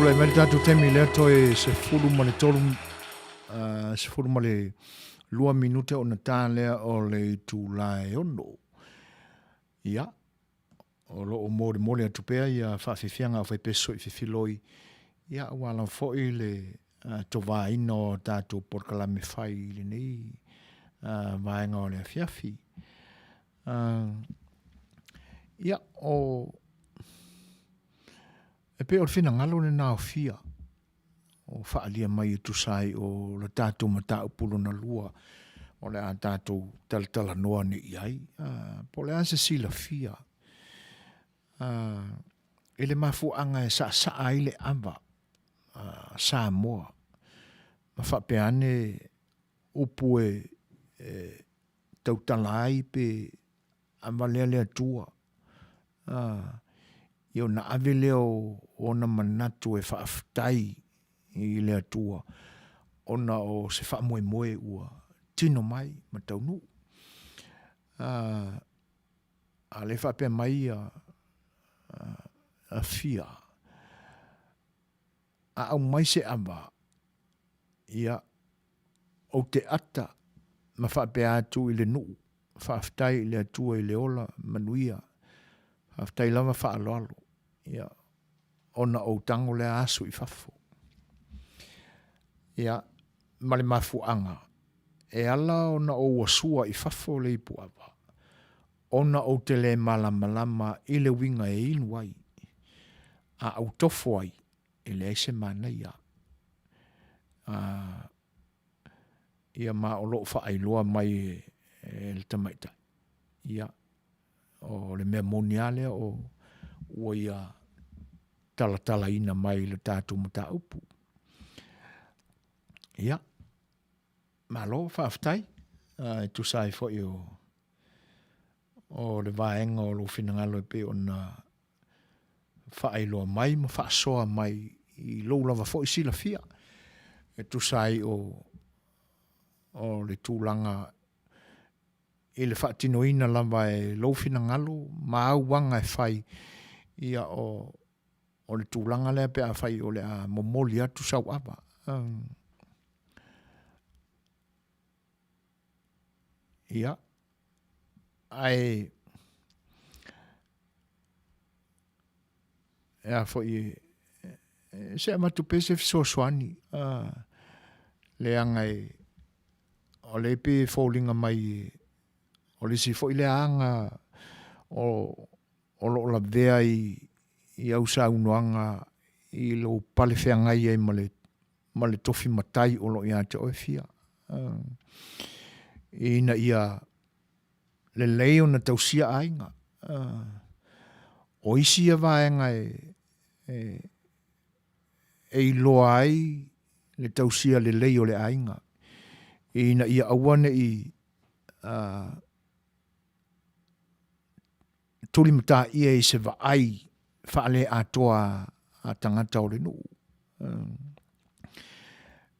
Tulai mai le tatou taimi lea toe 13 12 minute ona ta lea o le itula e 6. Ia, o lo o molimoli atu pea ia faafiafiaga a aufaipeso i Fefiloi, ia aua lava foi le tovaina o tatou polokalame fai i lenei vaega o le afiafi. Ia, o e pei o le finagalo lena o Fia o faaalia mai e tusa ai o le tatou mataupu lona lua o le a tatou talatalanoa nei i ai. Po o le a se silafia i le mafuaaga e saasaa ai le ava Samoa ma faapea ane upu e tautala ai pe ava lea le Atua, a, ia ona ave lea o ona manatu e faafetai i le Atua ona o se faamoemoe ua tino mai ma taunuu. A, a lea e faapea mai a, a Fia, a aumai se ava, ia, ou te ata ma faapea atu i le nuu, faafetai i le Atua i le ola manuia, faafetai lava faaaloalo, ia, ona ou tago lea asu i fafo. Ia, ma le mafuaaga, e ala ona ou asua i fafo le ipuava, ona ou te le malamalama i le uiga e inu ai, a ou tofo ai, e leai se manaia. Ia ma o lo o faailoa mai e le tamaitai, ia, o le mea moni lava lea o ua ia talatalaina mai le tatou mataupu. Ia, malo, faafetai, e tusa ai foi o o le vaega o lou finagalo e pei ona faailoa mai ma faasoa mai i lou lava foi silafia e tusa ai o o le tulaga i le faatinoina lava e lou finagalo ma au aga e fai, ia o o le tulaga lea pe afai o le a momoli atu sau ava. Ia, ae e a foi e se avatu pea se fesoasoani leaga e o lea e pei e foliga mai o le isi foi lea aga o o lo o lavea i i au saunoaga i lou pale feagai ai ma le ma le tofi matai o lo o ia te oe Fia. Ina ia lelei ona tausia aiga. O isi ia vaega e, e, e iloa ai le tausia lelei o le aiga, ina ia aua ne i tulimataia i se vaai faale-atoa a tagata o le nuu.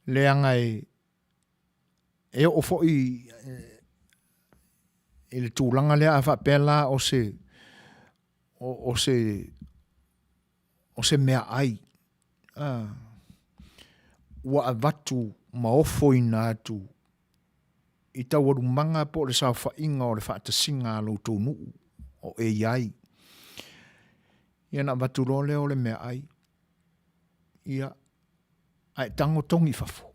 Leaga e, e oo foi i le tulaga lea a faapea la o se o, o se o se meaai ua avatu ma ofoina atu i taualumaga po o le saofaiga o le faatasiga a lo outou nuu o e i ai. Ia ona avatu loa lea o le meaai, ia, ae tago togi i fafo.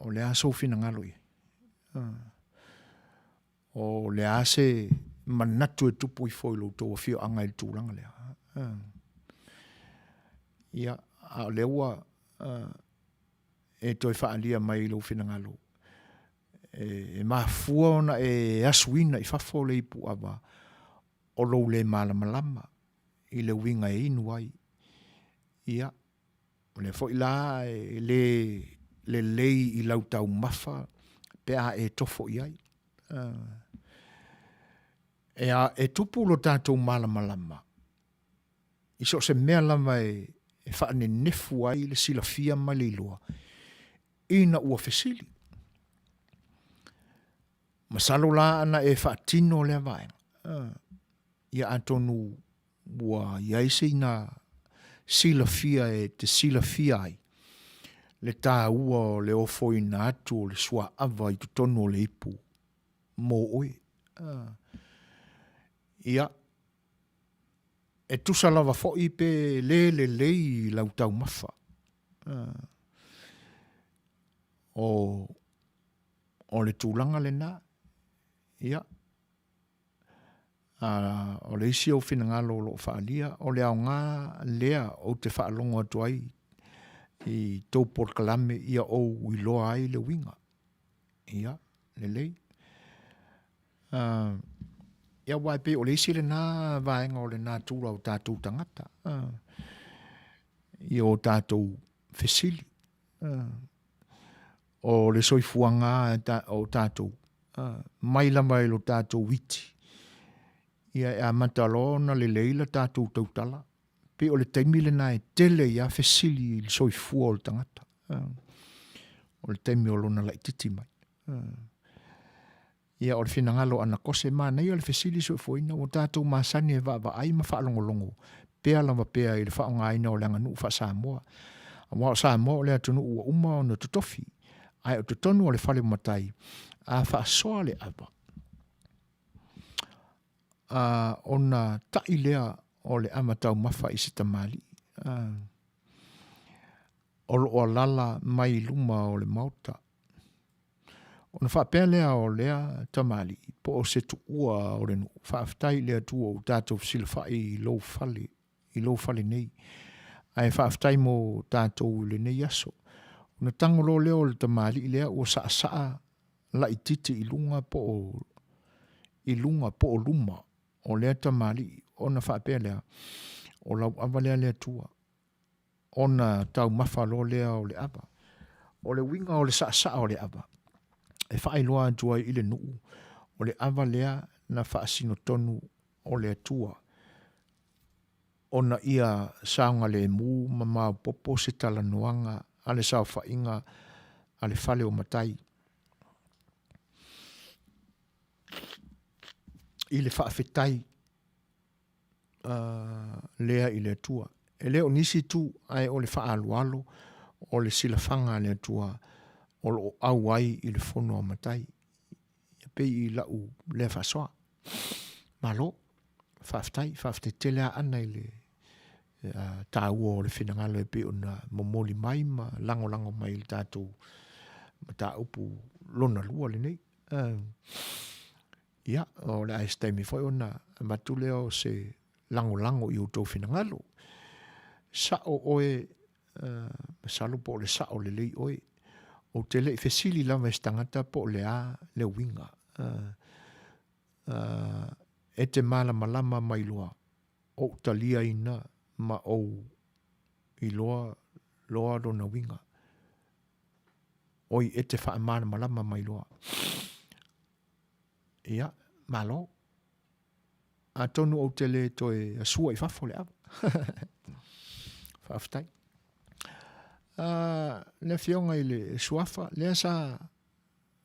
O le a sou finagalo i ai? O le a se manatu e tupu ifo i lo outou afioaga i le tulaga lea? Ia, a o lea ua e toe faaalia mai i lou finagalo, e mafua ona e asuina i fafo le ipuava o lou le malamalama i le uiga e inu ai. Ia, o lea foi la e le lelei i lau taumafa pe a e tofo i ai. E, a, e tupu lo tatou malamalama i so o se mea lava e, e faanenefu ai le silafia ma le iloa, ina ua fesili. Masalo la ana e faatino lea vaega, ia atonu ua i ai sina silafia e te silafia ai le tāua o le ofoina atu o le suaava i totonu o le ipu mō oe. Ia, e tusa lava foi pe le lelei lau taumafa. O, o le tulaga lena. Ia, a, o le isi ou finagalo o lo o faaalia, o le aoga lea ou te faalogo atu ai i tou polokalame ia ou iloa ai le uiga. Ia, lelei. Uh, ia aua e pei o le isi lena vaega o le natura o tatou tagata. Uh, i o tatou fesili. Uh, o le soifuaga ta, o tatou uh, mai lava i lo tatou iti. Ia e amata loa ona lelei la tatou tautala. Pei o le taimi lena e tele ai lava fesili i le soifua o le tagata. O le taimi o lona laititi mai. Ia o le finagalo o Anakose, manaia le fesili soifuaina ua tatou masani e vaavaai ma faalogologo pea lava pea i le faaaogaina o le aganuu faa-Samoa. Aua o Samoa o le atunuu ua uma ona totofi, ae o totonu o le fale o matai, a faasoa le ava, a, ona taʻi lea o le ava taumafa i se tamalii, a, o lo o alala mai i luma o le maota. Ona faapea lea o lea tamalii, po o se tuua o le nuu, faafetai i le Atua ua tatou fesilafai i lou fale, i lou fale nei. Ae faafetai mo tatou i lenei aso. Ona tago loa lea o le tamalii lea ua saasaa laititi i luga po o i luga po o luma o lea tamalii, ona faapea lea, o lau ava lea le Atua, ona taumafa loa lea o le ava. O le uiga o le saasaa o le ava, e faailoa atu ai i le nuu, o le ava lea na faasino tonu o le Atua, ona ia saogalemu ma maopoopo se talanoaga a le saofaiga a le fale o matai. I le faafetai lea i le Atua. E le o nisi itu, ae o le faaaloalo o le silafaga a le Atua o lo o auai i le fono a matai. Ia pei i lau lea faasoa. Malo, faafetai, faafetai tele lava Ana i le taua o le finagalo e pei ona momoli mai ma lagolago mai i le tatou mataupu lona lua lenei. Ia, o le a se taimi foi ona avatu lea o se lagolago i outou finagalo. Sa'o oe, masalo po o le sa'o lelei oe. Ou te le i fesili lava i se tagata po o le a le uiga. E te malamalama mai loa, ou taliaina ma ou iloa loa lona uiga. Oi, e te faamalamalama mai loa. Ia, malo. Atonu ou te le toe asua i fafo le ava. Faafetai. Le afioga i le Suafa, lea sa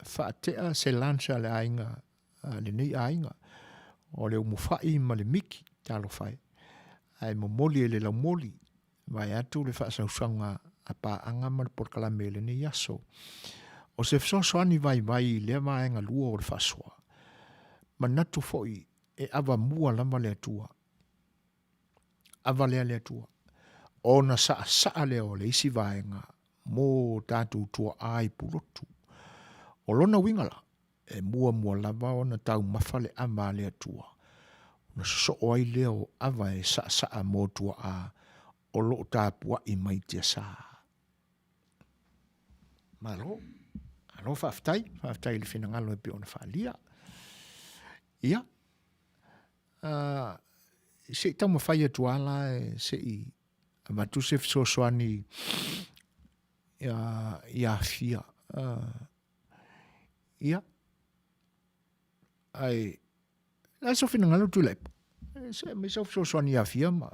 faatea se lunch a le aiga, a lenei aiga, o le Umufai ma le Miki, talofa e. Ae momoli e le laumoli, vaeatu le faasausauga a paaga ma le polokalame i lenei aso. O se fesoasoani vaivai i lea vaega lua o le faasoa, manatu foi e avamua lava le Atua. Ava lea le Atua. Ona saasaa lea o le isi vaega mo tatou tuaa i Pulotu. O lona uiga la, E muamua lava ona taumafa le ava a le Atua, ona sosoo ai lea o ava e saasaa mo tuaa o lo o tapuai mai tiasa. Malo, malo faafetai, faafetai i le finagalo e pei ona faaalia. Ia, se i taumafai atu lava la se i avatu se fesoasoani ia Afia. Ia, ae le a sou finagalo Tuilaepa? Se aumai sau fesoasoani ia Afia ma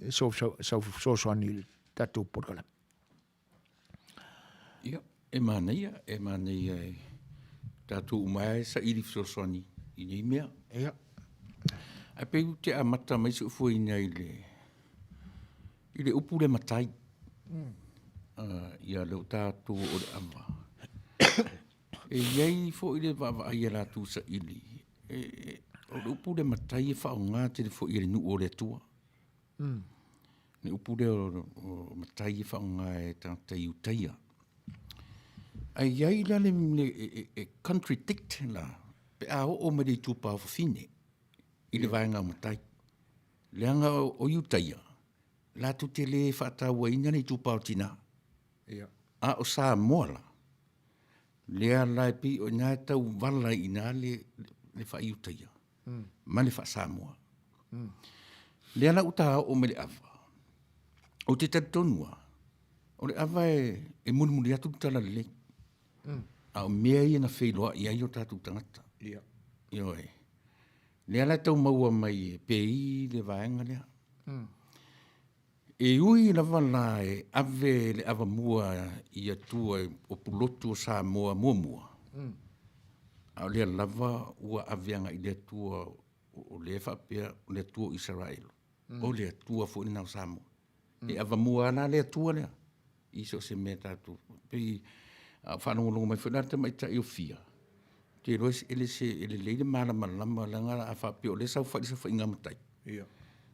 sau fesoasoani i le tatou polokalame. Ia, e manaia, e manaia e tatou uma e saili fesoasoani i nei mea. Ia. Ae pei ou te amata mai si ou fuaina i le. I le upu le matai, ia lea ua tatou oo i le ava, e i ai foi le vaavaai a latou saili, o le upu le matai e faaaoga tele foi e le nuu o le Atua. Le upu lea o matai e faaaoga e tagata Iutaia. Ae i ai la le, e contradict la pe a oo mai le itupa o fafine i le vaega o matai. Leaga o Iutaia, latou te le faatauaina le itupa o tina. A o Samoa la, lea la e pei o i ina e tau vala ai i ina le faa-Iutaia ma le faa-Samoa. Lea la ua ta oo mai i le ava, ou te talitonu lava, o le ava e mulimuli atu le talalelei. A o mea ia na feiloai ai o tatou tagata. Ioe. Lea la e tau maua mai e PE le vaega lea. E ui lava la e ave le avamua i Atua o Pulotu o Samoa muamua, a o lea lava ua ave agai i le Atua o lea e faapea o le Atua o Isaraelu, o le Atua foi lena o Samoa. E avamua lava la le Atua lea i so o se mea tatou pei a o faalogologo mai foi la le tamaitai o Fia, ou te iloa e lelei le malamalama leaga a faapea o lea e saofai i le saofaiga a matai,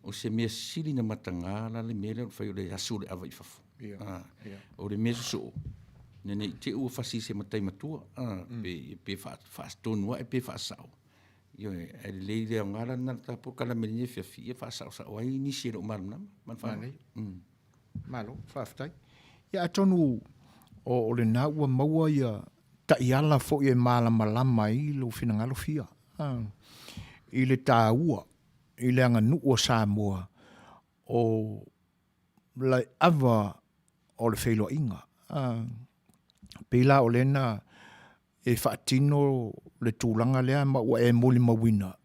o se mea sili ona mataga la le mea lea o le fai o le asu o le ava i fafo. O le mea sosoo, ina ne i te i ua fasi e se matai matua, pe faatonu ae pe faasao. Ioe, ae lelei le aoga la lena o le ta polokalame i lenei afiafi, ia faasaosao ai nisi e le o malamalama. Ma le faaaloalo. Malo, faafetai. Ia atonu o lena ua maua ia taiala foi e malamalama ai lou finagalo Fia, i le taua i le aganuu a Samoa o le ava o le feiloaiga. Pei la o lea na e faatino le tulaga lea ma ua e molimauina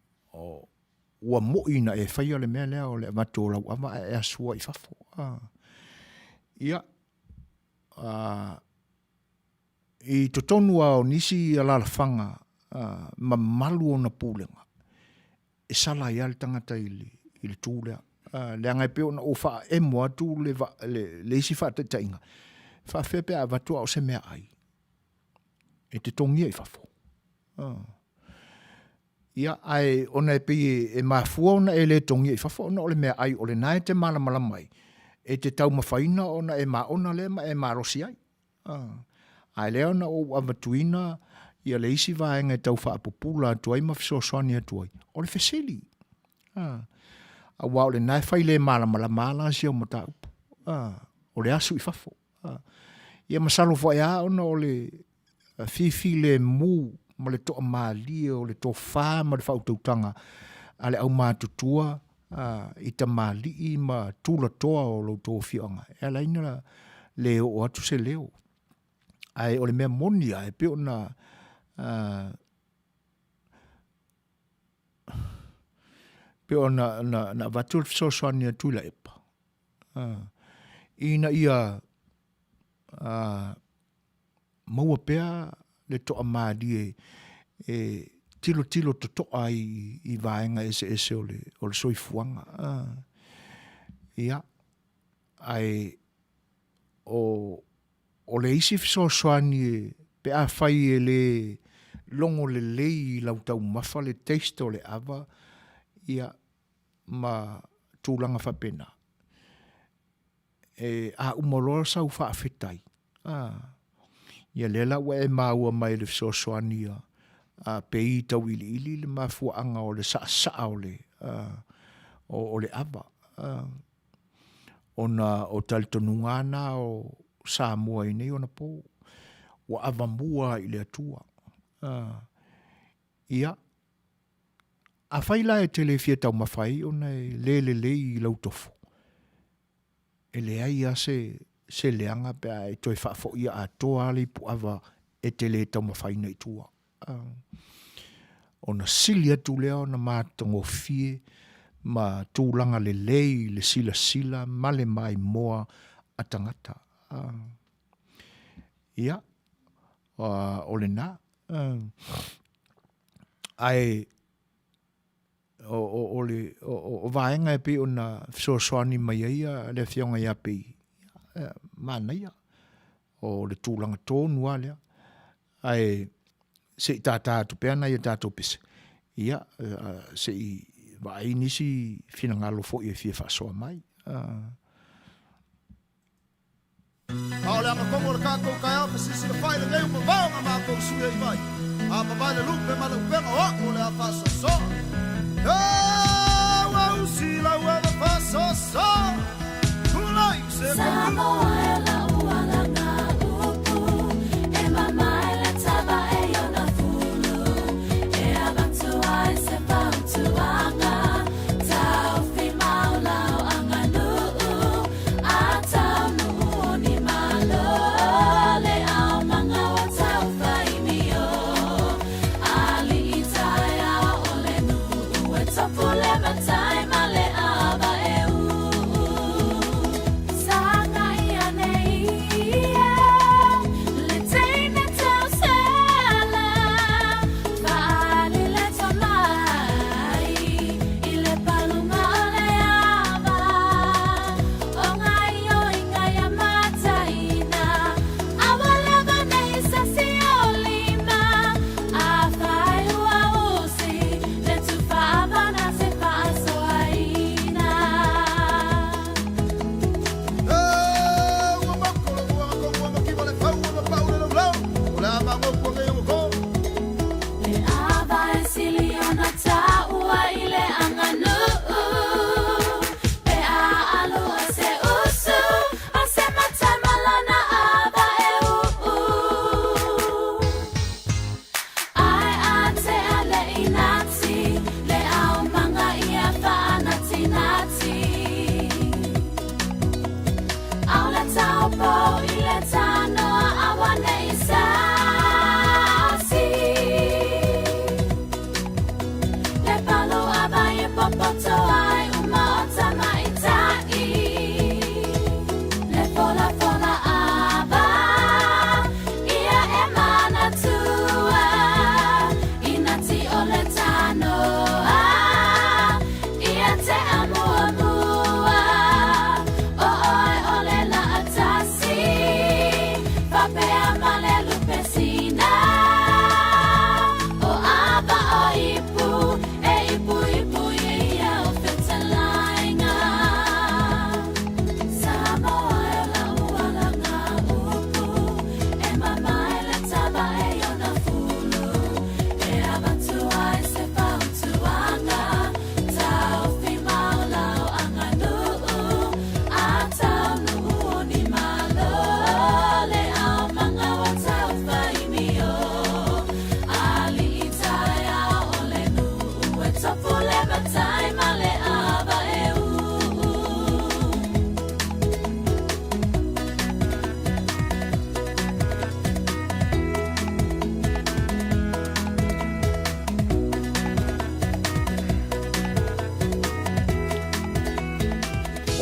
ua moi na e faia le mea lea o le avatu o lau ava ae e asua i fafo. Ia, i totonu lava o nisi alaalafaga mamalu ona pulega, e sala ai lava le tagata i le tu lea. Leaga e pei ona ou faaemo atu le isi faataitaiga, e faapefea pe a avatu a o se meaai e totogia i fafo. Ia, ae ona e pei e mafua ona e le togia i fafo ona o le meaai o lena e te malamalama ai, e te taumafaina ona e maona lea ma e malosi ai. A lea ona ou avatuina ia le isi vaega e tau faapupula atu ai ma fesoasoani atu ai, o le fesili. Aua o lena e fai le malamalama la si au mataupu. O le asu i fafo. Ia masalo foi lava ona o le fifilemu ma le toamalie o le tofa ma le faautautaga a le aumatutua i tamalii ma tulatoa o lo outou afioaga e ala ai ona le oo atu se leo. Ae o le mea moni lava e pei ona pei ona na avatu le fesoasoani a Tuilaepa ina ia maua pea le toamalie e tilotilo totoa ai i vaega eseese o le soifuaga. Ia, ae o le isi fesoasoani pe afai e le logo lelei i lau taumafa le taste o le ava, ia, ma tulaga faapena. E a uma loa sau faafetai, a, ia lea la ua e maua mai le fesoasoani a, a pei tauiliili le mafuaaga o le saasaa o le, a, o, o le ava, a, ona o talitonuga na o Samoa i nei ona po, ua avamua i le Atua. A, ia, Afai la e te le fia taumafa ai ona e le lelei i lau tofo, e leai lava se, se leaga pe a e toe faafoia atoa lava le ipuava e te le taumafaina i tua. Ona sili atu lea ona matagofie ma tulaga lelei le silasila ma le maimoa a tagata. Ia, o lena. Ae o, o, o, le, o, o, o vaega e pei ona fesoasoani mai ai le afioga ia Pei, ia, manaia. O le tulaga tonu lava lea. Ae se i tātā atu pea nai a tatou pese, ia, se i vaai nisi finagalo foi e fia faasoa mai. A o le agatonu o le tatou taeao fesisilafai lenei ua mavao na matou sui ai mai. A mavae le lupe ma le upega o a'u o le a faasoasoa. E ua usi lau ava faasoasoa. Tulai se Samoa e lau alaga upu E mamae le tava e iona fulu E avatu ai se fautuaga Taufi mau lau aganuu A taunuu o ni malo Le aumaga o taufaimio Alii taeao o le nuu E tofu le matai ma le ava e uu Saga ia nei e Le teine tausela Faali le tomai I le paluga o le ava O gaioiga ia mataina Aua lava nei sasi o lima Afai ua usi le tufa ava na te faasoaina. E ua mako le ua tonu ua makiva le fau ua mapau le laulau O le a magopu nei ua ko. Le ava e sili ona taua i le aganuu Pe a alua se usu a se matai ma lana ava e uu Ae a tea le inati le aumaga ia faanatinati Aole taupou i le tanoa aua nei sasi Le palu ava e popoto ai uma o tamaitai Le folafola ava ia e manatua Inati o le tanoa ia tea muamua O oe o le laatasi Faapea ma le lupe sina O ava o ipu e ipuipu ia o fetalaiga Samoa e lau alaga upu E mamae le tava e iona fulu E avatu ai se fautuaga Taufi mau lau aganuu A taunuu o ni malo Le aumaga ua taufaimio Alii taeao o le nuu E tofu le matai ma le ava e uu.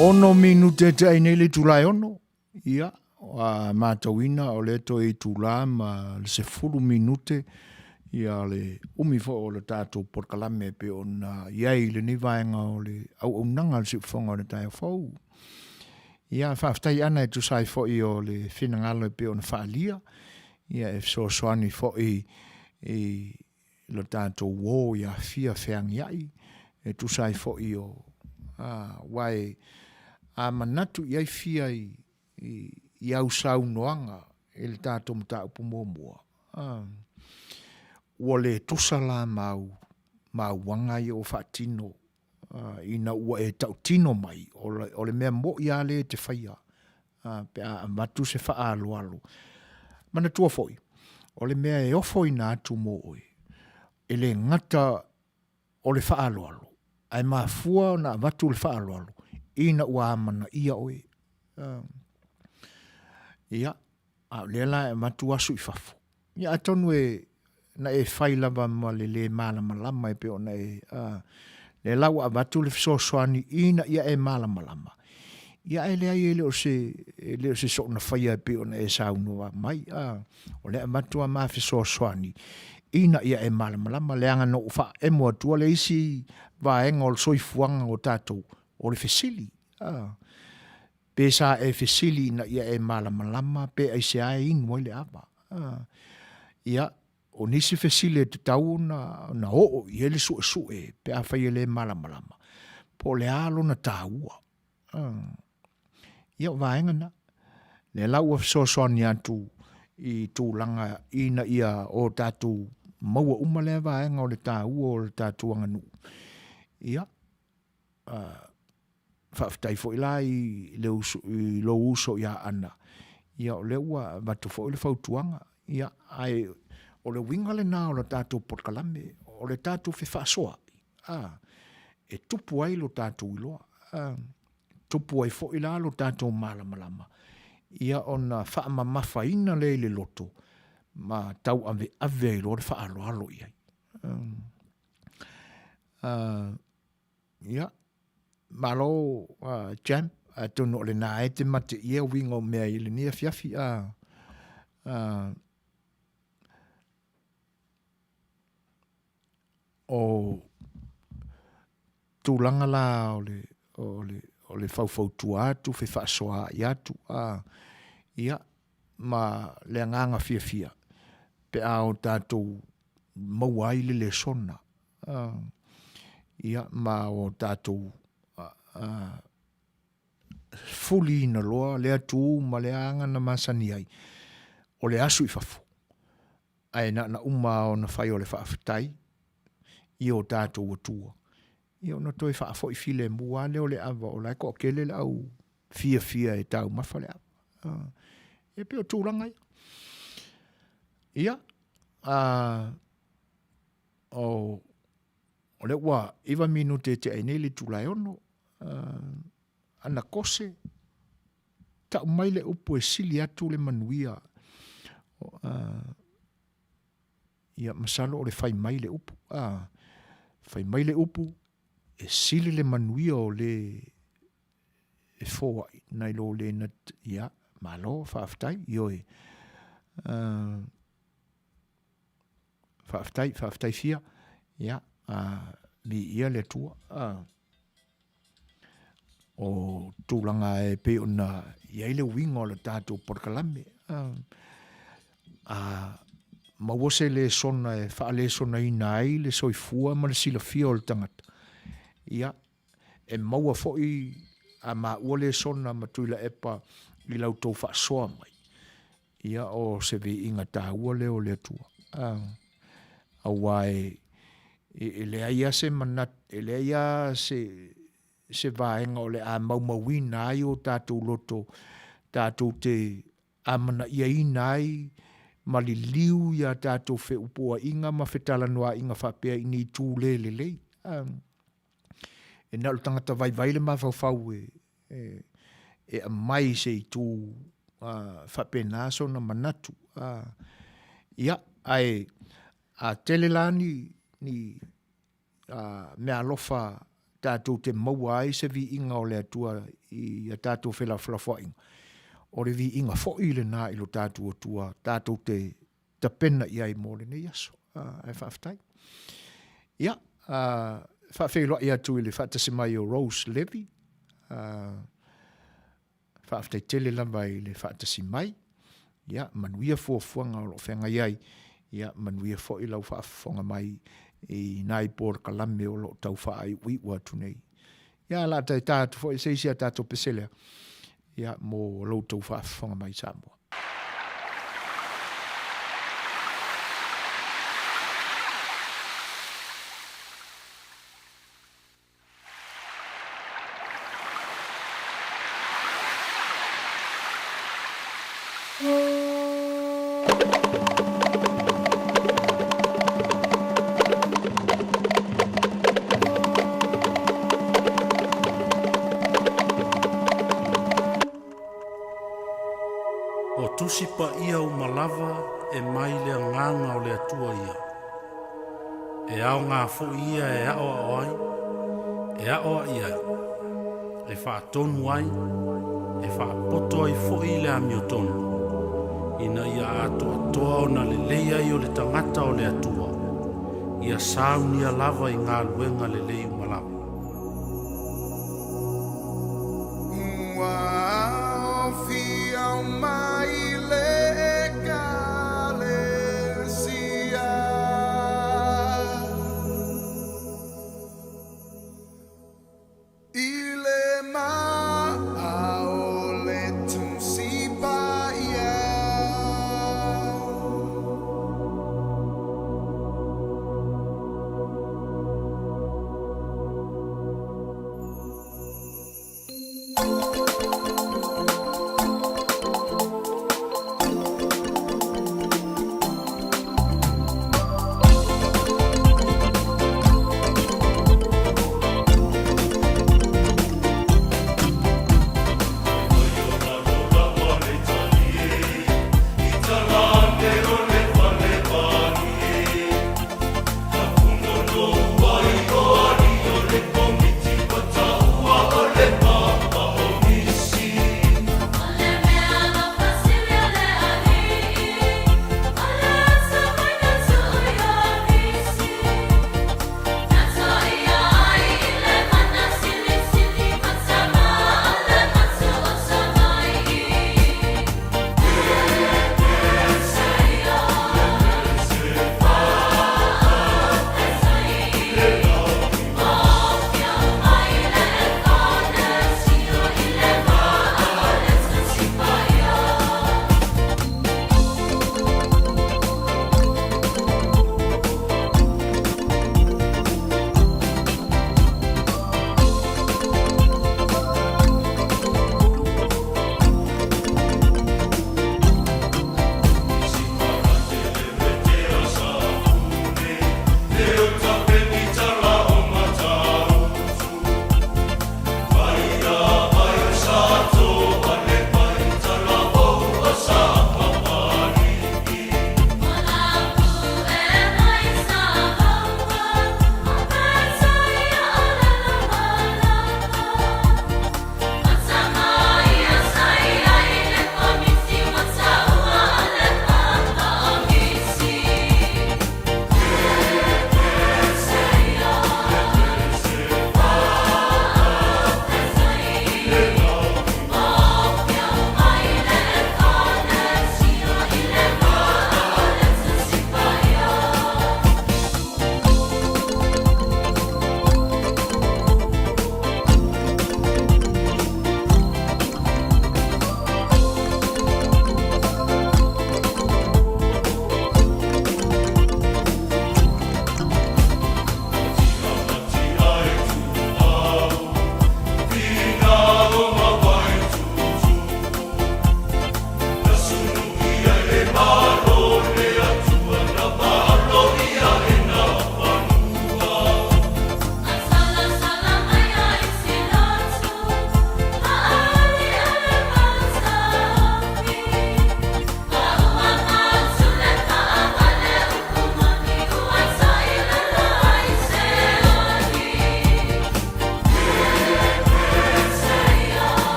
Ono minute te ai nei le itula e ono. Ia, a matauina o lea toe itula ma le 10 minute ia le umi foi o le tatou polokalame e pei ona i ai i lenei vaega o le auaunaga a le Siufofoga o le Taeao Fou. Ia, faafetai Ana e tusa ai foi o le finagalo e pei ona faaalia, ia e fesoasoani foi i lo tatou uō i afia feagiai e tusa ai foi o, a, aua e, a manatu i ai fia i, i, i au saunoaga i le tatou mataupu muamua, a, ua le tusa la ma au mauaga ia ua faatino ina ua e tautino mai, o le mea moʻi lava lea e te faia pe a avatu se faaaloalo. Manatua foi, o le mea e ofoina atu mo oe, e le gata o le faaaloalo, ae mafua ona avatu le faaaloalo ina ua amanaia oe. Ia, a o lea la e avatu asu i fafo. Ia atonu e na e fai lava ma le lē malamalama e pei ona e a lea la ua avatu le fesoasoani ina ia e malamalama. Ia ae leai e le o se e le o se soona faia e pei ona e saunoa mai a o lea avatu a ma fesoasoani. Ina ia e malamalama, leaga na ou faaemo atua le isi vaega o le soifuaga o tatou, o le fesili. A, pe sa e fesili ina ia e malamalama pe aisea e inu ai le ava. A, ia, o nisi fesili e tatau ona, ona oo i ai le suesue pe afai e le malamalama, po o le a lona taua. Ia, o vaega na. Lea la ua fesoasoani atu i tulaga ina ia o tatou maua uma lea vaega o le taua o le tatou aganuu. Ia, faafetai foi la i, le uso, i lou uso ia Ana, ia o lea ua avatu foi le fautuaga. Ia, ae o le uiga lena o le tatou polokalame, o le tatou fefaasoaai, a, e tupu ai lo tatou iloa, a, tupu ai foi la lo tatou malamalama, ia ona faamamafaina lea i le loto ma tauaveave ai loa le faaaloalo i ai. Ia, malo Champ, atonu o lena e te mateia uiga o mea i lenei afiafi. O tulaga la o le, o le, o le faufautua atu, fefaasoaai atu, a, ia, ma le agaga fiafia pe a o tatou maua ai le lesona, a, ia, ma o tatou a, fuliina loa lea tu ma lea aga na masani ai, o le asu i fafo. Ae na ona uma lava ona fai o le faafetai i o tatou Atua, ia ona toe faafoi filemu lava lea o le ava, o la e toatele le au fiafia e taumafa le ava. E pei o tulaga ia. Ia, a, o, o lea ua 9 minute e tea ai nei le itula e 6, ana kose, Tau mai le upu e sili atu le manuia. Ia, masalo o le fai mai le upu. A, fai mai le upu e sili le manuia o le e foai nai lo le na, ia, malo, faafetai, ioe. Faafetai, faafetai fia, ia, viia le Atua. O tulaga e pei ona i ai le uiga o le tatou polokalame. A maua se lesona e faalesonaina ai le soifua ma le silafia o le tagata, ia, e maua foi a maua lesona ma Tuilaepa i la outou faasoa mai, ia o se viiga taua lea o le Atua. Aua e, e leai lava se manatu, e leai lava se, se vaega o le a maumauina ai o tatou loto, tatou te amanaiaina ai ma liliu i a tatou feupuaiga ma fetalanoaiga faapea i ni itu le lelei. E na o le tagata vaivai le mafaufau e, e, e aumai se itu faapena sona manatu. Ia, ae a tele la ni, ni meaalofa tatou te maua ai se viiga o le Atua i a tatou felafolafoaiga, o le viiga foi lena i lo tatou Atua tatou te tapena i ai mo lenei aso. Ae faafetai. Ia, faafeiloai atu i le faatasi mai o Rose Levy, Faafetai tele lava i le faatasi mai. Ia, manuia fuafuaga o lo o feagai ai. Ia, manuia foi lau faafofoga mai i nai polokalame o lo o tau faaiuiu atu nei. Ia, o le a taita atu foi se isi a tatou pese lea, ia, mo lo outou faafofoga mai Samoa. O Tusi Paia uma lava e mai le Agaga o le Atua ia. E aoga foi ia e aʻoaʻo ai, e aʻoaʻi ai, e faatonu ai, e faapoto ai foi le amiotonu. ina ia atoatoa ona lelei ai o le tagata o le Atua, ia saunia lava i galuega lelei uma lava. Ua aofia mai le Ekalesia I le ma'a o le Tusi Paia.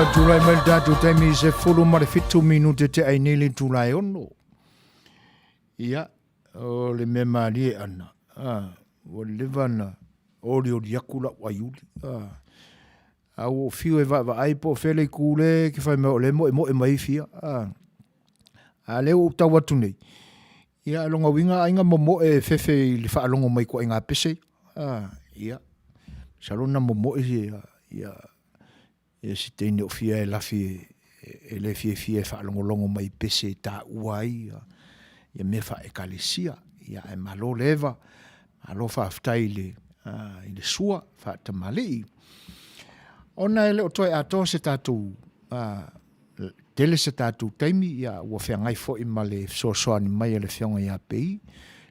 Ua tulai mai le tatou taimi i 17 minute te ai nei le itula e 6. Ia, o le mea malie ana, a, ua leva na olioli aku lau aiuli. A, a ua ou fiu e vaavaai po o fea le itu lea e te fai mai o lea e moemoe mai ai fia. A, a lea ua ou tau atu nei, ia, lona uiga aiga momoe e fefe i le faalogo mai i ituaiga pese ia. A, ia, masalo na momoe ia, ia, ia si teine o fia e lafi e le fiafia e faalogologo mai i pese e taua ai ia, ia mea faaekalesia. Ia, ae malo le eva, malo faafetai i le, uh, i le sua faatamalii. Ona e le o toe atoa se tatou uh, tele se tatou taimi, ia, ua feagai foi ma le fesoasoani mai a le Afioga ia Pei,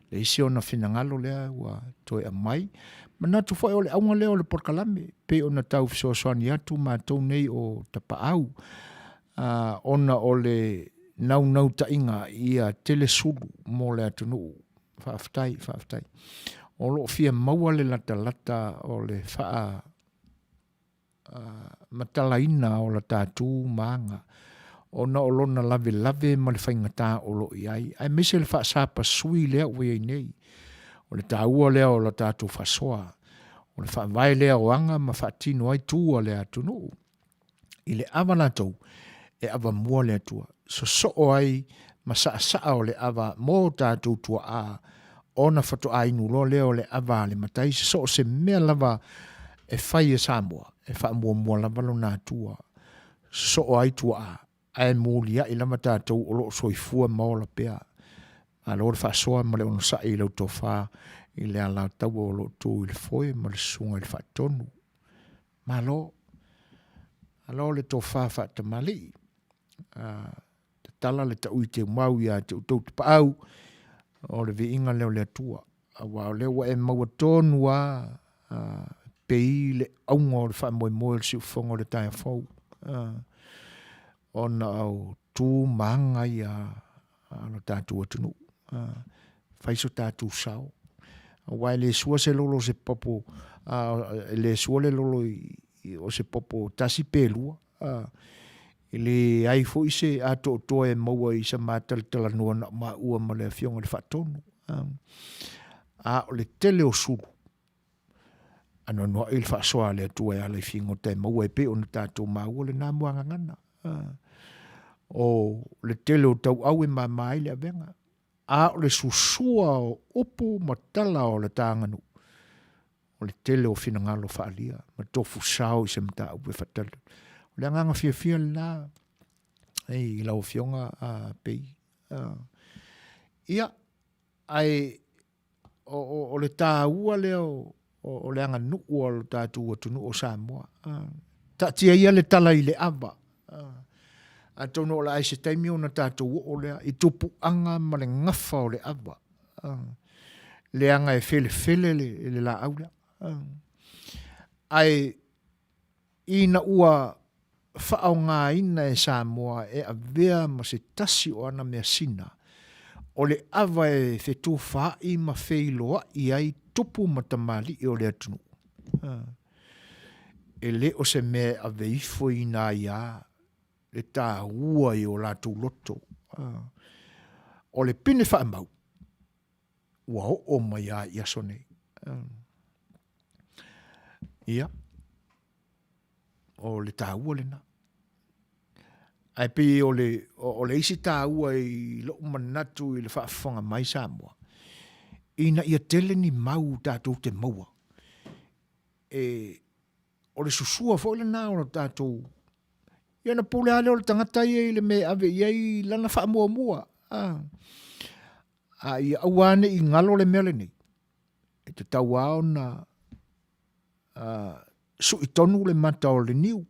le isi ona finagalo lea ua toe aumai. Manatu foi o le auga lea o le polokalame, pei ona tau fesoasoani atu matou nei o tapaau, ona o le naunautaiga ia tele sulu mo le atunuu. Faafetai, faafetai. O lo o fia maua le latalata o le faa matalaina o la tatou ma aga ona o lona lavelave ma le faigata o lo o i ai, aemaise le faasapasui lea ua i ai nei. O le taua lea o la tatou faasoa, o le faavae lea o aga ma faatino ai tu a le atunuu. I le ava latou, e avamua le Atua, sosoo ai ma saasaa o le ava mo tatou tuaa, ona faatoa inu loa lea o le ava a le matai, so o se mea lava e fai e Samoa, e faamuamua lava lona Atua, sosoo ai tuaa, ae muliai lava tatou o lo o soifua ma ola pea. Malo le faasoa ma le onosai i lau tofa i le alataua o lo o tu i le foe ma le susuga i le faatonu. Malo. Malo le tofa faatamalii. Tatala le taui teumau ia te outou tapaau, o le viiga lea o le Atua. Aua o lea ua e maua tonu lava pei le auga o le faamoemoe o le siufofoga o le taeao fou, ona o tu ma aga ia a lo tatou atunuu. Fai so tatou sao. Aua e le sua se lolo o se popo, e le sua le lolo o se popo tasi pe lua. E leai foi se atoatoa e maua i sa matalatalanoa na o maua ma le Afioga i le Faatonu. A o le tele o sulu, anoanoai le faasoa a le Atua e ala i figota e maua e pei ona tatou maua lena muagagana. O le tele o tauau e mama ai le avega, a o le susua o upu ma tala o le taganuu, o le tele o finagalo faaalia ma tofu sao i se mataupu e faatali. O le agaga fiafia lena i lau Afioga a Pei. Ia, ae o le taua lea o le aganuu a lo tatou atunuu o Samoa. Taatia ia le tala i le ava. Atonu o le a i se taimi ona tatou oo lea i tupuaga ma le gafa o le ava. Leaga e felefele le laau lea. Ae ina ua faaaogaina e Samoa e avea ma se tasi o ana measina, o le ava e fetufaai ma feiloai ai tupu ma tamalii o le atunuu. E le o se mea e ave ifo i nā iā le taua i o latou loto. O le pine faamau, ua oo mai lava i aso nei. Ia, o le taua lena. Ae pei o le, o le isi taua i lou manatu i le faafofoga mai Samoa, ina ia tele ni mau tatou te maua. E, o le susua foi lena o le tatou, ia ona pule lava lea o le tagata ia i le mea e ave i ai lana faamuamua. A, a ia aua ne i galo le mea lenei, e tatau lava ona sui tonu le mata o le niu.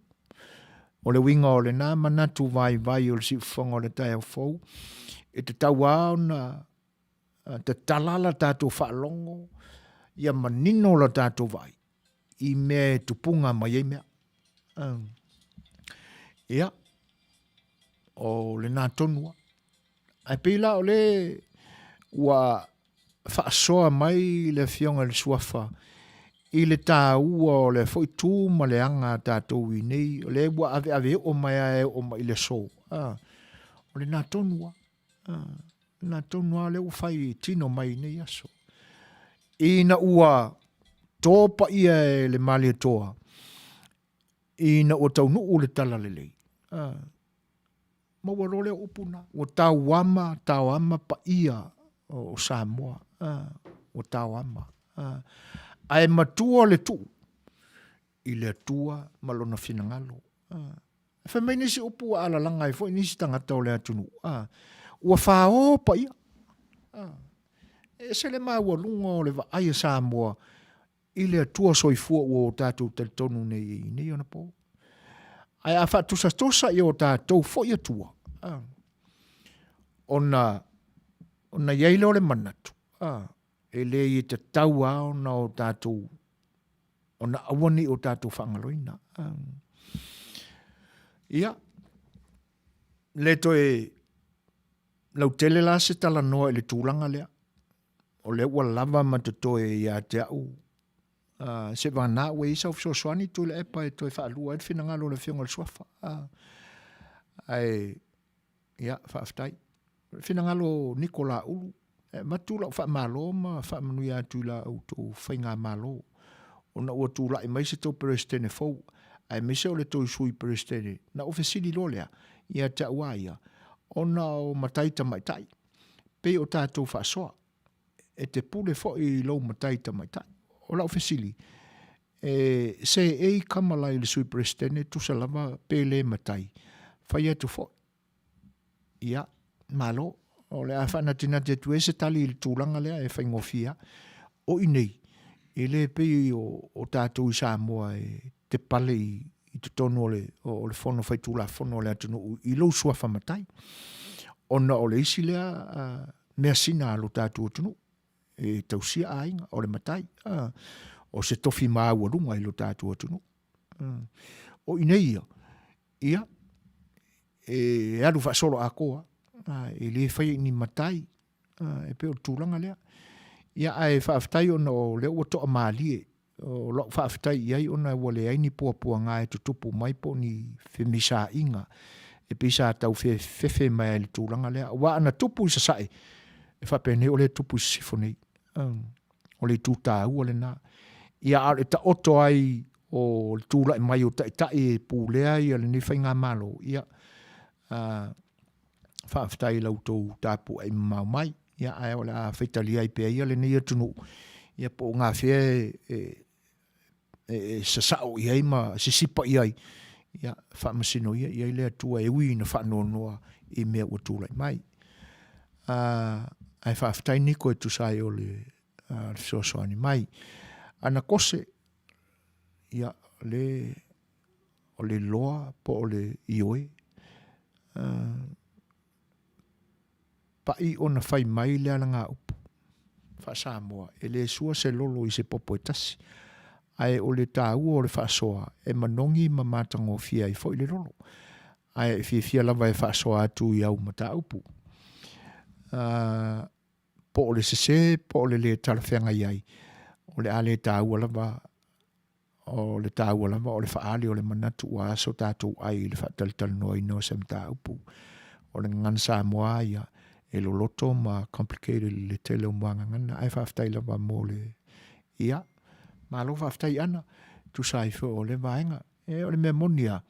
O le uiga o lena manatu vaivai o le siufofoga o le taeao fou, e tatau lava ona tatala la tatou faalogo, ia manino la tatou vaai i mea e tupuga mai ai mea. Ia, o lena tonu lava. Ae pei la o le ua faasoa mai le Afioga i le Suafa. i le taua o lea foi tu ma le aga a tatou i nei, o lea ua aveave oo mai lava e oo mai i le aso, a, o lena tonu lava, a, lena tonu lava lea ua fai tino mai i nei aso. Ina ua to paia e le Malietoa, ina ua taunuu le talalelei, a, Maua loa lea o upu na, ua tauama, taoama paia o Samoa, ua taoama. Ae matua le tuu i le Atua ma lona finagalo. E fai mai nisi upu ua alalaga ai foi nisi tagata o le atunuu, ua fao paia. E ese le maualuga o le vaai a Samoa i le Atua soifua ua o tatou talitonu nei i nei anapo. Ae a faatusatusa i o tatou foi Atua, ona, ona i ai lea o le manatu, e leai e tatau lava ona o tatou, ona aua ne i o tatou faagaloina. Ia, le toe lautele la se talanoa i le tulaga lea. O lea ua lava ma totoe ia te au, uh, seivagana ua i ai sau fesoasoani Tuilaepa e toe faalua ai le finagalo o le Afioga i le Suafa. Uh, ae, ia, faafetai. O le finagalo o Niko Laulu, e avatu lau faamalo ma faamanuia atu i la outou faigamalo, ona ua tulai mai se tou Peresetene fou, aemaise o le toe Sui Peresetene. Na ou fesili loa lea ia te au a ia, ona o matai tamaitai. Pei o tatou faasoa, e te pule foi i lou matai tamaitai. O lau fesili, e seei Kamala i le Sui Peresetene tusa lava pe le matai? Fai atu foi, ia, malo, o le a faanatinati atu ai se tali i le tulaga lea e faigofie lava. O i nei, e le pei o tatou i Samoa e te pale i totonu o le, o le Fono Faitulafono a le atunuu i lou suafa matai, ona o le isi lea uh, measina a lo tatou atunuu e tausia aiga, o le matai, uh, o se tofi maualuga i lo tatou atunuu. Uh, o i nei ia, ia, e alu faasolo atoa, uh, e le faia i ni matai, uh, e pei o le tulaga lea. Ia, ae faafetai ona o lea ua toamalie O lau faafetai i ai ona ua leai ni puapuaga e tutupu mai po o ni femisaiga e pei sa tau fefefe mai ai i le tulaga lea. Aua ana tupu i Sasae, e faapenei o lea e tupu i Sisifo nei. O le itu taua lena. Ia a o le taoto ai o le tulai mai o taitai e pulea ia lenei faigamalo, ia, faafetai i la outou tapuai mamao mai. Ia, ae o le a faitalia ai pea ia lenei atunuu, ia po o gafea e, e, e, e sasao i ai ma sisipa i ai, ia, faamasino ia i ai le Atua e ui ina faanoanoa i mea ua tulai mai. Uh, ae faafetai Niko e tusa ai o le, uh, le fesoasoani mai. Ana kose, ia, le, o le loa po o le ioe, uh, Paʻi ona fai mai le alagaupu faa-Samoa, e le sua se lolo i se popo e tasi, ae o le taua o le faasoa e manogi ma matagofie ai foi le lolo, ae e fiafia lava e faasoa atu i au mataupu. Uh, po o le sesē po o le lē talafeagai ai, o le a le taua lava O le taua lava o le faaali o le manatu ua aso tatou ai i le faatalatalanoaina o se mataupu. O le gagana Samoa lava ia, e loloto ma complicated i le tele o muagagana, ae faafetai lava mo le, ia, malo faafetai Ana, tusa ai foi o lea vaega. E, o le mea moni lava,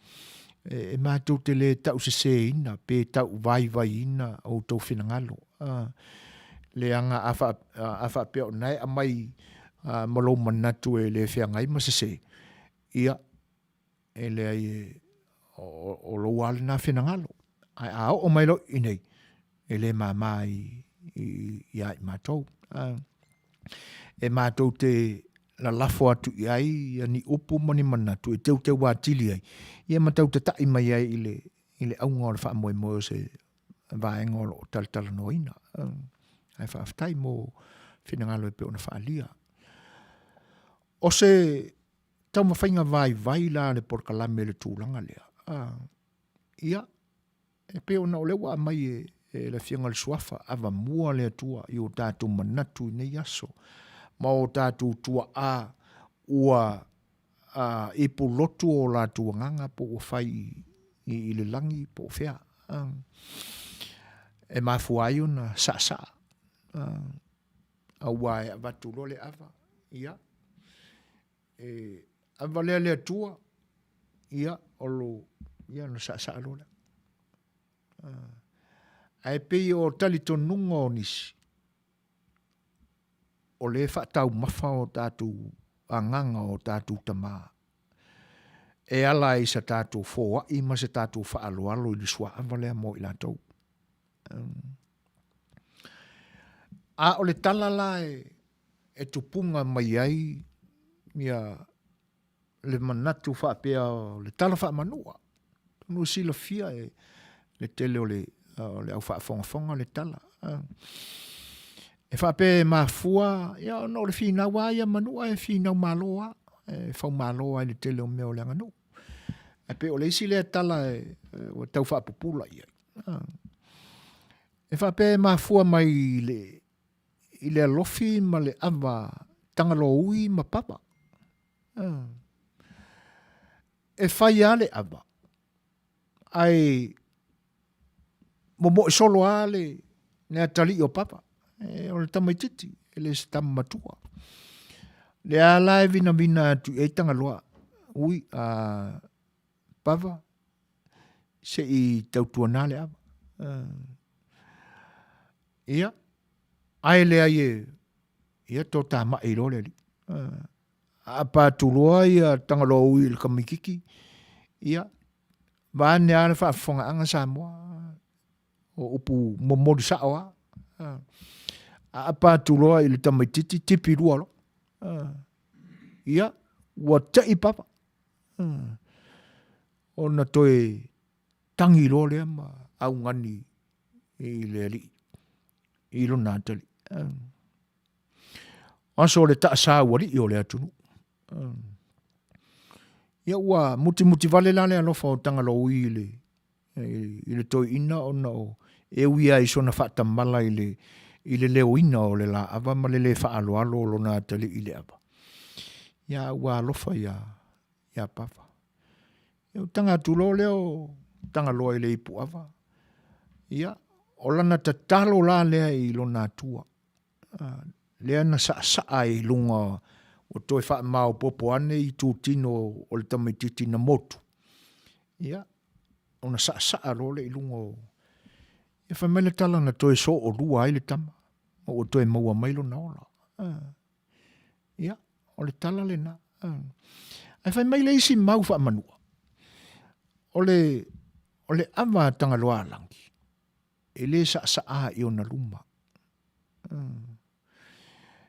e, e matou te le tauseseina pe tauvaivaiina outou finagalo. A, leaga a, fa, a faapea o na e aumai a, ma lou manatu e le feagai ma sese, ia, e leai e, o, o lou lava lena finagalo. Ae a oo mai loa i nei, e le māmā i, i, iā i matou. A, e matou te lalafo atu i ai ia ni upu ma ni manatu e teuteu atili ai, ia ma tau tataʻi mai ai i le, i le auga o le faamoemoe o se vaega o lo o talatalanoaina. Ae faafetai mo finagalo e pei ona faaalia. O se taumafaiga vaivai la a le polokalame i le tulaga lea, ia, e pei ona o lea ua aumai e, e le Afioga i le Suafa, avamua le Atua i o tatou manatu i nei aso, ma o tatou tuaa. Ua ipu lotu o latou agaga po ua fai i le lagi po o fea. E mafua ai ona saasaa. Aua e avatu loa le ava, ia, e ava lea le Atua, ia, o lo, ia ona saasaa loa lea. Ae pei o talitonuga o nisi, o lea e faataumafa o tatou agaga o tatou tama e ala i sa tatou foai ma se tatou faaaloalo i le suaava lea mo i latou. A o le tala la e tupuga mai ai ia le manatu faapea o le tala faamanua. Atonu e silafia e le tele o le, o le au faafogafoga le tala. E faapea e mafua, ia ona o le finau lava ia Manua e finau malo lava, e faumalo lava i le tele o mea o le aganuu. Ae pei o le isi lea tala e, ua tau faapupula i ai. E faapea e mafua mai i le, i le alofi ma le ava Tagaloaui ma Papa. E fai lava le ava, ae momoe solo lava le, le atalii o Papa. E, o le tamaititi, e le se tama matua. Lea la e vinavina atu i ai Tagaloa, ui, a Papa, se i tautuana le ava. Ia, ae leai e, ia totamai loa le alii. Aapa atu loa ia Tagaloa ui i le tamaititi, ia, vaeane lava le faafofogaaga Samoa, o upu momoli sao lava. Aapa atu loa i le tamaititi, tipi lua loa. Ia, ua tei Papa. Ona toe tagi loa lea ma augani i le alii i lona atalii. Aso o le taasau alii o le atunuu. Ia ua mutimuti vale la le alofa o Tagaloaui i le, i le toeaina ona o e ui lava i sona faatamala i le, i le leoina o le laava ma le le faaaloalo o lona atalii i le ava. Ia ua alofa ia, ia Papa. Ia ua taga atu loa lea o Tagaloa i le ipuava. Ia, o lana tatalo la lea i lona atua. Lea na saasaa ai i luga ua toe faamaopoopo ane itutino o le tamaititi na motu. Ia, ona saasaa loa lea i luga o... Ia fai mai le tala na toe soolua ai le tama, ma ua toe maua mai lona ola. Ia, o le tala lena. Ae fai mai le isi mau faamanua, o le, o le ava a Tagaloaalagi, e le saasaa i ona luma.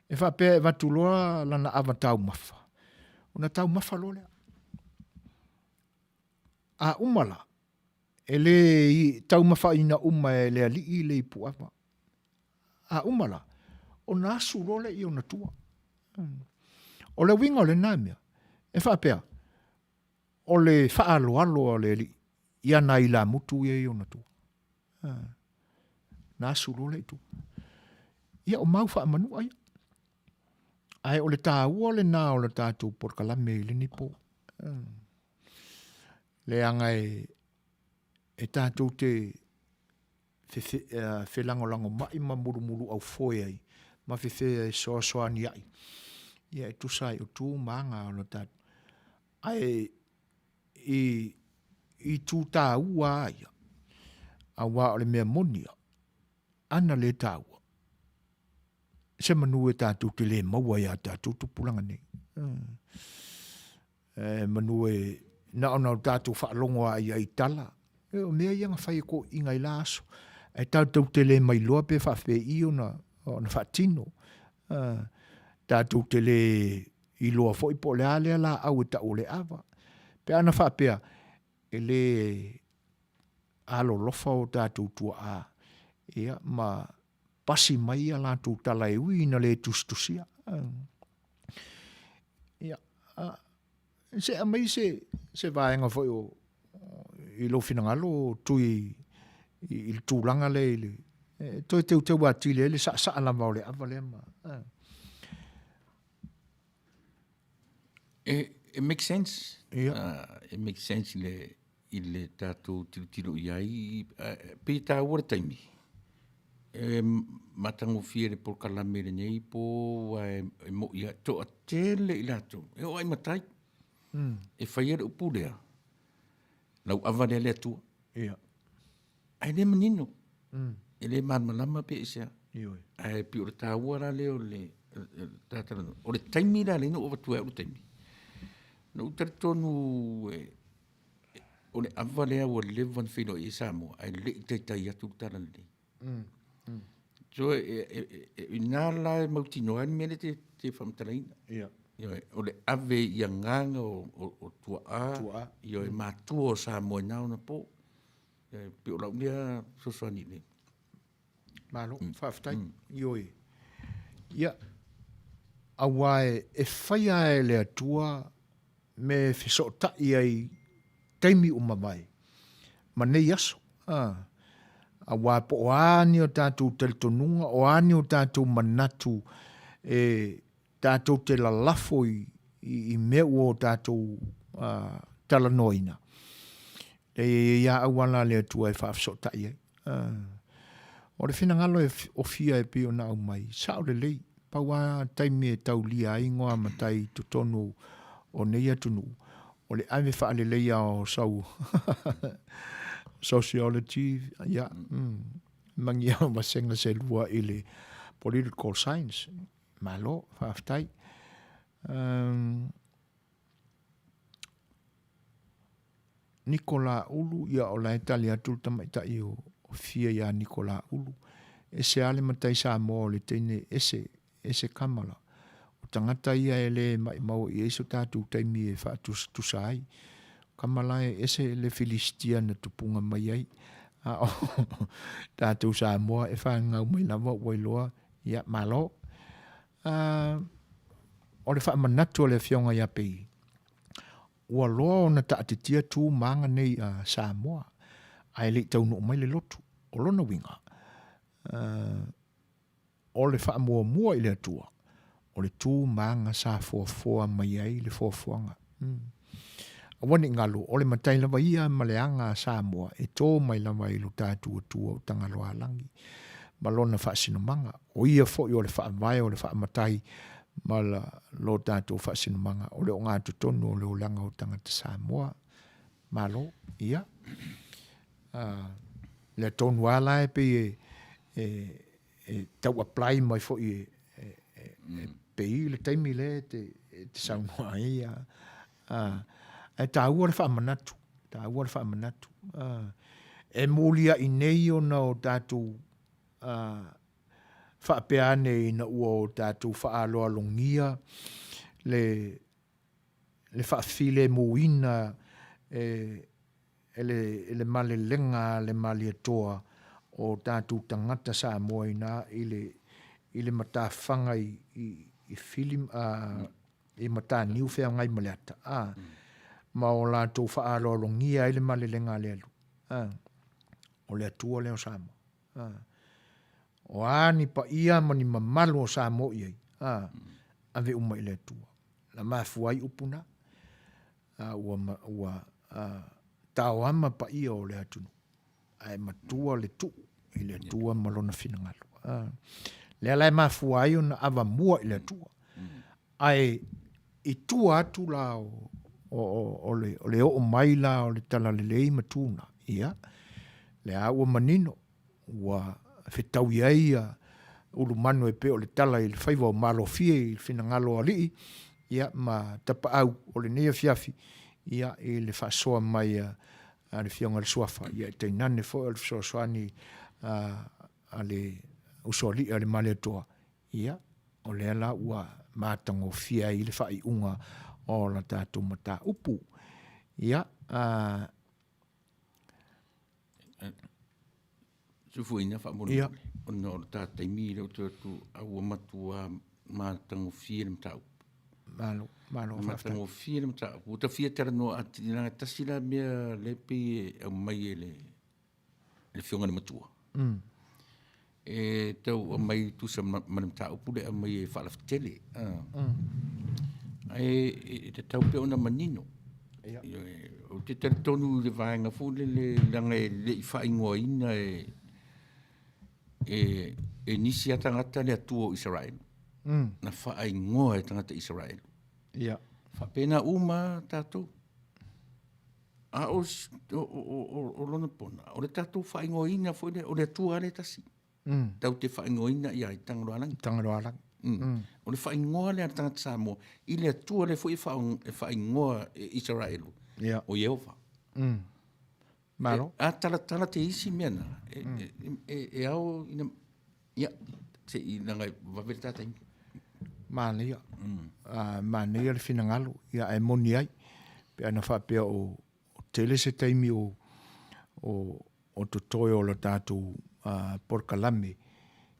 E faapea e avatu loa lana ava taumafa, ona taumafa loa lea. A uma la, e le taumafaina uma e le alii le ipuava. A uma la, ona asu loa lea i ona tua. O le uiga o lena mea, e faapea, o le faaaloalo a le alii i ana ilamutu ia i ona tua. Na asu loa lea i tua. Ia, o mau faamanua ia. Ae o le taua lena o le tatou polokalame i lenei po. Leaga e, e tatou te felagolagomai ma mulumuluaufoe ai ma fefesoasoaniai, ia e tusa ai o tu ma aga o le tatou. Ae i itu taua lava ia, aua o le mea moni ia, ana le taua, se manu e tatou te le maua ia tatou tupulaga nei. E manu e na ona o tatou faalogo lava i ai i tala, e, o mea ia na fai e toeaiina i la aso. Ae tatou te le mailoa pe faapei ona, ona faatino. Tatou te le iloa foi po o le a lea laau e tau o le ava. Pe ana faapea, e le alolofa o tatou tuaa, ia, ma pasi mai a latou tala e ui ina le tusitusia. Ia, a, se aumai se, se vaega foi o, i lou finagalo o tui i, i le tulaga lea i le, e toe teuteu atili ai le saasaa lava o le ava lea ma, a. E, e make sense. Ia. E make sense i le, i le tatou tilotilo i ai. Pei e taua le taimi. E matagofie le polokalame lenei po ua e, e mo'i a toatele i latou. E oo ai matai. E faia le upu lea. Lau ava lea le Atua. Ia. Ae le manino. E le malamalama pe aisea. Ioe. Ae pei o le taua la lea o le talanoa. O le taimi la lea na ou avatua ai au le taimi. Na ou talitonu e, o le ava lea ua leva ona feiloai ai Samoa, ae le i taitai atu le tala lelei. So, e, e, e, ina la e mautinoa ai le mea lea te, te faamatalaina. Ia. Ioe, o le ave i agaga o, o, o tuaa, Tuaa. ioe, matua o Samoa i na ona po. E pei o lau lea fesoasoani i le... Malo, faafetai. Ioe. Ia, aua e faia e le Atua me e fesootai ai taimi ua mavae ma nei aso. A, aua po o a ni o tatou talitonuga, o a ni o tatou manatu e tatou te lalafo i, i, i mea ua o tatou uh, talanoaina, e i ai auala a le Atua e faafesootai ai. Uh, o le finagalo e ofia e pei ona aumai, sao lelei, pau a taimi e taulia ai igoa matai i totonu o nei atunuu, o le ave faaleleia o sau sociology, ia, magia o vasega se lua i le political science. Malo, faafetai. Um, Nikola Ulu, ia o la e tali atu le tamaitai o, o Fia iā Nikola Ulu. Ese a le matai Samoa o le teine ese, ese kamala. O tagata ia e le maimau i ai so tatou taimi e faatusatusa ai. Kamala e ese le Filistia na tupuga mai ai. A o tatou Samoa e whangau mai lava ua iloa Ia, malo. Uh, o le faamanatu a le Afioga ia Pei, ua loa ona taatitia tu ma aga nei a Samoa, ae le i taunuu mai le lotu. O lona uiga, uh, o le faamuamua i le Atua, o le tu ma aga sa foafoa mai ai le foafoaga. Mm. Aua ne i galo, o le matai lava ia ma le aga a Samoa e tō mai lava i lo tatou Atua o Tagaloaalagi ma lona faasinomaga. O ia foi o le faavae o le faamatai ma lo tatou faasinomaga o le ogatotonu o le olaga o tagata Samoa. Malo, ia. Lea tonu lava la e pei e, e, e tau apply mai foi e, e, e, e pei le taimi lea e te, e te saunoa ai. A, a, ae taua le faamanatu, taua le faamanatu. A, e muliai nei ona o tatou a, faapea ane ina ua o tatou faaaloalogia le, le faafilemuina e, e le, e le malelega a le Malietoa o tatou tagata Samoa ina i le, i le matafaga i, i, i film, a, i Mataniu feagai ma le ata, a, ma o latou faaaloalogia ai le malelega a le Alii, a, o le Atua lea o Samoa. A, o a ni paia ma ni mamalu o Samoa i ai, a, ave uma i le Atua. Na mafua ai upu na. A ua, ua a, taoama paia o le atunuu, ae matua le tuu i le Atua ma lona finagalo. A, lea la e mafua ai ona avamua i le Atua. Ae i tua atu la o, o, o, o, le, o le oo mai la o le talalelei ma tuna, ia, lea ua manino, ua fetaui ai ia Ulumanu e pei o le tala i le faiva o Malofie i le finagalo o alii, ia, ma Tapaau o lenei afiafi, ia, i le faasoa mai a, a le Afioga i le Suafa, ia, e tainane foi o le fesoasoani a, a le usoalii a le Malietoa, ia, o lea la ua matagofie ai le faaiuga o la tatou mataupu. Ia, a, Sufuina faamolemole, ona o le ta taimi lea ou te o atu, a ua matua matagofie le mataupu. Malo, malo, faafetai. Matagofie le mataupu. Ua ta fia talanoa atili, leaga tasi la mea lea e pei e aumai e le Afioga i le Matua. E tau aumai tusa ma le mataupu lea e aumai e faalafetele. Ae e tatau pea ona manino. Ia. Ou te talitonu i le vaega foi lele leaga e le i faaigoaina e e e nisi a tagata le Atua o Isaraelu. Na faaigoa e tagata Isaraelu. Ia. Faapena uma tatou. A o, o, o lona pona, o le tatou faaigoaina foi lea, o le Atua lava lea e tasi. Tatou te faaigoaina ia Tagaloaalagi. Tagaloaalagi. O le faaigoa lea a le tagata Samoa i le Atua lea foi e faaigoa e Isaraelu, o Ieova. Malo. A talatala te isi mea na, e ao ina, ia, se i leaga e vave le ta taimi. Manaia. Manaia le finagalo, ia ae moni ai, pe ana faapea o tele se taimi o o totoe o le tatou polokalame,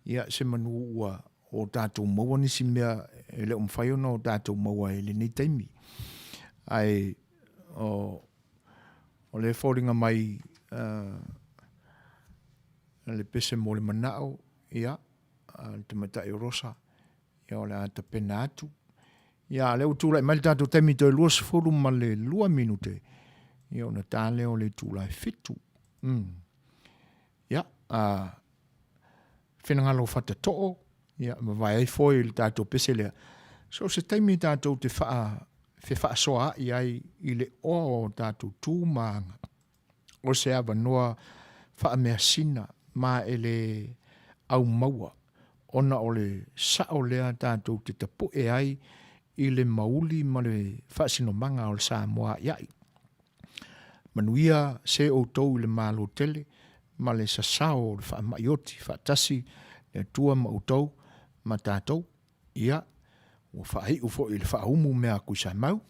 ia se manu ua o tatou maua nisi mea e le o mafai ona o tatou maua i lenei taimi. Ae o lea e foliga mai le pese mo le manao, ia, a le tamaitai o Rosa, ia o le a tapena atu. Ia, a lea ua tulai mai le tatou taimi toe 22 minute, ia ona ta lea o le itula e 7. Ia, finagalo fatatoo, ia, mavae ai foi i le tatou pese lea. So o se taimi tatou te faa, fefaasoaai ai i le oa o tatou tu ma aga. O se avanoa faameasina ma e le aumaua ona o le sao lea tatou te tapue ai i le mauli ma le faasinomaga o le Samoa a'ia'i. Manuia se outou i le Malo tele ma le sasao o le faamai oti faatasi le Atua ma outou ma tatou. Ia, ua faaiu foi i le faaumu mea a Tuisamau.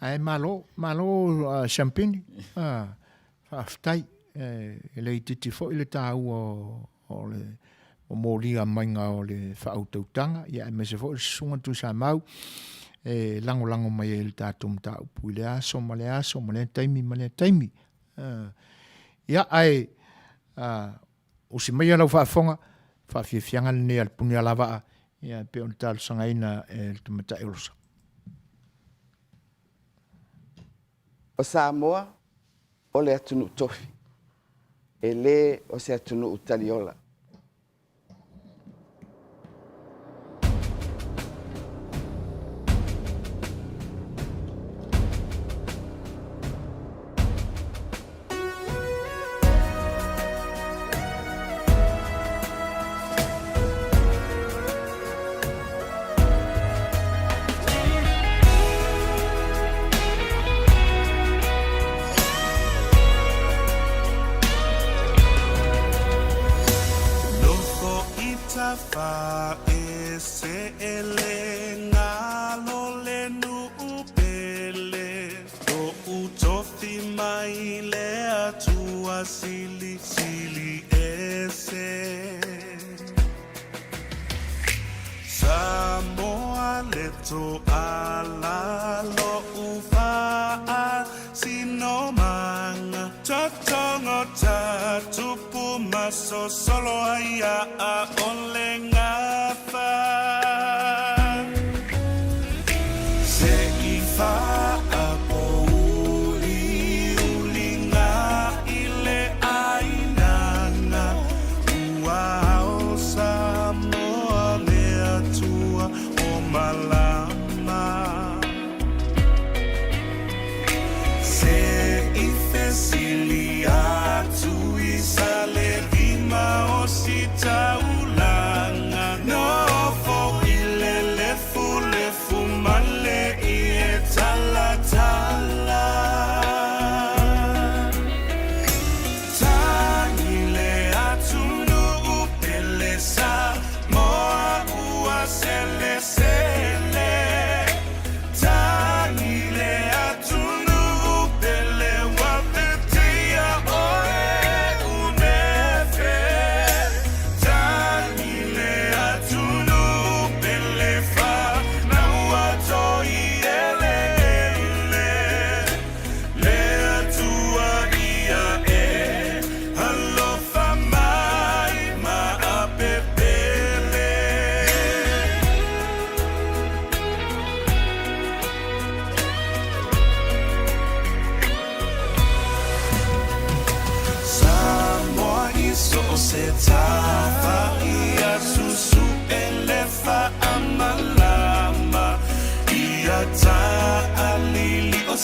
Ae malo, malo Siampini, faafetai. E le itiiti foi le taua o le momolia maiga o le faautautaga, ia aemaise foi le Susuga Tuisamau e lagolago mai ai i le tatou mataupu i lea aso ma lea aso ma lea taimi ma lea taimi. Ia, ae usi maia lau faafofoga, faafiafiaga lenei a le Punialavaa, ia e pei ona talosagaina e le Tamaitai o Losa. O Samoa o le atunuu tofi, e le o se atunuu taliola. Nofo i Tafae se ele ngalo le nuu pele Toʻu tofi mai le Atua silisili ese Samoa le toala loʻu faasinomaga Totogo ta tupu masosolo ai ʻaʻole gafa Se i faapouliuliga i le ʻāinana Ua ao Samoa le Atua o malama Se i fesili atu i Salelima o Sitaulaga.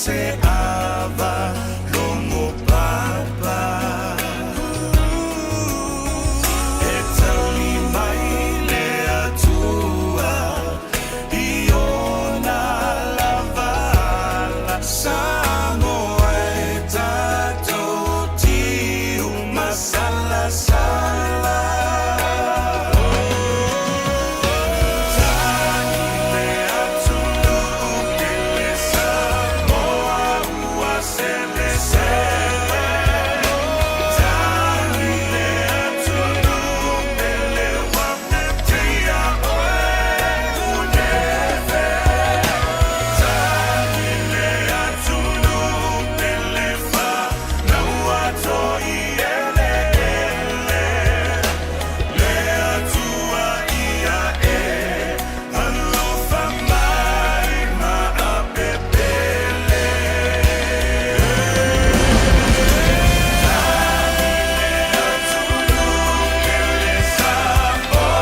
se ava logo papa. E tali mai le Atua i ona lava ala. Samoa e tatou tiu masalasala. Tagi le atunuu pele Samoa ua selesele. Tagi le atunuu pele ua teia oe unefe. Tagi le atunuu pele whanaua toi eleele. Le Atua ia e alofa mai ma apepele. Tagi le atunuu pele Samoa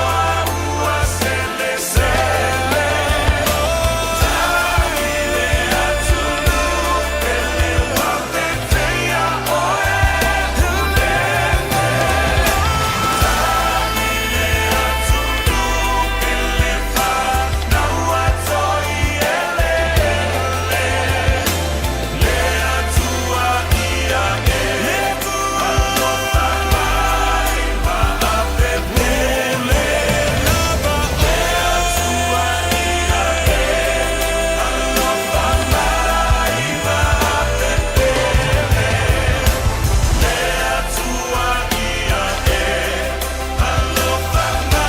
ua selesele. Tagi le atunuu pele ua teia oe unefe. Tagi le atunuu pele whanaua toi eleele. Le Atua ia e alofa mai ma apepele. Le Atua ia e alofa mai ma apepele. Le Atua ia e alofa mai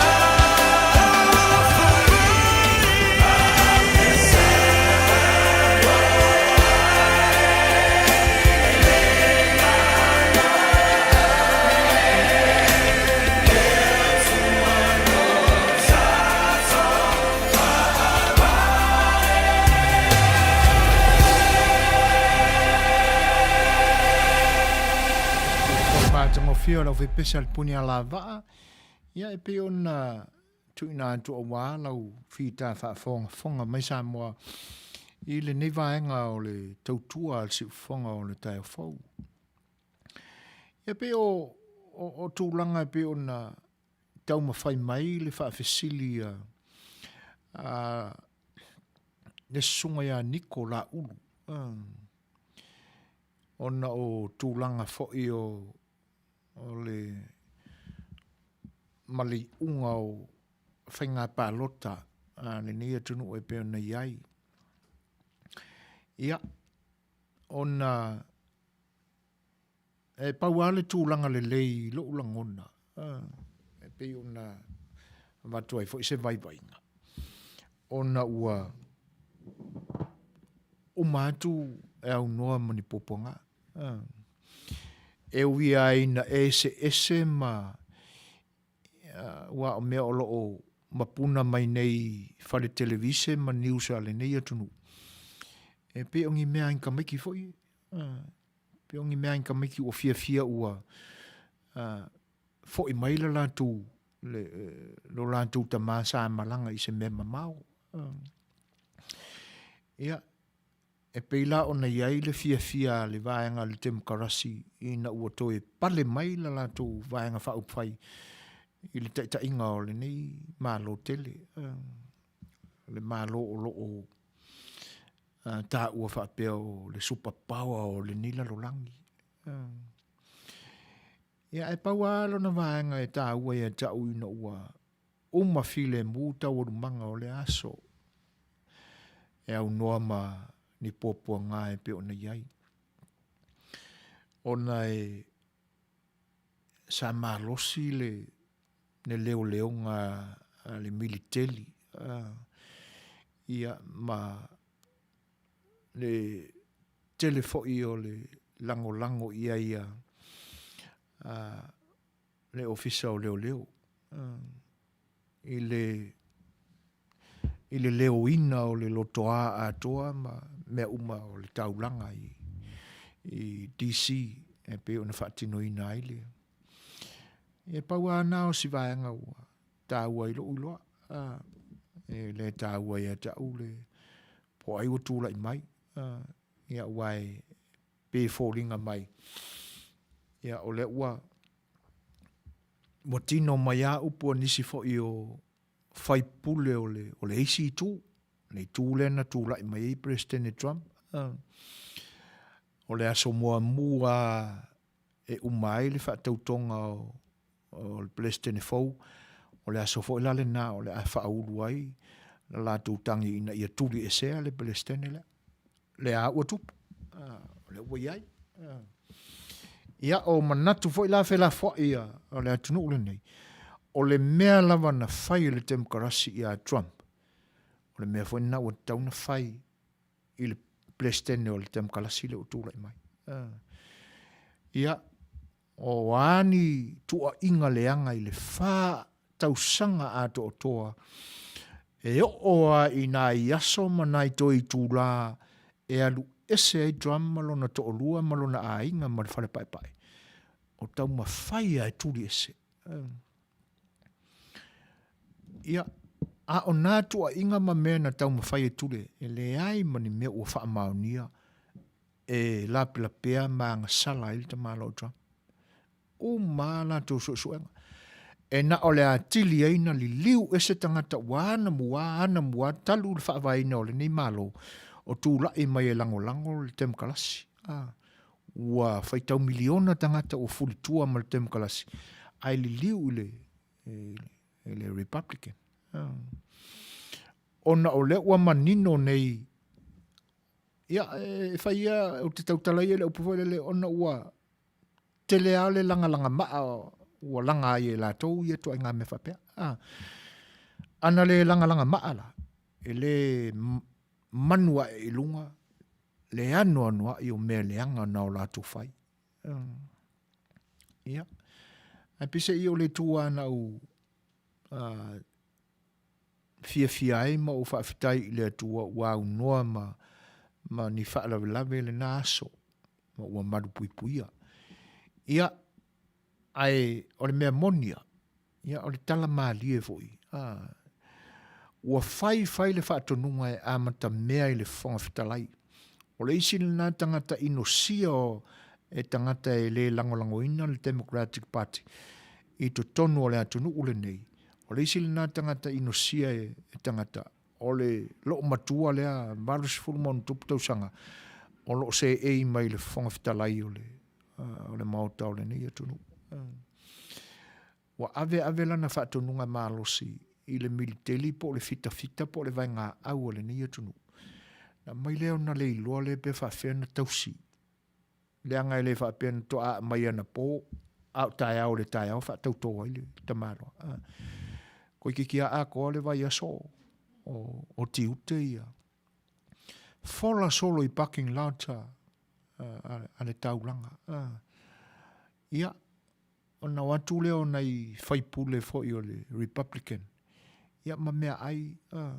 Matagofie o le aufaipesia a le puni alavaa, ia e pei ona tuuina atu aua lau fita faafogafoga mai Samoa i lenei vaega o le tautua a le siufofoga o le taeao fou. Ia pei o, o, o tulaga e pei ona taumafai mai le faafesili a, a le susuga ia Niko Laulu, ona o tulaga foi o, o le ma le iuga o faiga palota a lenei atunuu e pei ona i ai. Ia, ona e pau lava le tulaga lelei i lou lagona, e pei ona avatu ai foi se vaivaiga, ona ua uma atu e aunoa ma ni puapuaga. E ui lava ina eseese ma aua o mea o lo o mapuna mai nei i fale televise ma news a lenei atunuu, e pei o ni mea a ni tamaiti foi, e pei o ni mea a ni tamaiti ua fiafia ua foi mai le latou, lo latou tama sa malaga i se mea mamao. Ia, E pei la ona i ai le fiafia a le vaega a le Temokarasi ina ua toe pale mai la latou Vaega Faaupufai i le taitaiga o lenei Malo tele, le Malo o lo o taua faapea o le super power o lenei lalolagi. Ia, ae pau lava lona vaega e taua ia te au ina ua uma filemu taualumaga o lea aso e aunoa ma ni puapuaga e pei ona i ai. Ona e sa malosi le, le leoleoga a le militeli, ia ma le tele foi o le lagolago i ai a le Ofisa o Leoleo i le i le leoina o le lotoā atoa ma mea uma o le taulaga i, i DC e pei ona faatinoina ai le. E pau lava na o si vaega ua taua i lou iloa. E le taua ia te au le po o ai ua tulai mai. Ia, aua e pei e foliga mai, ia, o lea ua, ua tino mai lava upu a nisi foi o faipule o le, o le isi itu, le itu lea na tulai mai ai Peresetene Trump. O le aso muamua e uma ai le faatautoga o, o le Peresetene fou, o le aso foi la lena o le a faaulu ai la latou tagi ina ia tuliesea le Peresetene lea. Lea ua tupu, o lea ua i ai. Ia, o manatu foi la felafoai a le atunuu lenei, o le mea lava na fai e le Temokarasi ia Trump, o le mea foi lena ua tatau ona fai i le Peresetene o le Temokarasi lea ua tulai mai. Ia, O a ni tuuaiga leaga i le fa tausaga atoatoa e oo lava i nai aso ma nai toe itulā e alu ese ai Trump ma lona toalua ma lona aiga ma le fale paepae, o taumafai lava e tuli ese. Ia, a o nā tuuaiga ma mea na taumafai e tuli, e leai ma ni mea ua faamaonia e lapelapea ma agasala ai le tamaloa o Trump. Uma a latou suesuega. E na o le atili ai na liliu ese tagata ua anamua, anamua talu le faavaeina o lenei Malo o tulai mai e lagolago le Temokarasi. A, ua faitau miliona tagata ua fulitua ma le Temokarasi ae liliu i le, i le Republican. A, ona o lea ua manino nei Ia, e fai ia, ou te tautala ia i le upu foi lele, ona ua tele lava le lagalagamaa ua laga ai e latou ia ituaiga mea faapea. A, ana le lagalagamaa la, e le manu ae i luga le anoanoai o mea leaga na o latou fai. Ia, ae peiseai o le itu lava na ou fiafia ai ma ou faafetai i le Atua ua aunoa ma, ma ni faalavelave i lena aso, ma ua malupuipuia. Ia, ae o le mea moni ia, ia o le tala malie foi, a, ua fai fai le faatonuga e amatamea i le Fofoga Fetalai. O le isi lena tagata inosia o, e tagata e le lagolagoina le Democratic Party i totonu o le atunuu lenei, O le isi lena tagata inosia e tagata, o le loomatua lea 80+ tausaga o lo o seei mai le Fofoga Fetalai o le, o le Maota o lenei atunuu. Ua ave ave lana faatonuga malosi i le militeli po o le fitafita po o le vaegaau a lenei atunuu. Na aumai lea ona le iloa lea pe faafefea ona tausi Leaga e le faapea na toa aumai anapo, a o taeao i le taeao faatauto ai le tamaloa. A. Toeitiiti lava atoa le vaiaso o, o tiute ia. Fola solo i parking lot a, a, a le taulaga. A. Ia, ona o atu lea o nai faipule foi o le Republican, ia ma meaai, a,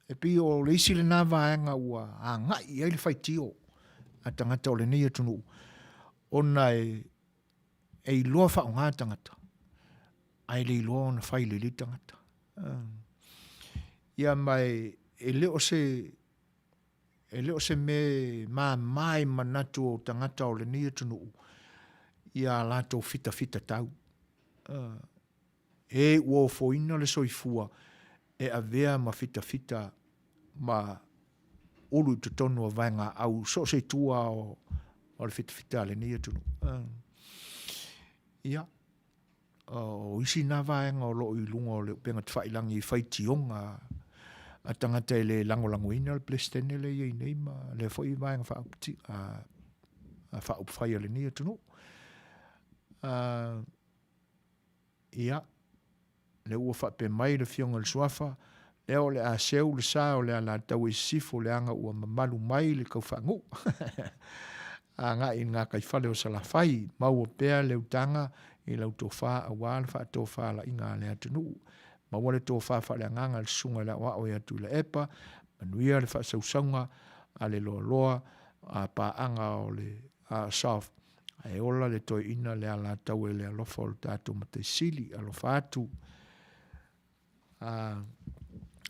E pei o le isi lena vaega ua agai i ai le faitio a tagata o lenei atunuu, ona e, e iloa faaaoga tagata, ae le iloa ona fai lelei tagata. Ia ma e, e le o se e le o se mea māmā i manatu o tagata o lenei atunuu ia latou fitafita tau. E ua ofoina le soifua e avea ma fitafita ma ulu i totonu o vaegaau so o se itu lava o le fitafita a lenei atunuu. Ia, o isi na vaega o lo o i luga o le upega tafailagi i faitioga a tagata e le lagolagoina le Peresetene lea e i ai nei ma lea foi vaega faaupufai a lenei atunuu. Ia, lea ua faapea mai le Afioga i le Suafa, lea o le a seu le sa o le Alataua i Sisifo leaga ua mamalu mai le taufaanuu. Agai i le gataifale o Salafai, maua pea le utaga i lau tofa aua le faatofalaiga a le atunuu. Maua le tofa faaleagaga i le Susuga i le Aoao ia Tuilaepa, manuia le faasausauga a le loaloa a paaga o le South Ae ola le toeaina le Alataua i le alofa o le tatou Matai Sili, alofa atu. A,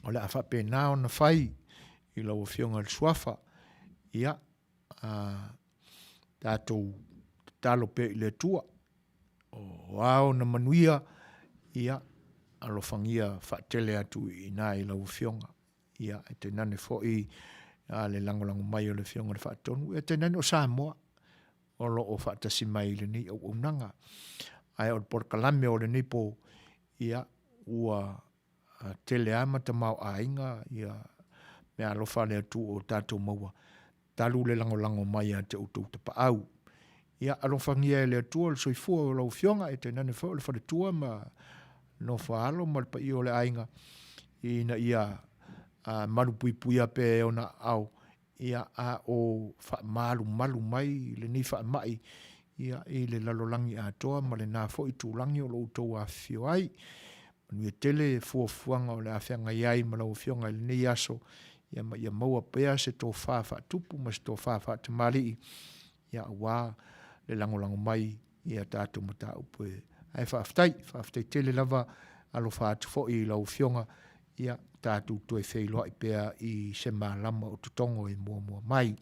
o le a faapena ona fai i lau Afioga i le Suafa. Ia, tatou tatalo pea i le Atua, o a ona manuia, ia, alofagia faatele atu i ina i lau Afioga. Ia, e tainane foi le lagolago mai o le Afioga i le Faatonu, ia tainane o Samoa o lo o faatasi mai i lenei auaunaga. Ae o le polokalame o lenei po, ia, ua tele lava ma tamaoaiga ia meaalofa a le Atua o tatou maua, talu le lagolago mai ia te outou tapaau. Ia alofagia e le Atua le soifua o lau Afioga, e tainane foi o le faletua ma nofo a alo ma le paia o le aiga, ina ia malupuipuia pea e ona aao, ia, a o faamalumalu mai lenei faamai, ia, i le lalolagi atoa ma lena foi itulagi o lo o outou afifio ai. Manuia tele fuafuaga o le a feagai ai ma lau Afioga i lenei aso, ia ma ia maua pea se tofa faatupu ma se tofa faatamalii, ia aua le lagolago mai i a tatou mataupu e. Ae faafetai, faafetai tele lava, alofa atu foi i lau Afioga, ia tatou toe feiloai pea i se malama o totogo e muamua mai.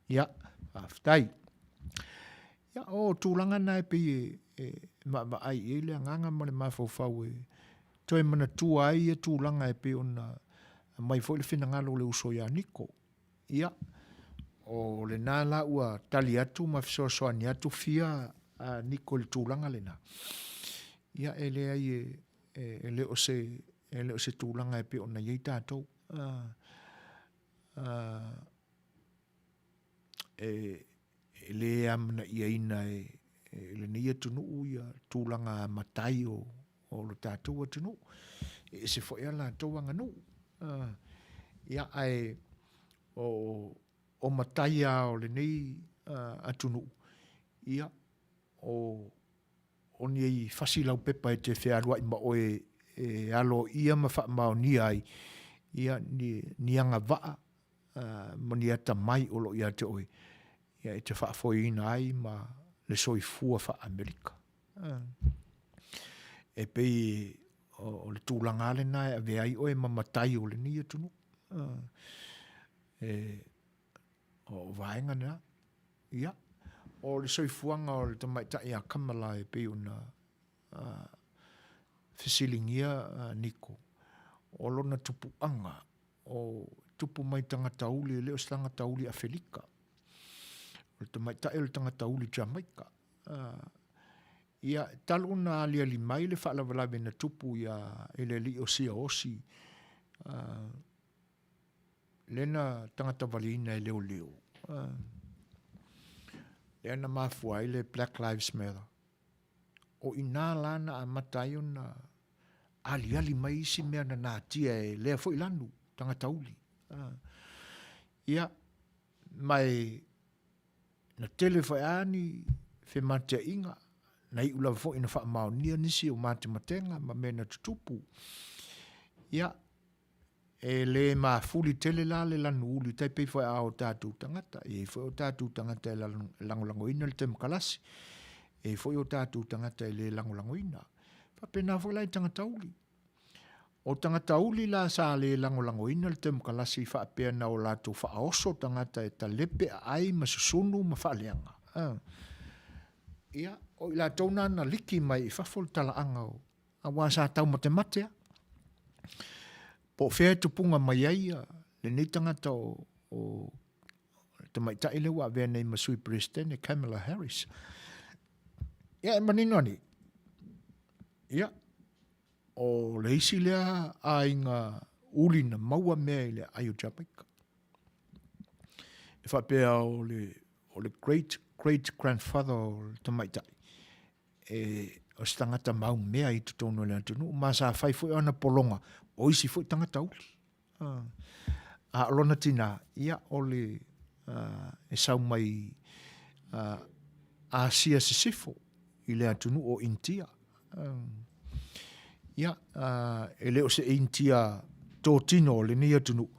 Ia, faafetai. Ia, o tulaga na e pei e, e vaavaai i ai le agaga ma le mafaufau e toe manatua ai ia tulaga e pei ona aumai foi le finagalo o le uso ia Niko. Ia, o lena la ua tali atu ma fesoasoani atu fia a Niko i le tulaga lena. Ia, e leai e, e, e le o se, e le o se tulaga e pei ona i ai tatou. E, e le amanaiaina e, e lenei atunuu ia tulaga matai o, o lo tatou atunuu. E ese foi a latou aganuu. Ia, ae o, o matai lava o lenei atunuu, ia, o, o ni fasi laupepa e te fealuai ma oe e aloaia ma faamaonia ai ia ni, ni agavaa ma ni atamai o lo o ia te oe, ia e te faafoeina ai ma le soifua faa-Amerika. E pei o le tulaga lava lena e avea ai oe ma matai o lenei atunuu. E, o vaega na. Ia, o le soifuaga o le tamaitai a Kamala e pei ona fesiligia Niko, o lona tupuaga, o tupu mai tagata uli, e le o se tagata uli Afelika. O le tamaitai o le tagata uli Jamaika. Ia, talu ona aliali mai le faalavelave na tupu ia i le alii o Siaosi, lea na tagata valiina e leoleo, lea na mafua ai le Black Lives Matter. O i ina la na amata ai ona aliali mai isi mea na natia e lea foi lanu, tagata uli. Ia, ma e na tele foi lava ni fematiaiga, na iu lava foi ina faamaonia nisi o matematega ma mea na tutupu. Ia, E le mafuli tele la le lanu uli tai pei foi a o tatou tagata. E i ai foi o tatou tagata e lagolagoina le temokalasi. E i ai foi o tatou tagata e le lagolagoina. Faapena foi la i tagata uli. O tagata uli la sa le lagolagoina le temokalasi faapea na o latou faaoso tagata e talepe aai ma susunu ma faaleaga. Ia, o i latou na na liki mai i fafo le talaaga o aua sa taumatemate a. Po o fea e tupuga mai ai lenei tagata o, o tamaitai lea ua avea nei ma sui Peresetene Kamala Harris. Ia e manino ani, ia, o le isi lea aiga uli na maua mea i le aai o Jamaica. E faapea o le, o le great great grandfather o le tamaitai, e, o se tagata maumea i totonu o le atunuu, ma sa fai foi ana pologa o isi foi tagata uli. A o lona tinā, ia, o le, e sau mai Asia Sisifo i le atunuu o Initia. Ia, e le o se Initia totino o lenei atunuu,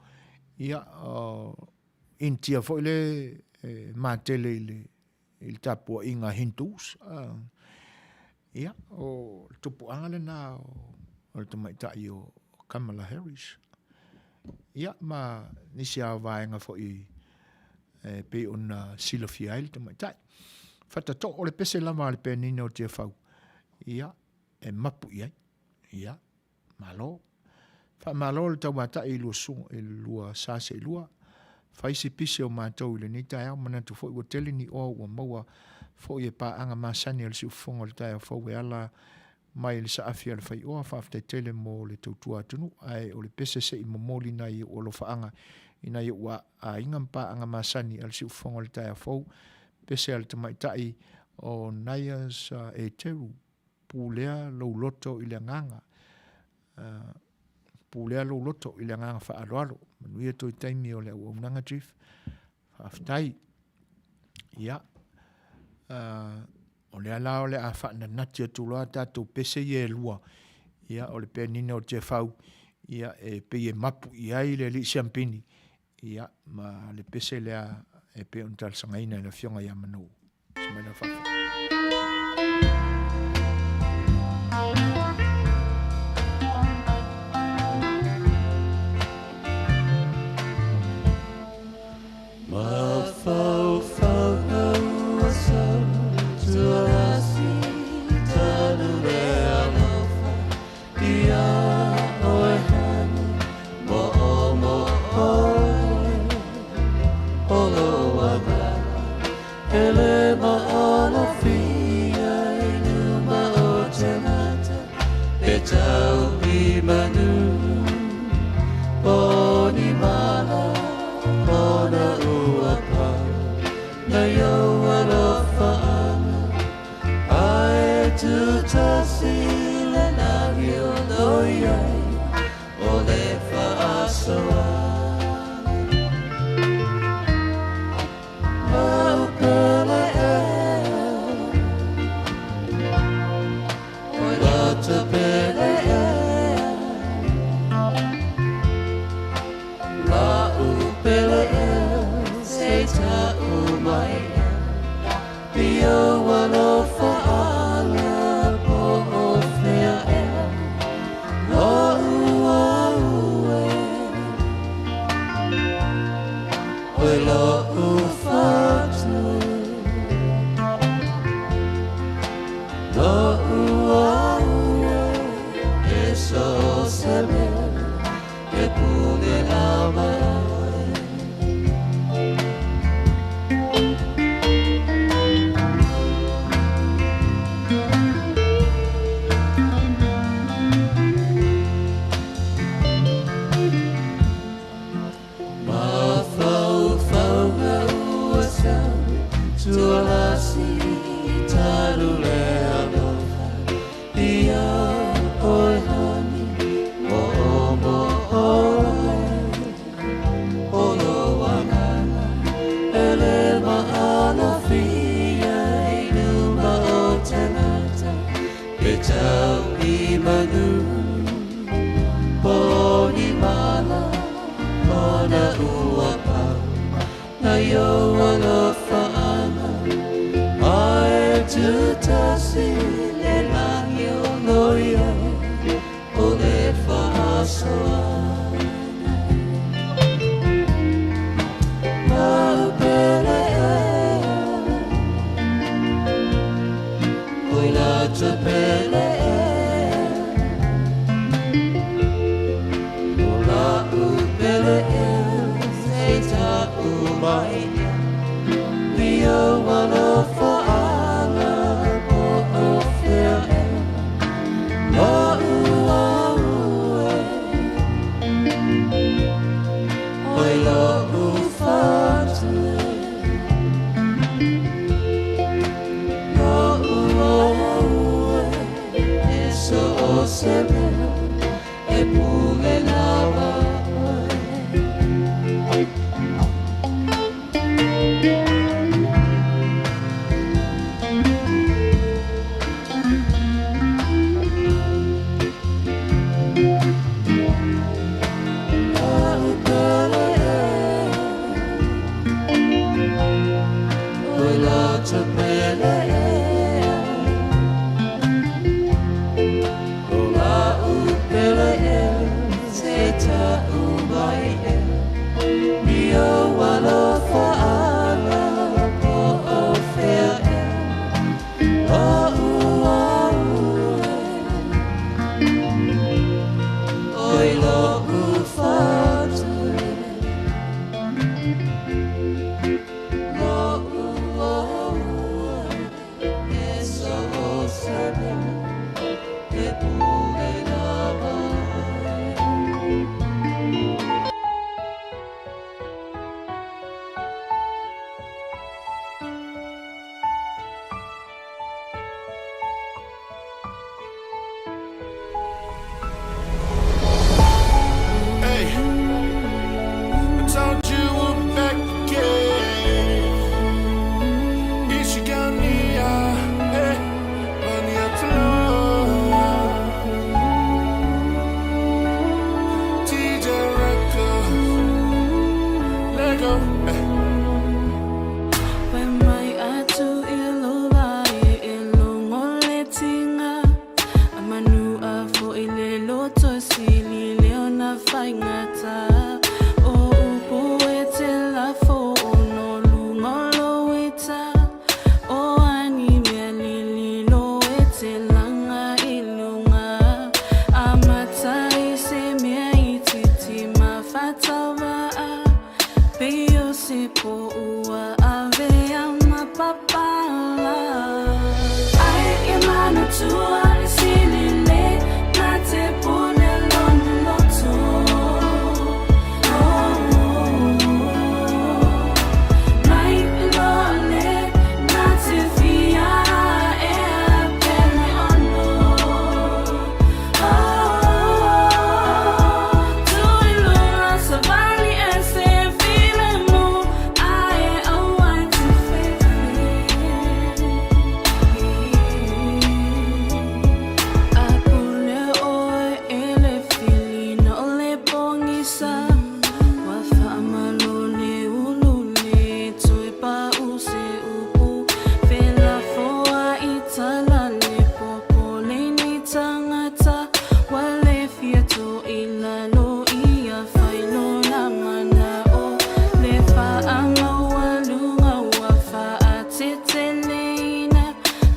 ia, o Initia foi le e matele i le i le tapuaiga a Hindus. Ia, o le tupuaga lena o le tamaitai o Kamala Harris. Ia, ma nisi lava o vaega foi e pei ona silafia ai le tamaitai. Fatatoo o le pese lava a le pianino o Tiafau, ia, e mapu i ai. Ia, malo. Faamalo le tauatai i lua susuga i lua sa seelua. Fai si pise o matou i lenei taeao, manatu foi ua tele ni oa ua maua foi e paaga masani a le siufofoga o le taeao fou e ala mai i le saafi a le faioa. Faafetai tele mo le tautua atunuu, ae o le pese se i momoli nai ou alofaaga i nai ou aiga ma paaga masani a le siufofoga o le taeao fou, pese a le tamaitai o Naias Eteru, pulea lou loto i le agaga, pulea lou loto i le agaga faaaloalo. Manuia toi taimi o le auaunaga Chief. Faafetai. Ia, o lea la o le a faananati atu loa tatou pese ia e lua, ia o le pianino o Tiafau, ia e pei e mapu i ai le alii siampini, ia ma le pese lea e pei ona talosagaina e le afioga ia Manu'u. Semaina faafofoga. le po ua avea ma papala. Ai ia manatua le sili le na te pune lona loto. Oh, mai loa le na te fia ea pele ono. Tangata wa le fia to i lalo ia fai lona mana'o le faamaualuga ua faateteleina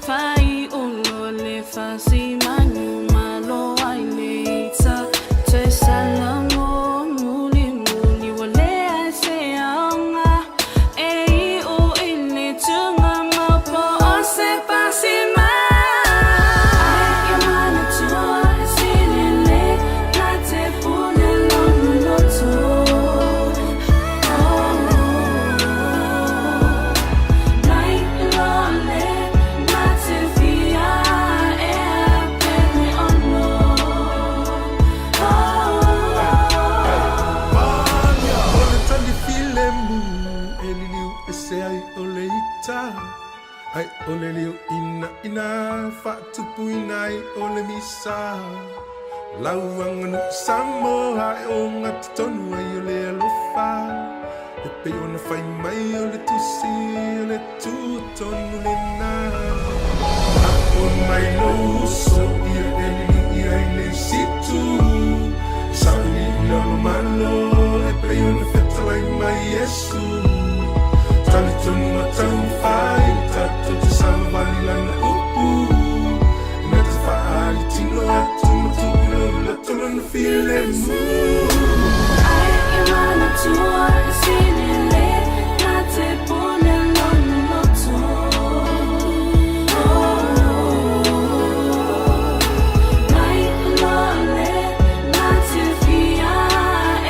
faaiulo le fasimanu malo ai le ita toe salamo mulimuli ua leai se aoga e iu i le tugamau po o se pasima. Ai ia manatua e sili le na te pune lona loto. Oh, mai loa le na te fia ea pele ono. Oh, O le tali filemu e liliu ese ai o le ita ai o le liu ina ina faatupuina ai o le misa. Lau aganuu Samoa e ogatotonu ai o le alofa e pei ona fai mai o le tusi o le tutonu lena. Apo mai lou uso ia e liliu i ai le isi itu. Sailiili malo e pei ona fetalai mai Iesu. Talitonuga taumafai tatou te savavali lana upu. Na te faaali tino atu ma tuu i lou loto lona filemu. Ai ia manatua e sili le na te pune lona loto. Oh, mai loa le na te fia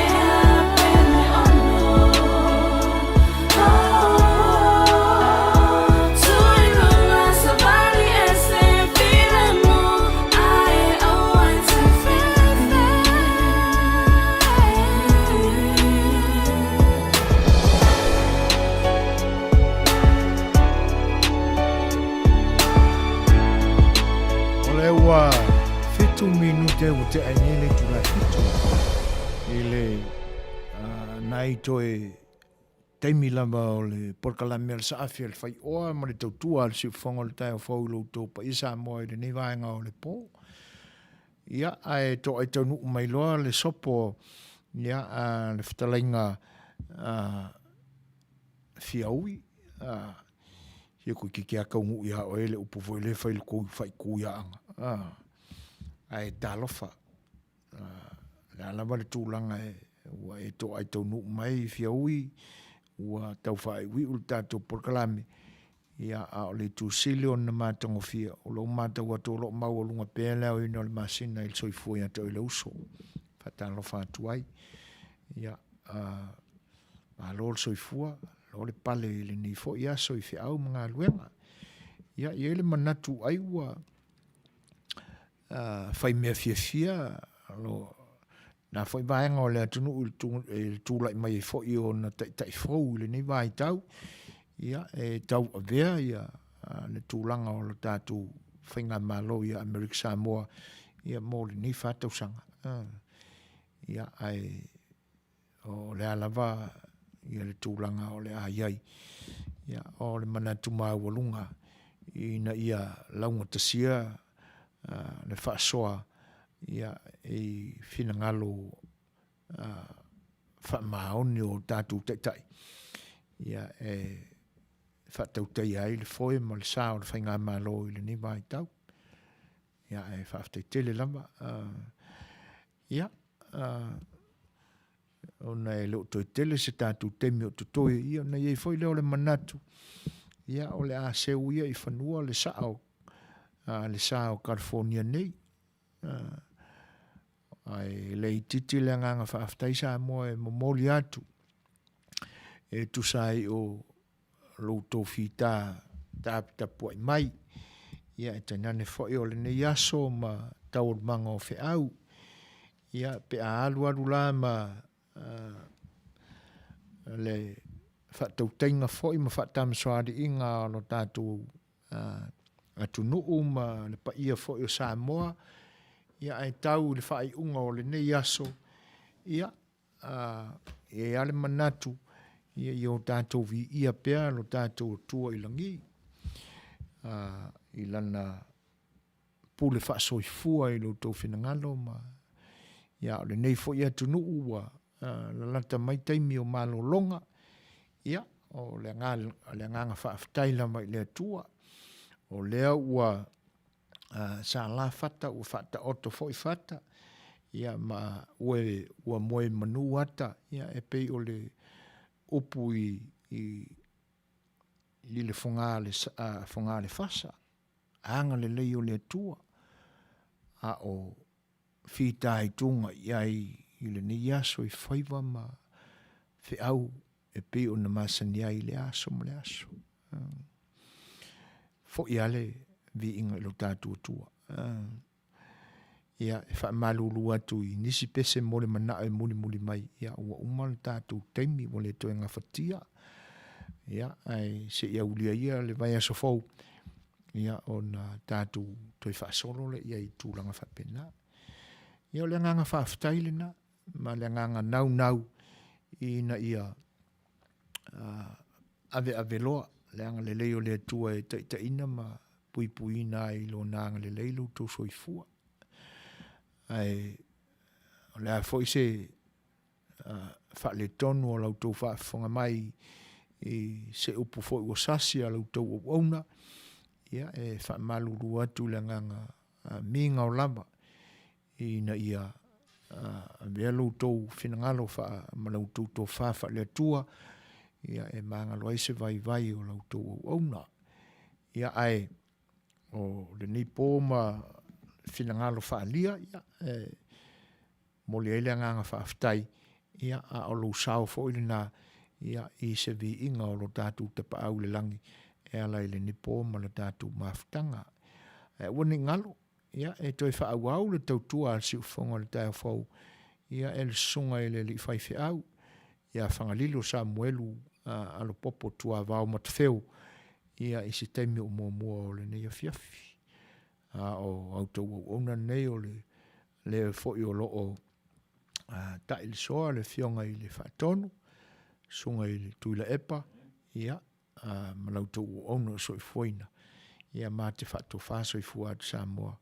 ea pele ono. Oh, tuu i luga savali e se filemu ae aua e te fefe. O lea ua fitu minute ua tea ai nei le itula e fitu i le nai toe taimi lava o le polokalame a le Saafi a le Faioa ma le tautua a le Siufofoga o le Taeao Fou i lo outou paia Samoa i lenei vaega o le po. Ia, ae toai taunuu mai loa le sopo ia, a le fetalaiga a Fiaui, a, ia koe keke a kaunuu ia oe le upu foi le fai le kou faaiku ia anga. A, ae talofa. A, le a lava le tulaga e ua e toai taunuu mai Fiaui, ua tau faaiuiu le tatou polokalame, ia, a o le itu sili ona matagofie, o lou matau atu o lo o maualuga pea le aoina o le masina i le soifua ia te oe le uso. Faatalofa atu ai. Ia, a, malo le soifua, malo le pale i lenei foi aso i feau ma galuega. Ia, e i ai le manatu ai ua fai mea fiafia lo na foi vaega o le atunuu i le tulai mai ai foi o ona taitai fou i lenei vaitau, ia, e tau avea ia le tulaga o le tatou faigamalo ia Amerika Samoa ia mo lenei 4 tausaga. Ia, ae o le a lava ia le tulaga o le a i ai. Ia, o le manatu maualuga ina ia laugatasia le faasoa ia i finagalo faamaoni o tatou taitai ia e faatautaia ai le foe ma le sa o le faigamalo i lenei vaitau. Ia, ae faafetai tele lava. Ia, Ona e le o toe tele se tatou taimi o totoe, ia ona i ai foi lea o le manatu, ia o le a seu ia i fanua le saa o, le sa o California nei. Ae le itiiti le agaga faafetai Samoa e momoli atu e tusa ai o lo outou fita taputapuai mai. Ia e tainane foi o lenei aso ma taualumaga o feau. Ia pe a alualu la ma le faatautaiga foi ma faatamasoaliiga o lo tatou atunuu ma le paia foi o Samoa, ia ae tau i le faaiuga o lenei aso, ia, e i ai lava le manatu, ia, ia o tatou viia pea lo tatou Atua i lagi, i Lana pule faasoifua i lo outou finagalo ma, ia, o lenei foi atunuu ua lalata mai taimi o malologa, ia, o le agaga faafetai lava i le Atua, o lea ua sala fata, ua faataoto foi fata, ia, ma ua, ua moe manu ata, ia, e pei o le upu i, i, i le foga le fasa, agalelei o le Atua, a o fitaituga i ai i lenei aso i faiva ma feau e pei ona masani ai i le aso ma le aso. Foi lava le viiga i lo tatou Atua. Ia, e faamalulu atu i nisi pese mo le manao e mulimuli mai, ia ua uma le tatou taimi, ua le toe gafatia. Ia, ae se i aulia ia le vaiaso fou, ia ona tatou toe faasolo lea i tulaga faapena. Ia o le agaga faafetai lena ma le agaga naunau ina ia aveave loa le agalelei o le Atua e taitaiina ma puipuiina ai i Lona agalelei lo outou soifua. Ae o le a foi se faaletonu o la outou faafofoga mai i se upu foi ua sasi a la outou auauna, ia e faamalulu atu i le agaga migao lava ina ia avea lo outou finagalo ma la outou tofa faale-Atua, ia e magalo ai se vaivai o la outou auauna. Ia ae o lenei po ma finagalo faaalia, ia e momoli ai le agaga faafetai, ia a o lou sao foi lena ia i se viiga o lo tatou Tapaau i le lagi e ala i lenei po ma le tatou mafutaga. Ae aua ne i galo, ia e toe faaauau le tautua a le siufofoga o le taeao fou, ia e le susuga i le alii faifeau ia Fagalilo Samuelu Alopopo Tuavao Matafeo, ia i se taimi o muamua o lenei afiafi. A o a outou auauna lenei o le le foi o lo o ta'i le soa le afioga i le Faatonu, susuga i le Tuilaepa, ia, ma la outou auauna o soifuaina, ia ma te faatofa soifua atu Samoa,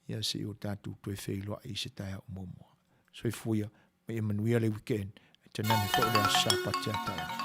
ia se i o tatou toe feiloai i se taeao muamua. Soifua ia, ma ia manuia le weekend, ae tainane foi le aso Sapati a taeao.